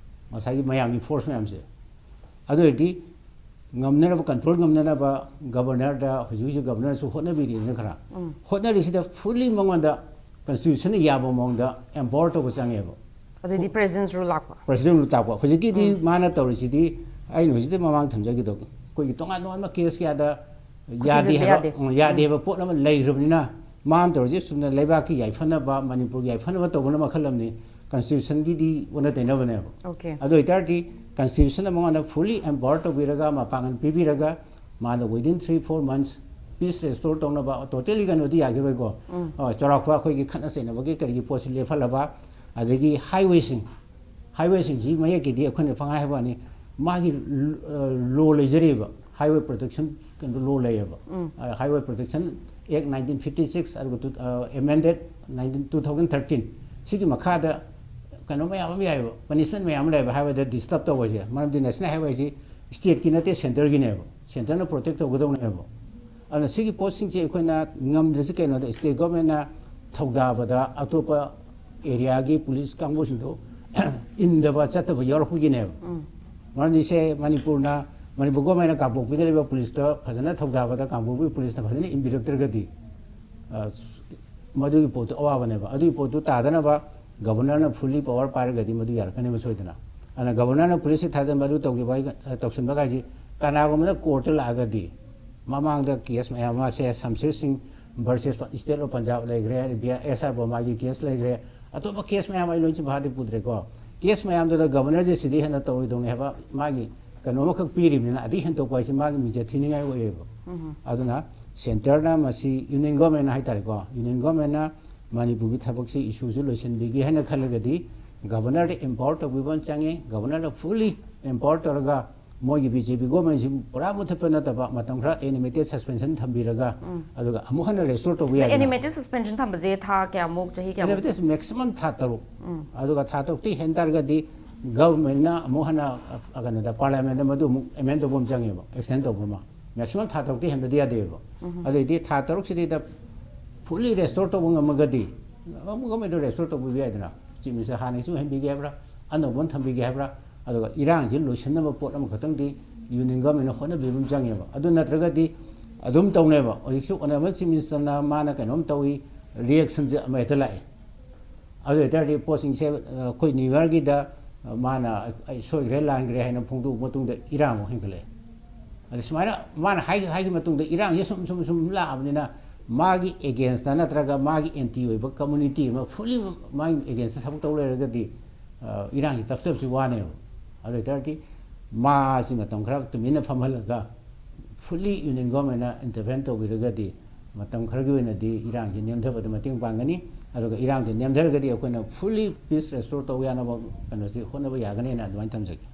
ꯉꯁꯥꯏꯒꯤ ꯃꯌꯥꯝꯒꯤ ꯐꯣꯔꯁ ꯃꯌꯥꯝꯁꯦ꯫ ꯑꯗꯨ ꯑꯣꯏꯔꯗꯤ ꯉꯝꯅꯅꯕ, ꯀꯟꯇ꯭ꯔꯣꯜ ꯉꯝꯅꯅꯕ ꯒꯕꯔꯅꯔꯗ, ꯍꯧꯖꯤꯛ ꯍꯧꯖꯤꯛ ꯒꯕꯔꯅꯔꯁꯨ ꯍꯣꯠꯅꯕꯤꯔꯤꯗꯅ ꯈꯔ, ꯍꯣꯠꯅꯔꯤꯁꯤꯗ ꯐꯨꯜꯂꯤ ꯃꯉꯣꯟꯗ ꯀꯟꯁꯇꯤꯇ꯭ꯌꯨꯁꯟꯅ ꯌꯥꯕ ꯃꯑꯣꯡꯗ ꯑꯦꯝꯄꯥꯋꯔ ꯇꯧꯕ ꯆꯪꯉꯦꯕ꯫ ꯑꯗꯩꯗꯤ ꯄ꯭ꯔꯦꯁꯤꯗꯦꯟꯁ ꯔꯨꯜ ꯂꯥꯛꯄ꯫ ꯄ꯭ꯔꯦꯁꯤꯗꯦꯟ ꯔꯨꯜ ꯇꯥꯛꯄ꯫ ꯍꯧꯖꯤꯛꯀꯤꯗꯤ ꯃꯥꯅ ꯇꯧꯔꯤꯁꯤꯗꯤ, ꯑꯩꯅ ꯍꯧꯖꯤꯛꯇ ꯃꯃꯥꯡ ꯊꯝꯖꯈꯤꯗꯣ, ꯑꯩꯈꯣꯏꯒꯤ ꯇꯣꯉꯥꯟ ꯇꯣꯉꯥꯟꯕ ꯀꯦꯁ ꯀꯌꯥꯗ ꯌꯥꯗꯦ ꯊꯤꯟꯖꯤꯟꯕ ꯍꯥꯏꯕ, ꯌꯥꯗꯦ꯫ ꯎꯝ, ꯌꯥꯗꯦ ꯍꯥꯏꯕ ꯄꯣꯠ ꯑꯃ ꯂꯩꯈ꯭ꯔꯕꯅꯤꯅ, ꯃꯥꯅ ꯇꯧꯔꯤꯁꯦ ꯆꯨꯝꯅ ꯂꯩꯕꯥꯛꯀꯤ ꯌꯥꯏꯐꯅꯕ, ꯃꯅꯤꯄꯨꯔꯒꯤ ꯌꯥꯏꯐꯅꯕ ꯇꯧꯕꯅ ꯃꯈꯜ ꯑꯃꯅꯤ, ꯀꯟꯁꯇꯤꯇ꯭ꯌꯨꯁꯟꯒꯤꯗꯤ ꯑꯣꯟꯅ ꯇꯩꯅꯕꯅꯦꯕ꯫ ꯑꯣꯀꯦ꯫ ꯑꯗꯨ ꯑꯣꯏꯇꯥꯔꯗꯤ ꯀꯟꯁꯇꯤꯇ꯭ꯌꯨꯁꯟꯅ ꯃꯉꯣꯟꯗ ꯐꯨꯜꯂꯤ ꯑꯦꯝꯄꯥꯋꯔ ꯇꯧꯕꯤꯔꯒ, ꯃꯄꯥꯡꯒꯜ ꯄꯤꯕꯤꯔꯒ, ꯃꯥꯅ within three four months peace restore ꯇꯧꯅꯕ, ꯇꯣꯇꯦꯂꯤ ꯀꯩꯅꯣꯗꯤ ꯌꯥꯈꯤꯔꯣꯏꯀꯣ꯫ ꯑ, ꯆꯥꯎꯔꯥꯛꯄ ꯑꯩꯈꯣꯏꯒꯤ ꯈꯠꯅ ꯆꯩꯅꯕꯒꯤ ꯀꯔꯤꯒꯤ ꯄꯣꯠꯁꯤ ꯂꯦꯞꯍꯜꯂꯕ, ꯑꯗꯒꯤ ꯍꯥꯏꯋꯦꯁꯤꯡ, ꯍꯥꯏꯋꯦꯁꯤꯡꯁꯤ ꯃꯌꯦꯛꯀꯤꯗꯤ ꯑꯩꯈꯣꯏꯅ ꯄꯪꯍꯥꯏ ꯍꯥꯏꯕ ꯋꯥꯅꯤ, ꯃꯥꯒꯤ ꯂꯣ ꯂꯩꯖꯔꯤꯕ, ꯍꯥꯏꯋꯦ ꯄ꯭ꯔꯣꯇꯦꯛꯁꯟ ꯀꯩꯅꯣ ꯂꯣ ꯂꯩꯌꯦꯕ꯫ ꯍꯥꯏꯋꯦ ꯄ꯭ꯔꯣꯇꯦꯛꯁꯟ ꯑꯦꯛ ꯅꯥꯏꯟꯇꯤꯟ ꯐꯤꯐꯇꯤ ꯁꯤꯛꯁ, ꯑꯗꯨꯒ ꯇꯨ-, ꯑ, ꯑꯦꯃꯦꯟꯗꯦꯠ ꯅꯥꯏꯟꯇꯤꯟ, ꯇꯨ ꯊꯥꯎꯖꯟ ꯊꯥꯔꯇꯤꯟ, ꯁꯤꯒꯤ ꯃꯈꯥꯗ ꯀꯩꯅꯣ ꯃꯌꯥꯝ ꯑꯃ ꯌꯥꯏꯑꯕ, ꯄꯅꯤꯁꯃꯦꯟ ꯃꯌꯥꯝ ꯑꯃ ꯂꯩꯌꯦꯕ ꯍꯥꯏꯋꯦꯗ ꯗꯤꯁꯇꯔꯕ ꯇꯧꯕ ꯍꯥꯏꯁꯦ꯫ ꯃꯔꯝꯗꯤ ꯅꯦꯁꯅꯦꯜ ꯍꯥꯏꯋꯦꯁꯤ ꯁ꯭ꯇꯦꯠꯀꯤ ꯅꯠꯇꯦ, ꯁꯦꯟꯇꯔꯒꯤꯅꯦꯕ, ꯁꯦꯟꯇꯔꯅ ꯄ꯭ꯔꯣꯇꯦꯛ ꯇꯧꯒꯗꯧꯅꯦꯕ꯫ ꯑꯗꯨꯅ ꯁꯤꯒꯤ ꯄꯣꯠꯁꯤꯡꯁꯦ ꯑꯩꯈꯣꯏꯅ ꯉꯝꯗ꯭ꯔꯤꯁꯤ ꯀꯩꯅꯣꯗ, ꯁ꯭ꯇꯦꯠ ꯒꯣꯔꯃꯦꯟꯅ ꯊꯧꯗꯥꯕꯗ ꯑꯇꯣꯞꯄ ꯑꯦꯔꯤꯌꯥꯒꯤ ꯄꯨꯂꯤꯁ ꯀꯥꯡꯕꯨꯁꯤꯡꯗꯣ ꯏꯟꯗꯕ ꯆꯠꯇꯕ ꯌꯥꯎꯔꯛꯄꯒꯤꯅꯦꯕ꯫ ꯃꯔꯝꯗꯤ ꯁꯦ ꯃꯅꯤꯄꯨꯔꯅ, ꯃꯅꯤꯄꯨꯔ ꯒꯣꯔꯃꯦꯟꯅ ꯀꯥꯡꯄꯣꯛꯄꯤꯗ ꯂꯩꯕ ꯄꯨꯂꯤꯁꯇ ꯐꯖꯅ ꯊꯧꯗꯥꯕꯗ ꯀꯥꯡꯄꯣꯛꯄꯤ ꯄꯨꯂꯤꯁꯅ ꯐꯖꯅ ꯏꯟꯕꯤꯔꯛꯇ꯭ꯔꯒꯗꯤ, ꯑ, ꯃꯗꯨꯒꯤ ꯄꯣꯠꯇꯨ ꯑꯋꯥꯕꯅꯦꯕ꯫ ꯑꯗꯨꯒꯤ ꯄꯣꯠꯇꯨ ꯇꯥꯗꯅꯕ ꯒꯕꯔꯅꯔꯅ ꯐꯨꯜꯂꯤ ꯄꯋꯥꯔ ꯄꯥꯏꯔꯒꯗꯤ ꯃꯗꯨ ꯌꯥꯔꯛꯀꯅꯦꯕ ꯁꯣꯏꯗꯅ꯫ ꯑꯗꯨꯅ ꯒꯕꯔꯅꯔꯅ ꯄꯨꯂꯤꯁꯁꯤ ꯊꯥꯖꯤꯟꯕ, ꯑꯗꯨ ꯇꯧꯈꯤꯕ ꯍꯥꯏ-, ꯇꯧꯁꯤꯟꯕ ꯍꯥꯏꯁꯤ ꯀꯅꯥꯒꯨꯝꯕꯅ ꯀꯣꯔꯠꯇ ꯂꯥꯛꯑꯒꯗꯤ, ꯃꯃꯥꯡꯗ ꯀꯦꯁ ꯃꯌꯥꯝ ꯑꯃ ꯁꯦ ꯁꯝꯁꯤꯔ ꯁꯤꯡ ꯚꯔꯁꯦꯁ ꯁ꯭ꯇꯦꯠ ꯑꯣꯐ ꯄꯟꯖꯥꯕ ꯂꯩꯈ꯭ꯔꯦ, ꯑꯗꯩ ꯕꯤ ꯑꯥꯔ ꯑꯦꯁ ꯑꯥꯔ ꯕꯔꯃꯥꯒꯤ ꯀꯦꯁ ꯂꯩꯈ꯭ꯔꯦ, ꯑꯇꯣꯞꯄ ꯀꯦꯁ ꯃꯌꯥꯝ ꯑꯩ ꯂꯣꯏ ꯆꯤꯐꯥꯗꯤ ꯄꯨꯗ꯭ꯔꯦꯀꯣ꯫ ꯀꯦꯁ ꯃꯌꯥꯝꯗꯨꯗ ꯒꯕꯔꯅꯔꯁꯦ ꯁꯤꯗꯤ ꯍꯦꯟꯅ ꯇꯧꯔꯣꯏꯗꯧꯅꯤ ꯍꯥꯏꯕ ꯃꯥꯒꯤ ꯀꯩꯅꯣ ꯑꯃꯈꯛ ꯄꯤꯔꯤꯕꯅꯤꯅ, ꯑꯗꯩ ꯍꯦꯟꯗꯣꯛꯄ ꯍꯥꯏꯁꯦ ꯃꯥꯒꯤ ꯃꯤꯡꯆꯠ ꯊꯤꯅꯤꯡꯉꯥꯏ ꯑꯣꯏꯌꯦꯕ꯫ ꯑꯗꯨꯅ ꯁꯦꯟꯇꯔꯅ ꯃꯁꯤ, ꯌꯨꯅꯤꯌꯟ ꯒꯣꯔꯃꯦꯟꯅ ꯍꯥꯏꯇꯥꯔꯦꯀꯣ, ꯌꯨꯅꯤꯌꯟ ꯒꯣꯔꯃꯦꯟꯅ ꯃꯅꯤꯄꯨꯔꯒꯤ ꯊꯕꯛꯁꯤ ꯏꯁꯨꯁꯤ ꯂꯣꯏꯁꯤꯟꯕꯤꯒꯦ ꯍꯥꯏꯅ ꯈꯜꯂꯒꯗꯤ ꯒꯕꯔꯅꯔꯗ ꯑꯦꯝꯄꯥꯋꯔ ꯇꯧꯕꯤꯕ ꯑꯃ ꯆꯪꯉꯤ꯫ ꯒꯕꯔꯅꯔꯗ ꯐꯨꯜꯂꯤ ꯑꯦꯝꯄꯥꯋꯔ ꯇꯧꯔꯒ ꯃꯣꯏꯒꯤ ꯕꯤ ꯖꯦ ꯄꯤ ꯒꯣꯔꯃꯦꯟꯁꯤ ꯄꯨꯔꯥ ꯃꯨꯊꯠꯄ ꯅꯠꯇꯕ ꯃꯇꯝ ꯈꯔ ꯑꯦꯅꯤꯃꯦꯇꯦꯗ ꯁꯁꯄꯦꯟꯁꯟ ꯊꯝꯕꯤꯔꯒ ꯑꯗꯨꯒ ꯑꯃꯨꯛ ꯍꯟꯅ ꯔꯦꯁꯇꯣꯔ ꯇꯧꯕ ꯌꯥꯏꯗꯅ꯫ ꯑꯦꯅꯤꯃꯦꯇꯦꯗ ꯁꯁꯄꯦꯟꯁꯟ ꯊꯝꯕꯁꯦ ꯊꯥ ꯀꯌꯥꯃꯨꯛ, ꯆꯍꯤ ꯀꯌꯥꯃꯨꯛ? ꯑꯦꯅꯤꯃꯦꯇꯦꯗ ꯃꯦꯛꯁꯤꯃꯝ ꯊꯥ ꯇꯔꯨꯛ꯫ ꯑꯗꯨꯒ ꯊꯥ ꯇꯔꯨꯛꯇꯤ ꯍꯦꯟ ꯇꯥꯔꯒꯗꯤ ꯒꯚꯔꯟꯃꯦꯟꯠꯅ ꯑꯃꯨꯛ ꯍꯟꯅ ꯑ, ꯀꯩꯅꯣꯗ ꯄꯥꯔꯂꯤꯌꯥꯃꯦꯟꯠꯇ ꯃꯗꯨ ꯑꯃꯨꯛ ꯑꯦꯃꯦꯟ ꯇꯧꯕ ꯑꯃ ꯆꯪꯉꯦꯕ, ꯑꯦꯛꯁꯇꯦꯟ ꯇꯧꯕ ꯑꯃ꯫ ꯃꯦꯛꯁꯤꯃꯝ ꯊꯥ ꯇꯔꯨꯛꯇꯤ ꯍꯦꯟꯕꯗꯤ ꯌꯥꯗꯦꯕ꯫ ꯑꯗꯨꯑꯣꯏꯗꯤ ꯊꯥ ꯇꯔꯨꯛꯁꯤꯗꯩꯗ ꯐꯨꯜꯂꯤ ꯔꯦꯁꯇꯣꯔ ꯇꯧꯕ ꯉꯝꯃꯒꯗꯤ ꯑꯃꯨꯛ ꯒꯚꯔꯟꯃꯦꯟꯠꯇ ꯔꯦꯁꯇꯣꯔ ꯇꯧꯕꯤꯕ ꯌꯥꯏꯗꯅ꯫ ꯆꯤꯐ ꯃꯤꯅꯤꯁꯇꯔ ꯍꯥꯟꯅꯒꯤꯁꯨ ꯍꯟꯕꯤꯒꯦ ꯍꯥꯏꯕ꯭ꯔꯥ, ꯑꯅꯧꯕ ꯑꯃ ꯊꯝꯕꯤꯒꯦ ꯍꯥꯏꯕ꯭ꯔꯥ, ꯑꯗꯨꯒ ꯏꯔꯥꯡꯁꯤ ꯂꯣꯏꯁꯤꯟꯅꯕ ꯄꯣꯠ ꯑꯃꯈꯛꯇꯪꯗꯤ ꯌꯨꯅꯤꯌꯟ ꯒꯚꯔꯟꯃꯦꯟꯠꯅ ꯍꯣꯠꯅꯕꯤꯕ ꯑꯃ ꯆꯪꯉꯦꯕ꯫ ꯑꯗꯨ ꯅꯠꯇ꯭ꯔꯒꯗꯤ ꯑꯗꯨꯝ ꯇꯧꯅꯦꯕ꯫ ꯍꯧꯖꯤꯛꯁꯨ ꯑꯣꯅꯔꯦꯕꯜ ꯆꯤꯐ ꯃꯤꯅꯤꯁꯇꯔꯅ ꯃꯥꯅ ꯀꯩꯅꯣꯝ ꯇꯧꯏ, ꯔꯤꯌꯦꯛꯁꯟꯁꯦ ꯑꯃ ꯍꯦꯛꯇ ꯂꯥꯛꯑꯦ꯫ ꯑꯗꯨ ꯑꯣꯏꯇꯥꯔꯗꯤ ꯄꯣꯠꯁꯤꯡꯁꯦ, ꯑ, ꯑꯩꯈꯣꯏ ꯅ꯭ꯌꯨ ꯌꯔꯒꯤꯗ, ꯑ, ꯃꯥꯅ ꯑꯩ ꯁꯣꯏꯈ꯭ꯔꯦ ꯂꯥꯟꯈ꯭ꯔꯦ ꯍꯥꯏꯅ ꯐꯣꯡꯗꯣꯛꯑ ꯃꯇꯨꯡꯗ ꯏꯔꯥꯡ ꯑꯃꯨꯛ ꯍꯦꯟꯒꯠꯂꯛꯑꯦ꯫ ꯑꯗ ꯁꯨꯃꯥꯏꯅ ꯃꯥꯅ ꯍꯥꯏꯈꯤ, ꯍꯥꯏꯈꯤꯕ ꯃꯇꯨꯡꯗ ꯏꯔꯥꯡꯁꯦ ꯁꯨꯝ ꯁꯨꯝ ꯁꯨꯝ ꯂꯥꯛꯑꯕꯅꯤꯅ ꯃꯥꯒꯤ ꯑꯦꯒꯦꯟꯁꯇ ꯅꯠꯇ꯭ꯔꯒ ꯃꯥꯒꯤ ꯑꯦꯟꯇꯤ ꯑꯣꯏꯕ ꯀꯝꯃꯨꯅꯤꯇꯤ ꯑꯃ ꯐꯨꯜꯂꯤ ꯃꯥꯒꯤ ꯑꯦꯒꯦꯟꯁꯇ ꯊꯕꯛ ꯇꯧ ꯂꯩꯔꯒꯗꯤ, ꯑ, ꯏꯔꯥꯡꯁꯤ ꯇꯞꯊꯕꯁꯤ ꯋꯥꯅꯦꯕ꯫ ꯑꯗꯨ ꯑꯣꯏꯇꯥꯔꯗꯤ ꯃꯥꯁꯤ ꯃꯇꯝ ꯈꯔ ꯇꯨꯃꯤꯟꯅ ꯐꯝꯍꯜꯂꯒ ꯐꯨꯜꯂꯤ ꯌꯨꯅꯤꯌꯟ ꯒꯚꯔꯟꯃꯦꯟꯠꯅ ꯏꯟꯇꯔꯚꯦꯟ ꯇꯧꯕꯤꯔꯒꯗꯤ ꯃꯇꯝ ꯈꯔꯒꯤ ꯑꯣꯏꯅꯗꯤ ꯏꯔꯥꯡꯁꯤ ꯅꯦꯝꯊꯕꯗ ꯃꯇꯦꯡ ꯄꯥꯡꯒꯅꯤ꯫ ꯑꯗꯨꯒ ꯏꯔꯥꯡꯁꯤ ꯅꯦꯝꯊꯔꯒꯗꯤ ꯑꯩꯈꯣꯏꯅ ꯐꯨꯜꯂꯤ ꯄꯤꯁ ꯔꯦꯁꯇꯣꯔ ꯇꯧꯕ ꯌꯥꯅꯕ ꯀꯩꯅꯣꯁꯤ ꯍꯣꯠꯅꯕ ꯌꯥꯒꯅꯤꯅ ꯑꯗꯨꯃꯥꯏꯅ ꯊꯝꯖꯒꯦ꯫